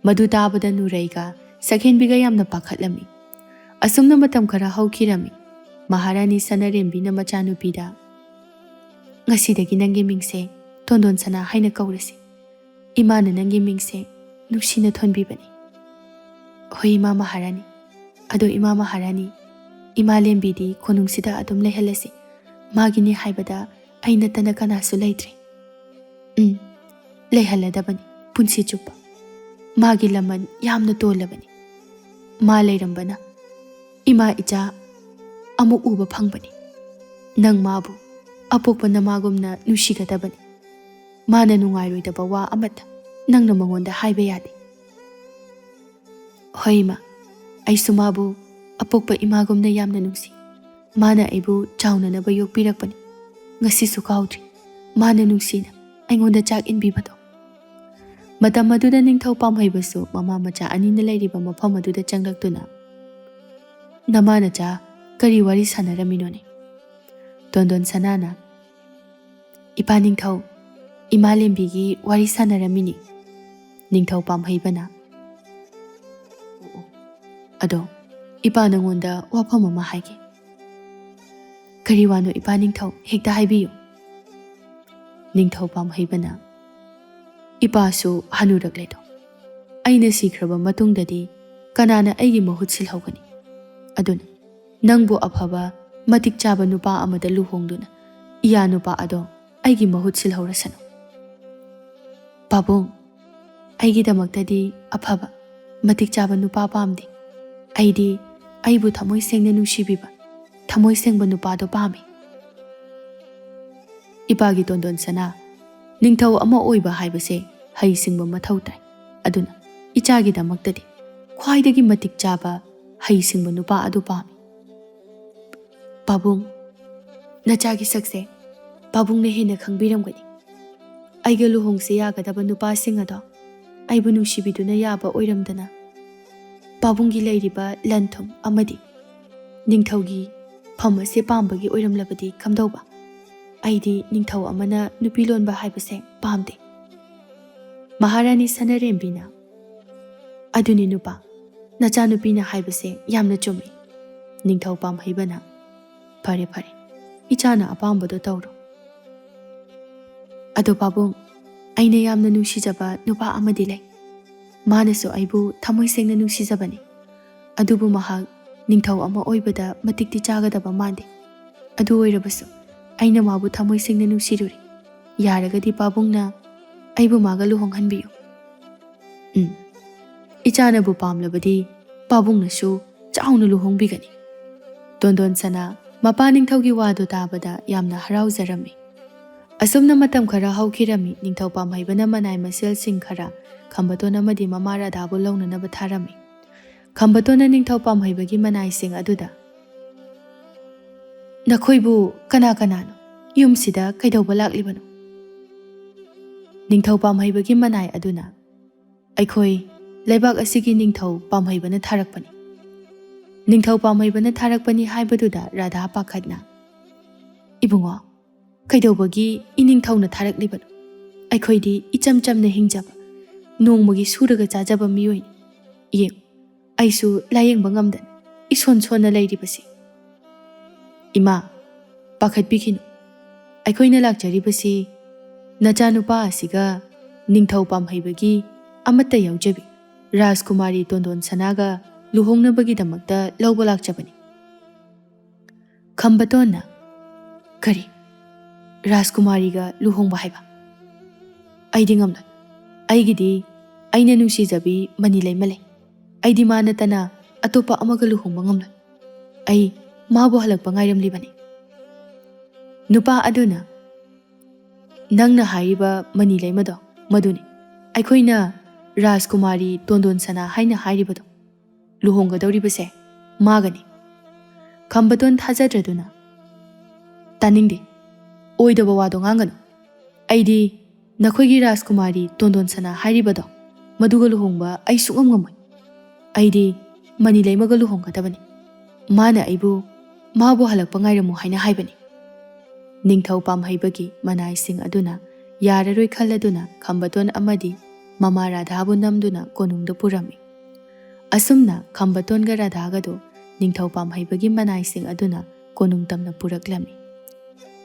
ꯃꯗꯨ ꯇꯥꯕꯗ ꯅꯨꯔꯩꯒ ꯁꯛꯍꯦꯟꯕꯤꯒ ꯌꯥꯝꯅ ꯄꯥꯈꯠꯂꯝꯃꯤ꯫ ꯑꯁꯨꯝꯅ ꯃꯇꯝ ꯈꯔ ꯍꯧꯈꯤꯔꯝꯃꯤ꯫ ꯃꯍꯥꯔꯥꯅꯤ ꯁꯅꯥꯔꯦꯝꯕꯤꯅ ꯃꯆꯥꯅꯨꯄꯤꯗ, "ꯉꯁꯤꯗꯒꯤ ꯅꯪꯒꯤ ꯃꯤꯡꯁꯦ ꯇꯣꯟꯗꯣꯟ ꯁꯅꯥ ꯍꯥꯏꯅ ꯀꯧꯔꯁꯤ꯫ ꯏꯃꯥꯅ ꯅꯪꯒꯤ ꯃꯤꯡꯁꯦ ꯅꯨꯡꯁꯤꯅ ꯊꯣꯟꯕꯤꯕꯅꯤ꯫ ꯍꯣꯏ, ꯏꯃꯥ ꯃꯍꯥꯔꯥꯅꯤ꯫ ꯑꯗꯣ ꯏꯃꯥ ꯃꯍꯥꯔꯥꯅꯤ, ꯏꯃꯥ ꯂꯦꯝꯕꯤꯗꯤ ꯀꯣꯅꯨꯡꯁꯤꯗ ꯑꯗꯨꯝ ꯂꯩꯍꯜꯂꯁꯤ꯫ ꯃꯥꯒꯤꯅꯤ ꯍꯥꯏꯕꯗ ꯑꯩ ꯅꯠꯇꯅ ꯀꯅꯥꯁꯨ ꯂꯩꯇ꯭ꯔꯦ꯫ ꯎꯝ, ꯂꯩꯍꯜꯂꯗꯕꯅꯤ ꯄꯨꯟꯁꯤ ꯆꯨꯞꯄ꯫ ꯃꯥꯒꯤ ꯂꯃꯟ ꯌꯥꯝꯅ ꯇꯣꯜꯂꯕꯅꯤ꯫ ꯃꯥ ꯂꯩꯔꯝꯕꯅ ꯏꯃꯥ ꯏꯆꯥ ꯑꯃꯨꯛ ꯎꯕ ꯐꯪꯕꯅꯤ꯫ ꯅꯪ ꯃꯥꯕꯨ ꯑꯄꯣꯛꯄ ꯅꯃꯥꯒꯨꯝꯅ ꯅꯨꯡꯁꯤꯒꯗꯕꯅꯤ꯫ ꯃꯥꯅ ꯅꯨꯡꯉꯥꯏꯔꯣꯏꯗꯕ ꯋꯥ ꯑꯃꯠꯇ ꯅꯪꯅ ꯃꯉꯣꯟꯗ ꯍꯥꯏꯕ ꯌꯥꯗꯦ꯫ ꯍꯣꯏ ꯏꯃꯥ, ꯑꯩꯁꯨ ꯃꯥꯕꯨ ꯑꯄꯣꯛꯄ ꯏꯃꯥꯒꯨꯝꯅ ꯌꯥꯝꯅ ꯅꯨꯡꯁꯤ꯫ ꯃꯥꯅ ꯑꯩꯕꯨ ꯆꯥꯎꯅꯅꯕ ꯌꯣꯛꯄꯤꯔꯛꯄꯅꯤ꯫ ꯉꯁꯤꯁꯨ ꯀꯥꯎꯗ꯭ꯔꯤ ꯃꯥꯅ ꯅꯨꯡꯁꯤꯅ ꯑꯩꯉꯣꯟꯗ ꯆꯥꯛ ꯏꯟꯕꯤꯕꯗꯣ꯫ ꯃꯇꯝ ꯑꯗꯨꯗ ꯅꯤꯡꯊꯧ ꯄꯥꯝꯍꯩꯕꯁꯨ ꯃꯃꯥ ꯃꯆꯥ ꯑꯅꯤꯅ ꯂꯩꯔꯤꯕ ꯃꯐꯝ ꯑꯗꯨꯗ ꯆꯪꯂꯛꯇꯨꯅ, "ꯅꯃꯥ ꯅꯆꯥ ꯀꯔꯤ ꯋꯥꯔꯤ ꯁꯥꯟꯅꯔꯝꯃꯤꯅꯣꯅꯦ?" ꯇꯣꯟꯗꯣꯟ ꯁꯅꯥꯅ, "ꯏꯄꯥ ꯅꯤꯡꯊꯧ, ꯏꯃꯥ ꯂꯦꯝꯕꯤꯒꯤ ꯋꯥꯔꯤ ꯁꯥꯟꯅꯔꯝꯃꯤꯅꯤ꯫" ꯅꯤꯡꯊꯧ ꯄꯥꯝꯍꯩꯕꯅ, "ꯑꯣ, ꯑꯣ, ꯑꯗꯣ ꯏꯄꯥ ꯅꯉꯣꯟꯗ ꯋꯥꯐꯝ ꯑꯃ ꯍꯥꯏꯒꯦ꯫" "ꯀꯔꯤ ꯋꯥꯅꯣ ꯏꯄꯥ ꯅꯤꯡꯊꯧ? ꯍꯦꯛꯇ ꯍꯥꯏꯕꯤꯌꯨ꯫" ꯅꯤꯡꯊꯧ ꯄꯥꯝꯍꯩꯕꯅ, "ꯏꯄꯥꯁꯨ ꯍꯅꯨꯔꯛꯂꯦꯗꯣ꯫ ꯑꯩꯅ ꯁꯤꯈ꯭ꯔꯕ ꯃꯇꯨꯡꯗꯗꯤ ꯀꯅꯥꯅ ꯑꯩꯒꯤ ꯃꯍꯨꯠ ꯁꯤꯜꯍꯧꯒꯅꯤ? ꯑꯗꯨꯅ ꯅꯪꯕꯨ ꯑꯐꯕ, ꯃꯇꯤꯛ ꯆꯥꯕ ꯅꯨꯄꯥ ꯑꯃꯗ ꯂꯨꯍꯣꯡꯗꯨꯅ ꯏꯌꯥ ꯅꯨꯄꯥ ꯑꯗꯣ ꯑꯩꯒꯤ ꯃꯍꯨꯠ ꯁꯤꯜꯍꯧꯔꯁꯅꯨ꯫" "ꯄꯥꯕꯨꯡ, ꯑꯩꯒꯤꯗꯃꯛꯇꯗꯤ ꯑꯐꯕ, ꯃꯇꯤꯛ ꯆꯥꯕ ꯅꯨꯄꯥ ꯄꯥꯝꯗꯦ꯫ ꯑꯩꯗꯤ ꯑꯩꯕꯨ ꯊꯃꯣꯏ ꯁꯦꯡꯅ ꯅꯨꯡꯁꯤꯕꯤꯕ, ꯊꯃꯣꯏ ꯁꯦꯡꯕ ꯅꯨꯄꯥꯗꯣ ꯄꯥꯝꯃꯤ꯫" "ꯏꯄꯥꯒꯤ ꯇꯣꯟꯗꯣꯟ ꯁꯅꯥ, ꯅꯤꯡꯊꯧ ꯑꯃ ꯑꯣꯏꯕ ꯍꯥꯏꯕꯁꯦ ꯍꯩꯁꯤꯡꯕ ꯃꯊꯧ ꯇꯥꯏ꯫ ꯑꯗꯨꯅ ꯏꯆꯥꯒꯤꯗꯃꯛꯇꯗꯤ ꯈ꯭ꯋꯥꯏꯗꯒꯤ ꯃꯇꯤꯛ ꯆꯥꯕ, ꯍꯩꯁꯤꯡꯕ ꯅꯨꯄꯥ ꯑꯗꯨ ꯄꯥꯝꯃꯤ꯫" "ꯄꯥꯕꯨꯡ, ꯅꯆꯥꯒꯤ ꯁꯛꯁꯦ ꯄꯥꯕꯨꯡꯅ ꯍꯦꯟꯅ ꯈꯪꯕꯤꯔꯝꯒꯅꯤ꯫ ꯑꯩꯒ ꯂꯨꯍꯣꯡꯁꯦ ꯌꯥꯒꯗꯕ ꯅꯨꯄꯥꯁꯤꯡ ꯑꯗꯣ ꯑꯩꯕꯨ ꯅꯨꯡꯁꯤꯕꯤꯗꯨꯅ ꯌꯥꯕ ꯑꯣꯏꯔꯝꯗꯅ, ꯄꯥꯕꯨꯡꯒꯤ ꯂꯩꯔꯤꯕ ꯂꯟ ꯊꯨꯝ ꯑꯃꯗꯤ ꯅꯤꯡꯊꯧꯒꯤ ꯐꯝ ꯑꯁꯦ ꯄꯥꯝꯕꯒꯤ ꯑꯣꯏꯔꯝꯂꯕꯗꯤ ꯀꯝꯗꯧꯕ? ꯑꯩꯗꯤ ꯅꯤꯡꯊꯧ ꯑꯃꯅ ꯅꯨꯄꯤ ꯂꯣꯟꯕ ꯍꯥꯏꯕꯁꯦ ꯄꯥꯝꯗꯦ꯫" ꯃꯍꯥꯔꯥꯅꯤ ꯁꯅꯥꯔꯦꯝꯕꯤꯅ, "ꯑꯗꯨꯅꯤ ꯅꯨꯄꯥ, ꯅꯆꯥꯅꯨꯄꯤꯅ ꯍꯥꯏꯕꯁꯦ ꯌꯥꯝꯅ ꯆꯨꯝꯃꯤ꯫" ꯅꯤꯡꯊꯧ ꯄꯥꯝꯍꯩꯕꯅ, "ꯐꯔꯦ, ꯐꯔꯦ, ꯏꯆꯥꯅ ꯑꯄꯥꯝꯕꯗꯣ ꯇꯧꯔꯣ꯫" "ꯑꯗꯣ ꯄꯥꯕꯨꯡ, ꯑꯩꯅ ꯌꯥꯝꯅ ꯅꯨꯡꯁꯤꯖꯕ ꯅꯨꯄꯥ ꯑꯃꯗꯤ ꯂꯩ꯫ ꯃꯥꯅꯁꯨ ꯑꯩꯕꯨ ꯊꯃꯣꯏ ꯁꯦꯡꯅ ꯅꯨꯡꯁꯤꯖꯕꯅꯤ꯫ ꯑꯗꯨꯕꯨ ꯃꯍꯥꯛ ꯅꯤꯡꯊꯧ ꯑꯃ ꯑꯣꯏꯕꯗ ꯃꯇꯤꯛꯇꯤ ꯆꯥꯒꯗꯕ ꯃꯥꯟꯗꯦ꯫ ꯑꯗꯨ ꯑꯣꯏꯔꯕꯁꯨ ꯑꯩꯅ ꯃꯥꯕꯨ ꯊꯃꯣꯏ ꯁꯦꯡꯅ ꯅꯨꯡꯁꯤꯔꯨꯔꯦ꯫ ꯌꯥꯔꯒꯗꯤ ꯄꯥꯕꯨꯡꯅ ꯑꯩꯕꯨ ꯃꯥꯒ ꯂꯨꯍꯣꯡꯍꯟꯕꯤꯌꯨ꯫" "ꯎꯝ, ꯏꯆꯥꯅꯕꯨ ꯄꯥꯝꯂꯕꯗꯤ ꯄꯥꯕꯨꯡꯅꯁꯨ ꯆꯥꯎꯅ ꯂꯨꯍꯣꯡꯕꯤꯒꯅꯤ꯫" ꯇꯣꯟꯗꯣꯟ ꯁꯅꯥ ꯃꯄꯥ ꯅꯤꯡꯊꯧꯒꯤ ꯋꯥꯗꯨ ꯇꯥꯕꯗ ꯌꯥꯝꯅ ꯍꯔꯥꯎꯖꯔꯝꯃꯤ꯫ ꯑꯁꯨꯝꯅ ꯃꯇꯝ ꯈꯔ ꯍꯧꯈꯤꯔꯝꯃꯤ꯫ ꯅꯤꯡꯊꯧ ꯄꯥꯝꯍꯩꯕꯅ ꯃꯅꯥꯏ ꯃꯁꯦꯜꯁꯤꯡ ꯈꯔ ꯈꯝꯕꯇꯣꯟ ꯑꯃꯗꯤ ꯃꯃꯥ ꯔꯥꯙꯥꯕꯨ ꯂꯧꯅꯅꯕ ꯊꯥꯔꯝꯃꯤ꯫ ꯈꯝꯕꯇꯣꯟꯅ ꯅꯤꯡꯊꯧ ꯄꯥꯝꯍꯩꯕꯒꯤ ꯃꯅꯥꯏꯁꯤꯡ ꯑꯗꯨꯗ, "ꯅꯈꯣꯏꯕꯨ ꯀꯅꯥ ꯀꯅꯥꯅꯣ? ꯌꯨꯝꯁꯤꯗ ꯀꯩꯗꯧꯕ ꯂꯥꯛꯂꯤꯕꯅꯣ?" ꯅꯤꯡꯊꯧ ꯄꯥꯝꯍꯩꯕꯒꯤ ꯃꯅꯥꯏ ꯑꯗꯨꯅ, "ꯑꯩꯈꯣꯏ ꯂꯩꯕꯥꯛ ꯑꯁꯤꯒꯤ ꯅꯤꯡꯊꯧ ꯄꯥꯝꯍꯩꯕꯅ ꯊꯥꯔꯛꯄꯅꯤ꯫" ꯅꯤꯡꯊꯧ ꯄꯥꯝꯍꯩꯕꯅ ꯊꯥꯔꯛꯄꯅꯤ ꯍꯥꯏꯕꯗꯨꯗ ꯔꯥꯙꯥ ꯄꯥꯈꯠꯅ, "ꯏꯕꯨꯡꯉꯣ, ꯀꯩꯗꯧꯕꯒꯤ ꯏꯅꯤꯡꯊꯧꯅ ꯊꯥꯔꯛꯂꯤꯕꯅꯣ? ꯑꯩꯈꯣꯏꯗꯤ ꯏꯆꯝ ꯆꯝꯅ ꯍꯤꯡꯖꯕ, ꯅꯣꯡꯃꯒꯤ ꯁꯨꯔꯒ ꯆꯥꯖꯕ ꯃꯤꯑꯣꯏꯅꯤ꯫ ꯌꯦꯡꯉꯨ, ꯑꯩꯁꯨ ꯂꯥꯌꯦꯡꯕ ꯉꯝꯗꯅ ꯏꯁꯣꯟ ꯁꯣꯟꯅ ꯂꯩꯔꯤꯕꯁꯤ꯫" "ꯏꯃꯥ, ꯄꯥꯈꯠꯄꯤꯈꯤꯅꯨ꯫ ꯑꯩꯈꯣꯏꯅ ꯂꯥꯛꯆꯔꯤꯕꯁꯤ ꯅꯆꯥꯅꯨꯄꯥ ꯑꯁꯤꯒ ꯅꯤꯡꯊꯧ ꯄꯥꯝꯍꯩꯕꯒꯤ ꯑꯃꯠꯇ ꯌꯥꯎꯖꯕꯤ ꯔꯥꯖꯀꯨꯃꯥꯔꯤ ꯇꯣꯟꯗꯣꯟ ꯁꯅꯥꯒ ꯂꯨꯍꯣꯡꯅꯕꯒꯤꯗꯃꯛꯇ ꯂꯧꯕ ꯂꯥꯛꯆꯕꯅꯤ꯫" ꯈꯝꯕꯇꯣꯟꯅ, "ꯀꯔꯤ? ꯔꯥꯖꯀꯨꯃꯥꯔꯤꯒ ꯂꯨꯍꯣꯡꯕ ꯍꯥꯏꯕ? ꯑꯩꯗꯤ ꯉꯝꯂꯣꯏ꯫ ꯑꯩꯒꯤꯗꯤ ꯑꯩꯅ ꯅꯨꯡꯁꯤꯖꯕꯤ ꯃꯅꯤ ꯂꯩꯃ ꯂꯩ꯫ ꯑꯩꯗꯤ ꯃꯥ ꯅꯠꯇꯅ ꯑꯇꯣꯞꯄ ꯑꯃꯒ ꯂꯨꯍꯣꯡꯕ ꯉꯝꯂꯣꯏ꯫ ꯑꯩ ꯃꯥꯕꯨ ꯍꯜꯂꯛꯄ ꯉꯥꯏꯔꯝꯂꯤꯕꯅꯤ꯫" ꯅꯨꯄꯥ ꯑꯗꯨꯅ, "ꯅꯪꯅ ꯍꯥꯏꯔꯤꯕ ꯃꯅꯤ ꯂꯩꯃꯗꯣ ꯃꯗꯨꯅꯤ꯫ ꯑꯩꯈꯣꯏꯅ ꯔꯥꯖꯀꯨꯃꯥꯔꯤ ꯇꯣꯟꯗꯣꯟ ꯁꯅꯥ ꯍꯥꯏꯅ ꯍꯥꯏꯔꯤꯕꯗꯣ꯫ ꯂꯨꯍꯣꯡꯒꯗꯧꯔꯤꯕꯁꯦ ꯃꯥꯒꯅꯤ꯫" ꯈꯝꯕꯇꯣꯟ ꯊꯥꯖꯗ꯭ꯔꯗꯨꯅ, "ꯇꯥꯅꯤꯡꯗꯦ꯫ ꯑꯣꯏꯗꯕ ꯋꯥꯗꯣ ꯉꯥꯡꯒꯅꯨ꯫ ꯑꯩꯗꯤ ꯅꯈꯣꯏꯒꯤ ꯔꯥꯖꯀꯨꯃꯥꯔꯤ ꯇꯣꯟꯗꯣꯟ ꯁꯅꯥ ꯍꯥꯏꯔꯤꯕꯗꯣ, ꯃꯗꯨꯒ ꯂꯨꯍꯣꯡꯕ ꯑꯩ ꯁꯨꯡꯉꯝ ꯉꯝꯃꯣꯏ꯫ ꯑꯩꯗꯤ ꯃꯅꯤ ꯂꯩꯃꯒ ꯂꯨꯍꯣꯡꯒꯗꯕꯅꯤ꯫ ꯃꯥꯅ ꯑꯩꯕꯨ ꯃꯥꯕꯨ ꯍꯜꯂꯛꯄ ꯉꯥꯏꯔꯝꯃꯨ ꯍꯥꯏꯅ ꯍꯥꯏꯕꯅꯤ꯫" ꯅꯤꯡꯊꯧ ꯄꯥꯝꯍꯩꯕꯒꯤ ꯃꯅꯥꯏꯁꯤꯡ ꯑꯗꯨꯅ ꯌꯥꯔꯔꯣꯏ ꯈꯜꯂꯗꯨꯅ ꯈꯝꯕꯇꯣꯟ ꯑꯃꯗꯤ ꯃꯃꯥ ꯔꯥꯙꯥꯕꯨ ꯅꯝꯗꯨꯅ ꯀꯣꯅꯨꯡꯗ ꯄꯨꯔꯝꯃꯤ꯫ ꯑꯁꯨꯝꯅ ꯈꯝꯕꯇꯣꯟꯒ ꯔꯥꯙꯥꯒꯗꯨ ꯅꯤꯡꯊꯧ ꯄꯥꯝꯍꯩꯕꯒꯤ ꯃꯅꯥꯏꯁꯤꯡ ꯑꯗꯨꯅ ꯀꯣꯅꯨꯡ ꯇꯝꯅ ꯄꯨꯔꯛꯂꯝꯃꯤ꯫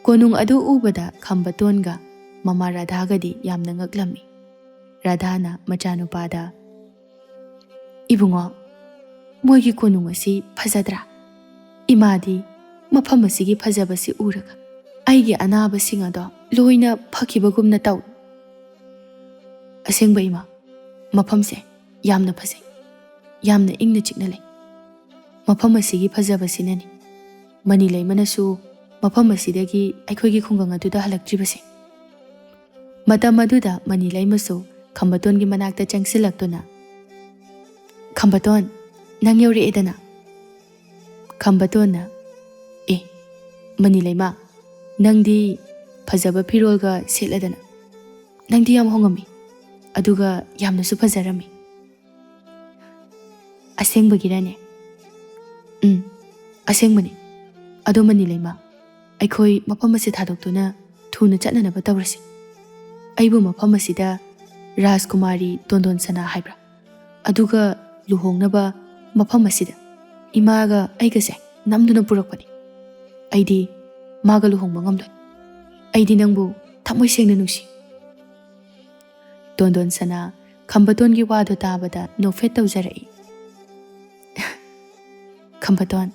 ꯀꯣꯅꯨꯡ ꯑꯗꯨ ꯎꯕꯗ ꯈꯝꯕꯇꯣꯟꯒ ꯃꯃꯥ ꯔꯥꯙꯥꯒꯗꯤ ꯌꯥꯝꯅ ꯉꯛꯂꯝꯃꯤ꯫ ꯔꯥꯙꯥꯅ ꯃꯆꯥꯅꯨꯄꯥꯗ, "ꯏꯕꯨꯡꯉꯣ, ꯃꯣꯏꯒꯤ ꯀꯣꯅꯨꯡ ꯑꯁꯤ ꯐꯖꯗ꯭ꯔꯥ? ꯏꯃꯥꯗꯤ ꯃꯐꯝ ꯑꯁꯤꯒꯤ ꯐꯖꯕꯁꯤ ꯎꯔꯒ ꯑꯩꯒꯤ ꯑꯅꯥꯕꯁꯤꯡ ꯑꯗꯣ ꯂꯣꯏꯅ ꯐꯈꯤꯕꯒꯨꯝꯅ ꯇꯧꯏ꯫" "ꯑꯁꯦꯡꯕ ꯏꯃꯥ, ꯃꯐꯝꯁꯦ ꯌꯥꯝꯅ ꯐꯖꯩ, ꯌꯥꯝꯅ ꯏꯪꯅ ꯆꯤꯛꯅ ꯂꯩ꯫ ꯃꯐꯝ ꯑꯁꯤꯒꯤ ꯐꯖꯕꯁꯤꯅꯅꯤ ꯃꯅꯤ ꯂꯩꯃꯅꯁꯨ ꯃꯐꯝ ꯑꯁꯤꯗꯒꯤ ꯑꯩꯈꯣꯏꯒꯤ ꯈꯨꯡꯒꯪ ꯑꯗꯨꯗ ꯍꯜꯂꯛꯇ꯭ꯔꯤꯕꯁꯦ꯫" ꯃꯇꯝ ꯑꯗꯨꯗ ꯃꯅꯤ ꯂꯩꯃꯁꯨ ꯈꯝꯕꯇꯣꯟꯒꯤ ꯃꯅꯥꯛꯇ ꯆꯪꯁꯤꯜꯂꯛꯇꯨꯅ, "ꯈꯝꯕꯇꯣꯟ, ꯅꯪ ꯌꯧꯔꯛꯑꯦꯗꯅ?" ꯈꯝꯕꯇꯣꯟꯅ, "ꯑꯦ, ꯃꯅꯤ ꯂꯩꯃ, ꯅꯪꯗꯤ ꯐꯖꯕ ꯐꯤꯔꯣꯜꯒ ꯁꯦꯠꯂꯗꯅ꯫ ꯅꯪꯗꯤ ꯌꯥꯝ ꯍꯣꯡꯉꯝꯃꯤ, ꯑꯗꯨꯒ ꯌꯥꯝꯅꯁꯨ ꯐꯖꯔꯝꯃꯤ꯫" "ꯑꯁꯦꯡꯕꯒꯤꯔꯅꯦ?" "ꯎꯝ, ꯑꯁꯦꯡꯕꯅꯤ꯫ ꯑꯗꯣ ꯃꯅꯤ ꯂꯩꯃ, ꯑꯩꯈꯣꯏ ꯃꯐꯝ ꯑꯁꯤ ꯊꯥꯗꯣꯛꯇꯨꯅ ꯊꯨꯅ ꯆꯠꯅꯅꯕ ꯇꯧꯔꯁꯤ꯫ ꯑꯩꯕꯨ ꯃꯐꯝ ꯑꯁꯤꯗ ꯔꯥꯖꯀꯨꯃꯥꯔꯤ ꯇꯣꯟꯗꯣꯟ ꯁꯅꯥ ꯍꯥꯏꯕ꯭ꯔꯥ, ꯑꯗꯨꯒ ꯂꯨꯍꯣꯡꯅꯕ ꯃꯐꯝ ꯑꯁꯤꯗ ꯏꯃꯥꯒ ꯑꯩꯒꯁꯦ ꯅꯝꯗꯨꯅ ꯄꯨꯔꯛꯄꯅꯤ꯫ ꯑꯩꯗꯤ ꯃꯥꯒ ꯂꯨꯍꯣꯡꯕ ꯉꯝꯂꯣꯏ꯫ ꯑꯩꯗꯤ ꯅꯪꯕꯨ ꯊꯃꯣꯏ ꯁꯦꯡꯅ ꯅꯨꯡꯁꯤ꯫" ꯇꯣꯟꯗꯣꯟ ꯁꯅꯥ ꯈꯝꯕꯇꯣꯟꯒꯤ ꯋꯥꯗꯨ ꯇꯥꯕꯗ ꯅꯣꯛꯐꯦꯠ ꯇꯧꯖꯔꯛꯏ꯫ "ꯈꯝꯕꯇꯣꯟ,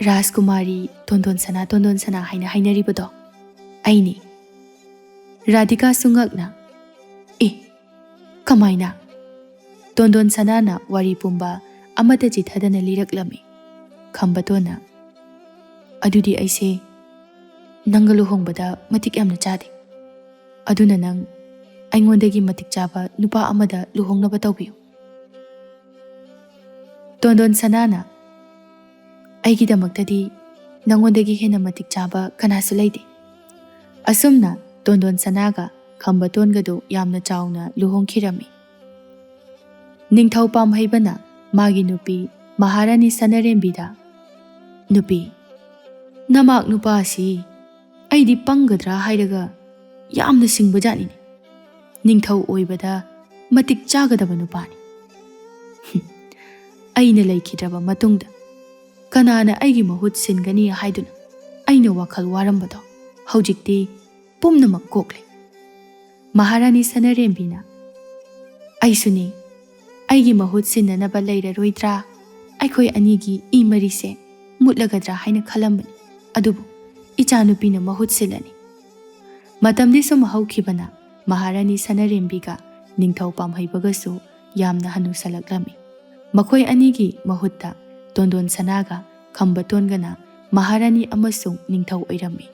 ꯔꯥꯖꯀꯨꯃꯥꯔꯤ ꯇꯣꯟꯗꯣꯟ ꯁꯅꯥ, ꯇꯣꯟꯗꯣꯟ ꯁꯅꯥ ꯍꯥꯏꯅ ꯍꯥꯏꯅꯔꯤꯕꯗꯣ ꯑꯩꯅꯤ꯫" ꯔꯥꯙꯤꯀꯥꯁꯨ ꯉꯛꯅ, "ꯑꯦ, ꯀꯃꯥꯏꯅ?" ꯇꯣꯟꯗꯣꯟ ꯁꯅꯥꯅ ꯋꯥꯔꯤ ꯄꯨꯝꯕ ꯑꯃꯠꯇ ꯆꯤꯊꯗꯅ ꯂꯤꯔꯛꯂꯝꯃꯤ꯫ ꯈꯝꯕꯇꯣꯟꯅ, "ꯑꯗꯨꯗꯤ ꯑꯩꯁꯦ ꯅꯪꯒ ꯂꯨꯍꯣꯡꯕꯗ ꯃꯇꯤꯛ ꯌꯥꯝꯅ ꯆꯥꯗꯦ꯫ ꯑꯗꯨꯅ ꯅꯪ ꯑꯩꯉꯣꯟꯗꯒꯤ ꯃꯇꯤꯛ ꯆꯥꯕ ꯅꯨꯄꯥ ꯑꯃꯗ ꯂꯨꯍꯣꯡꯅꯕ ꯇꯧꯕꯤꯌꯨ꯫" ꯇꯣꯟꯗꯣꯟ ꯁꯅꯥꯅ, "ꯑꯩꯒꯤꯗꯃꯛꯇꯗꯤ ꯅꯉꯣꯟꯗꯒꯤ ꯍꯦꯟꯅ ꯃꯇꯤꯛ ꯆꯥꯕ ꯀꯅꯥꯁꯨ ꯂꯩꯇꯦ꯫" ꯑꯁꯨꯝꯅ ꯇꯣꯟꯗꯣꯟ ꯁꯅꯥꯒ ꯈꯝꯕꯇꯣꯟꯒꯗꯨ ꯌꯥꯝꯅ ꯆꯥꯎꯅ ꯂꯨꯍꯣꯡꯈꯤꯔꯝꯃꯤ꯫ ꯅꯤꯡꯊꯧ ꯄꯥꯝꯍꯩꯕꯅ ꯃꯥꯒꯤ ꯅꯨꯄꯤ ꯃꯍꯥꯔꯥꯅꯤ ꯁꯅꯥꯔꯦꯝꯕꯤꯗ, "ꯅꯨꯄꯤ, ꯅꯃꯥꯛ ꯅꯨꯄꯥ ꯑꯁꯤ ꯑꯩꯗꯤ ꯄꯪꯒꯗ꯭ꯔꯥ ꯍꯥꯏꯔꯒ ꯌꯥꯝꯅ ꯁꯤꯡꯕ ꯖꯥꯠꯅꯤꯅꯦ꯫ ꯅꯤꯡꯊꯧ ꯑꯣꯏꯕꯗ ꯃꯇꯤꯛ ꯆꯥꯒꯗꯕ ꯅꯨꯄꯥꯅꯤ꯫ ꯑꯩꯅ ꯂꯩꯈꯤꯗ꯭ꯔꯕ ꯃꯇꯨꯡꯗ ꯀꯅꯥꯅ ꯑꯩꯒꯤ ꯃꯍꯨꯠ ꯁꯤꯟꯒꯅꯤ ꯍꯥꯏꯗꯨꯅ ꯑꯩꯅ ꯋꯥꯈꯜ ꯋꯥꯔꯝꯕꯗꯣ ꯍꯧꯖꯤꯛꯇꯤ ꯄꯨꯝꯅꯃꯛ ꯀꯣꯛꯂꯦ꯫ ꯃꯍꯥꯔꯥꯅꯤ ꯁꯅꯥꯔꯦꯝꯕꯤꯅ, "ꯑꯩꯁꯨꯅꯤ, ꯑꯩꯒꯤ ꯃꯍꯨꯠ ꯁꯤꯟꯅꯅꯕ ꯂꯩꯔꯔꯣꯏꯗ꯭ꯔꯥ? ꯑꯩꯈꯣꯏ ꯑꯅꯤꯒꯤ ꯏ ꯃꯔꯤꯁꯦ ꯃꯨꯠꯂꯒꯗ꯭ꯔꯥ ꯍꯥꯏꯅ ꯈꯜꯂꯝꯕꯅꯤ, ꯑꯗꯨꯕꯨ ꯏꯆꯥꯅꯨꯄꯤꯅ ꯃꯍꯨꯠ ꯁꯤꯜꯂꯅꯤ꯫" ꯃꯇꯝꯗꯤ ꯁꯨꯝ ꯍꯧꯈꯤꯕꯅ ꯃꯍꯥꯔꯥꯅꯤ ꯁꯅꯥꯔꯦꯝꯕꯤꯒ ꯅꯤꯡꯊꯧ ꯄꯥꯝꯍꯩꯕꯒꯁꯨ ꯌꯥꯝꯅ ꯍꯅꯨꯁꯜꯂꯛꯂꯝꯃꯤ꯫ ꯃꯈꯣꯏ ꯑꯅꯤꯒꯤ ꯃꯍꯨꯠꯇ ꯇꯣꯟꯗꯣꯟ ꯁꯅꯥꯒ ꯈꯝꯕꯇꯣꯟꯒꯅ ꯃꯍꯥꯔꯥꯅꯤ ꯑꯃꯁꯨꯡ ꯅꯤꯡꯊꯧ ꯑꯣꯏꯔꯝꯃꯤ꯫